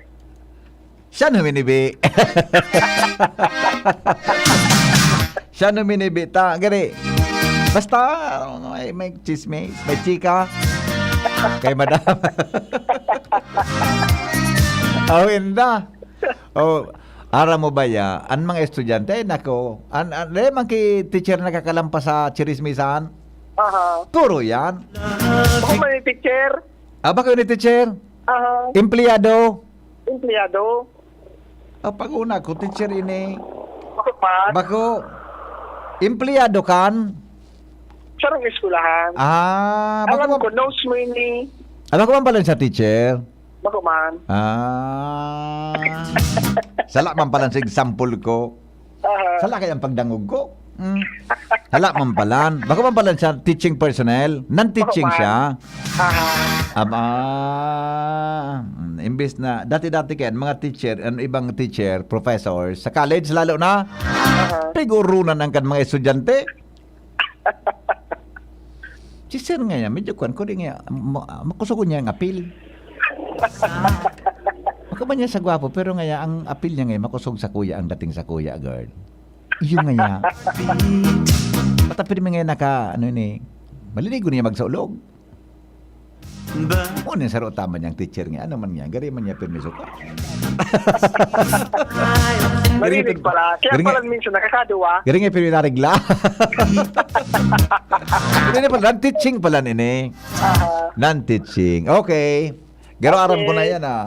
Siya na minibi. Siya na minibi. Ta, gani. Basta, may, may chismis, may chika. Kay madam. Oh, inda. Oh, aram mo ba ya? An mga estudyante, ay, nako. An, an, di man ki teacher nakakalampas sa chirismisan? Aha. Puro yan. Bako man ni teacher? Ah, bako ni teacher? Aha. Empleyado? Empleyado. Ah, pag-una ko, teacher ini. Bako man. Bako, empleyado kan? Sarong eskwelahan. Ah, bako Alam man ko, knows mo ini. Ah, bako man pala sa teacher? Bako man. Ah. Sala man pala sa example ko. Aha. Sala kaya ang pagdangog ko? Mm. Sala man pala. Bako man pala sa teaching personnel. Non-teaching Bako man. siya. Aha. Aba. Mm, imbes na, dati-dati kaya, mga teacher, ang ibang teacher, professor, sa college lalo na, Aha. pigurunan ang kan mga estudyante. Si sir nga yan, medyo kwan ko rin nga, ma-, makusog niya ang apil. Makaman niya sa gwapo, pero nga ang apil niya nga, makusog sa kuya ang dating sa kuya, girl. Yung nga niya. Patapin mo nga naka, ano ni, maliligo niya magsaulog. Ano yung saro tama niyang teacher nga? Ano man niya? Gari man niya permiso ka? Marinig pala. Kaya Gari nga pala minsan nakakaduwa. Gari nga pinarigla. Hindi pala, non-teaching pala nini. Aha. Non-teaching. Okay. Garo aram ko na Okay. yan, ah.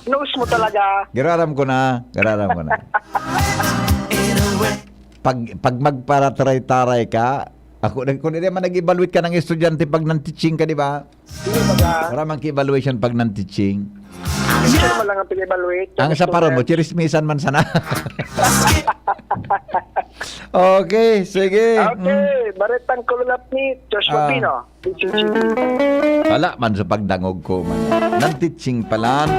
Knows mo talaga. Garo aram ko na. Garo aram ko na. Pag, pag magparataray-taray ka, ako, kung hindi man nag-evaluate ka ng estudyante pag non-teaching ka, di ba? Hindi ba? Wala mang ki-evaluation pag non-teaching. Teacher mo lang ang pag-evaluate. Ang sa paron mo, Student. Chirismisan man sana. Okay, sige. Okay, Mm. Baretang Kululap ni Joshua Ah. Pino. Wala man sa pagdangog ko man. Non-teaching pala.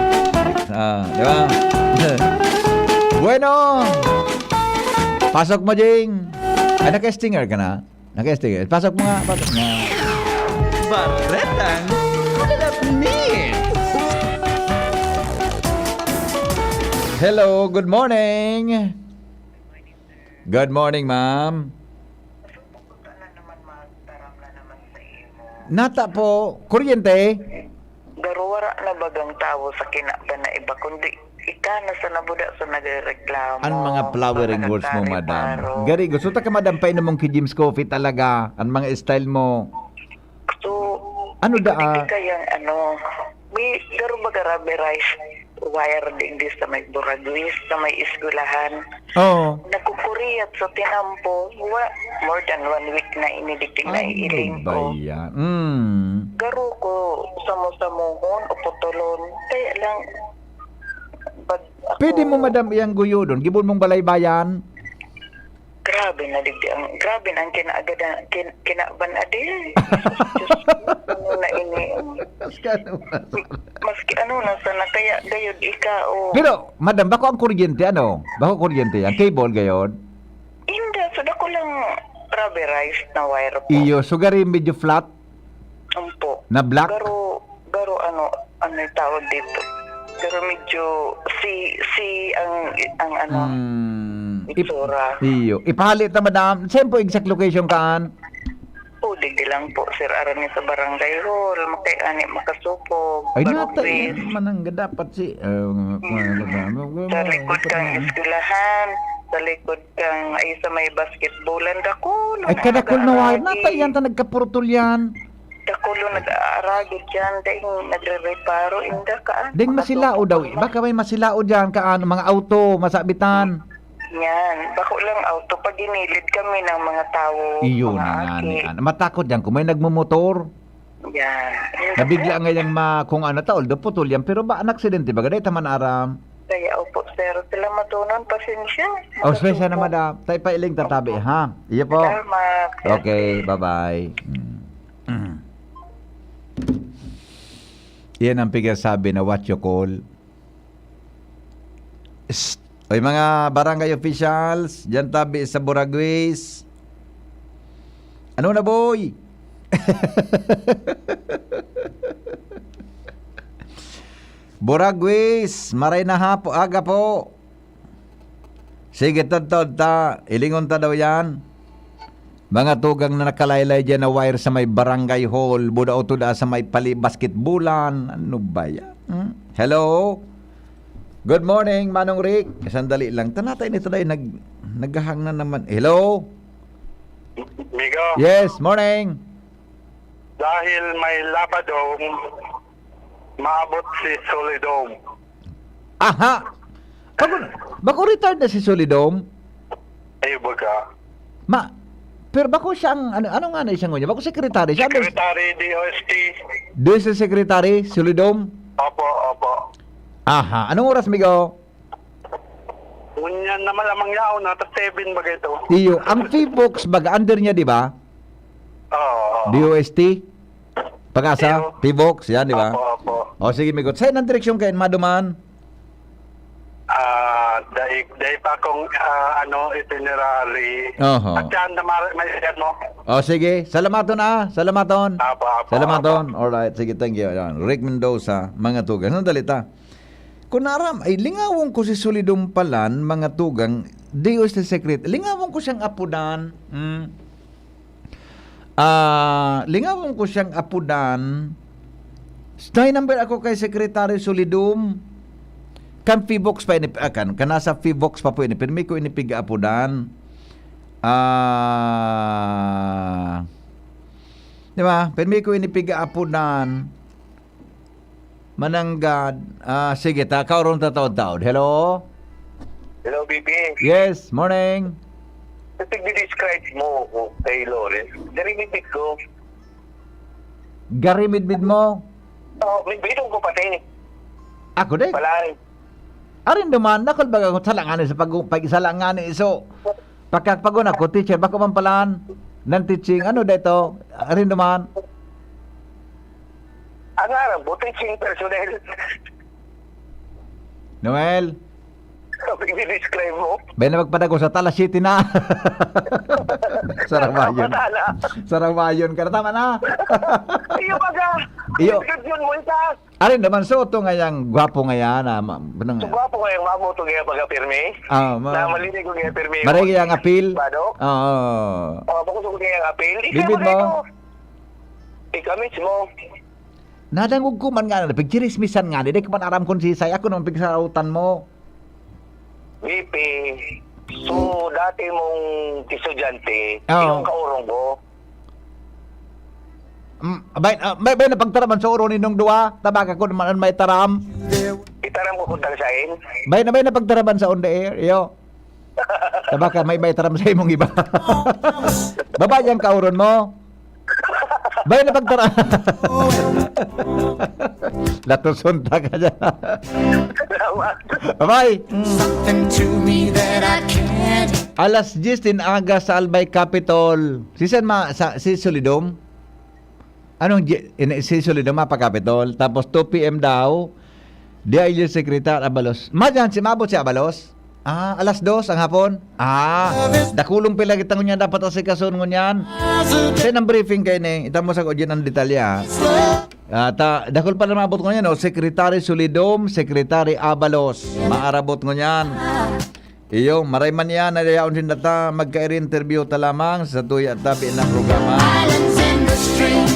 Ah, di ba? Bueno. Pasok mo, Jing. Ay, naka-stinger ka na? Naka-stinger. Pasok mo nga, pasok nga. Baretang Kululap ni. Hello, good morning. Good morning, ma'am. Nata po, kuryente? Garo wara na bagang tawo sa kinaban na iba, kundi ika na sa nabuda sa nagrereklamo, An mga flowering words mo, madam. Gari, gusto ta ka, madam, painom mong ki Jim's Coffee talaga. An mga style mo. So, Ano da, ah? Kayang ano, may garo baga rubberized wire digdi sa may Buraguis, sa may eskwelahan. Oo. Nagkukuriyat sa tinampo. Wa, more than one week na ini digdi naiiling ko. Ano ba yan? Mm. Garo ko, samo-samuhon o putulon. Kaya lang, pag ako Pwede mo, madam, iyang guyodon. Gibon mong balaybayan. Grabe na digdi ang, grabe na ang kinaagadan, kin-, kinaban adi. Diyos ko, ano na ini? Maski ano na sana. Maski ano na sana, kaya gayod ika, o. Pero, madam, bako ang kuryente, ano? Bako kuryente yan? Cable gayod? Hindi, so dako lang rubberized na wire po. Iyo, so gari medyo flat? Ampo. Na black? Garo, garo ano, ano yung tawag dito? Pero medyo si, si ang, ang ano, Hmm, ip-, itsura. Iyo. Ipahali ta, madam. Saan po exact location kaan? O, digdi lang po, sir. Aram niya sa barangay hall. Makay ani, makasupog. Ay, Barangay. Natay, yan manangga dapat si, eh, Hmm. Sa likod kang eskwelahan, sa likod kang, ay, sa may basketballan, dakulo Ay, na kadakul na wire. Nagkaaragid. Natay yan, ta nagkapurutol yan. Dakulo nag-aaragid dyan, dahil nagre-reparo, inda ka, ah. Ding masilao daw, Makasupog baka may masilao dyan, kaan, mga auto, masabitan. Yan, bako lang auto, pag ginilid kami ng mga tao, Iyo mga na nga aki. Ni an-, matakot yan kung may nagmumotor. Yan. Nabigla nga yang ma-, kung ano ta, although putol yan, pero ba, an aksidente, baga, dahil taman aram. Kaya, opo, sir. Salamatonon, pasensya. O, espesya na, Makasuko. Madam. Tayo pa iling tatabi, Opo. Ha? Iyo po. Salamat. Okay, bye-bye. Mm. Mm. Yan ang pigsasabi na what you call. Psst. Oy, mga barangay officials, diyan tabi sa Buraguis. Ano na, boy? Buraguis, maray na hapo, aga po. Sige, tadtad ta. Ilingon ta daw yan. Mga tugang na nakalaylay diyan na wire sa may barangay hall, buda o tuda sa may pali basketbulan. Ano ba yan? Hmm? Hello? Good morning, Manong Rick. Sandali lang. Tanatay nito dahil nag-, naghahang na naman. Hello? Migo? Yes, morning. Dahil may Labadong, maabot si Solidong. Aha! Bako, bako retired na si Solidong? Ay, baga. Ma, pero bako siya ang, ano, ano nga na siya ngunyan? Bako secretary siya? Secretary D O S T. D O S T secretary, Solidong? Opo, opo. Aha. Anong oras, migo? Ngunyan naman lamang yaon, nata seven baga ito. Iyo, ang Fivox, baga under niya, di ba? Oo, oo. D O S T? Pag-asa? Iyo. Fivox, yan, di ba? Opo, opo. O, sige, migot. Saan ang direksyon kayo, maduman? Ah, dai, dai pa akong, ah, ano, itinerary. Oho. At yan, namar-, may yan mo. O, sige. Salamaton, ah. Salamaton. Apo, apo, Salamaton. Apo. Alright. Sige, thank you. Yan. Rick Mendoza, mga tugang. Sandali ta. Kung naram, ay, lingawon ko si Solidong Palan, mga tugang, Dios na secret. Lingawon ko siyang apodan. Hmm. Ah, lingawon ko siyang apodan. Stay number ako kay Secretary Solidum. Kan Fivox pa ini, ah, kan, kan nasa Fivox pa po ini. Pirmi ko ini piga-apodan. Ah, di ba? Pirmi ko ini piga-apodan. Mananggad. Ah, sige, ta, kaoron ta taod-taod. Hello? Hello, B B. Yes, morning. Sa tigdi-describe mo o kay Lawrence, garimidmid ko. Garimidmid mo? Oo, may bidong ko pati. Ako din. Palay. Arin duman, nakul baga ko, sala nga ni sa pag-, pag-, sala nga ni iso. Pagkakpagon ako, teacher, bako man palan, non-teaching, ano dito? Arin duman? Ang aram ko, teaching personnel. Noel? Sabi, i-describe mo? Bay na magpadago sa tala, city na. Sarabayon. Patala. Sarabayon ka na. Tama na. Iyo, baga. Iyo. Description mo, isa. Ari naman, so, ito nga yang gwapo nga yan, ah, ma-, ano So, nga? gwapo nga yung mabuto nga pagkapirmi. Ah, ma-, Na malinig ko nga pirmi. Maray ang apil? Ba, Dok? Oo. Oh, bako sa kuya yung apil. Ikaw Bibid ba mo? Ito? Ikaw mismo. Nadangog ko man nga, na pigchirismisan nga, di ko man aram kung sisay, ako naman pigsarautan mo. B P, so, dati mong estudyante, Oo. yung kaurong ko. Mm, bay, ah, bay, bay, napagtaraman sa uro ninyong duwa, tabaka ko naman an may taram. Itaram ko kung tagsain. Bay na, bay, napagtaraman sa on the air, iyo. Tabaka may may taram sa imong iba. Baba yang kauron mo. Bay, napagtara-, latuson ta ka dyan. Salamat. Bye-bye. Something to me that I can't. Alas diyes din aga sa Albay Capitol. Si San Ma-, sa, si Solidom? Anong di-, ini-, si Solidom, ah, pa Capitol? Tapos two P M daw, D I L G Secretary Abalos. Madyan, si maabot si Abalos? Ah, alas dos ang hapon? Ah, dakulong pila kita ngunyan dapat asikason ngunyan. Sa nang briefing kayo ni, itamo sa ko dyan ang detalye, ah. Ah, ta, dakul pa na maabot ngunyan, oh, Secretary Solidom, Secretary Abalos. Maarabot ngunyan. Iyo, maray man yan, na yaon sinda ta, magka-interview ta lamang sa tuya tabi na programa. Islands in the stream.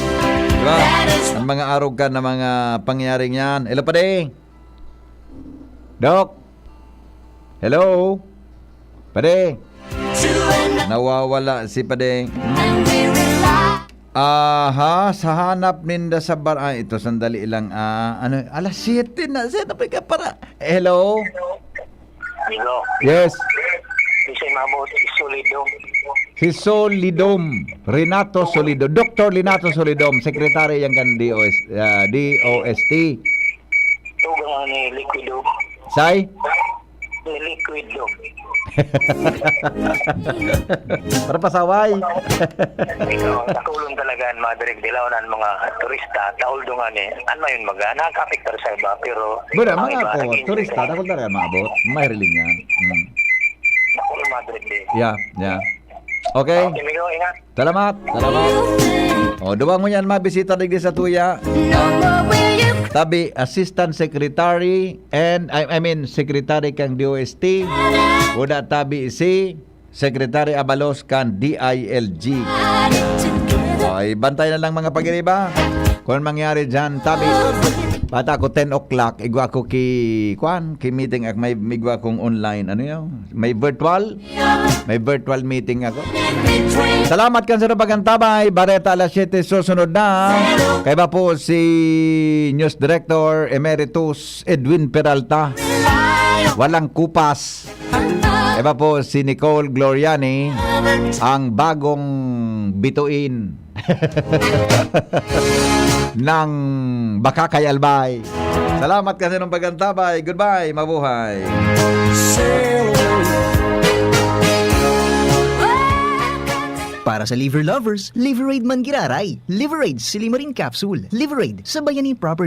Diba? That is Ang mga arog ka na mga pangyaring yan. Hello, pade. Doc. Hello. Pade. Two and Nawawala si pade. and we rely. Aha, sa hanap ninda sa bar-, ay, ito, sandali lang, ah, ano, alas siyete na, siyete na pa para, hello? Hello. Yes. Kasi mabot si Solidom. Si Solidom, Renato Solidom, Doktor Renato Solidom, Secretary yan kan D O S, ah, D O S T. Tugang ni Liquido. Say? Ni Liquido. Para pasaway. Ikaw, nakulong talaga ang mga direk dilaw na ang mga turista, taol dungan eh. Ano yun, mga nakakapiktar sa iba, pero Mura, ang mga iba, ako, naging turista, ako talaga maabot. May riling yan. Hmm. Nakulong mga direk dilaw. Yeah, yeah. Okay. Okay, Migo, ingat. Salamat, salamat. O, duwa mo yan, mabisita digdi sa tuya. No more will you Tabi, Assistant Secretary and, I, I mean, Secretary kang D O S T. Uda tabi si Secretary Abalos kan D I L G. Ay, bantay na lang mga pag-iriba. Kung mangyari dyan, tabi. Bata ko ten o'clock, igwa ko ki, kwan, ki meeting ak may, igwa kong online, ano yun? May virtual? May virtual meeting ako. Salamat kan sa pagantabay. Bareta alas siyete susunod na. Kaiba po si News Director Emeritus Edwin Peralta. Walang kupas. Kaiba po si Nicole Gloriani, ang bagong bituin ng Bakakay Albay. Salamat kasi ng pagantabay. Goodbye. Mabuhay. Sail away. Para sa liver lovers, Liverade man giraray. Liverade Silimarin Capsule. Liverade sa Bayani Property.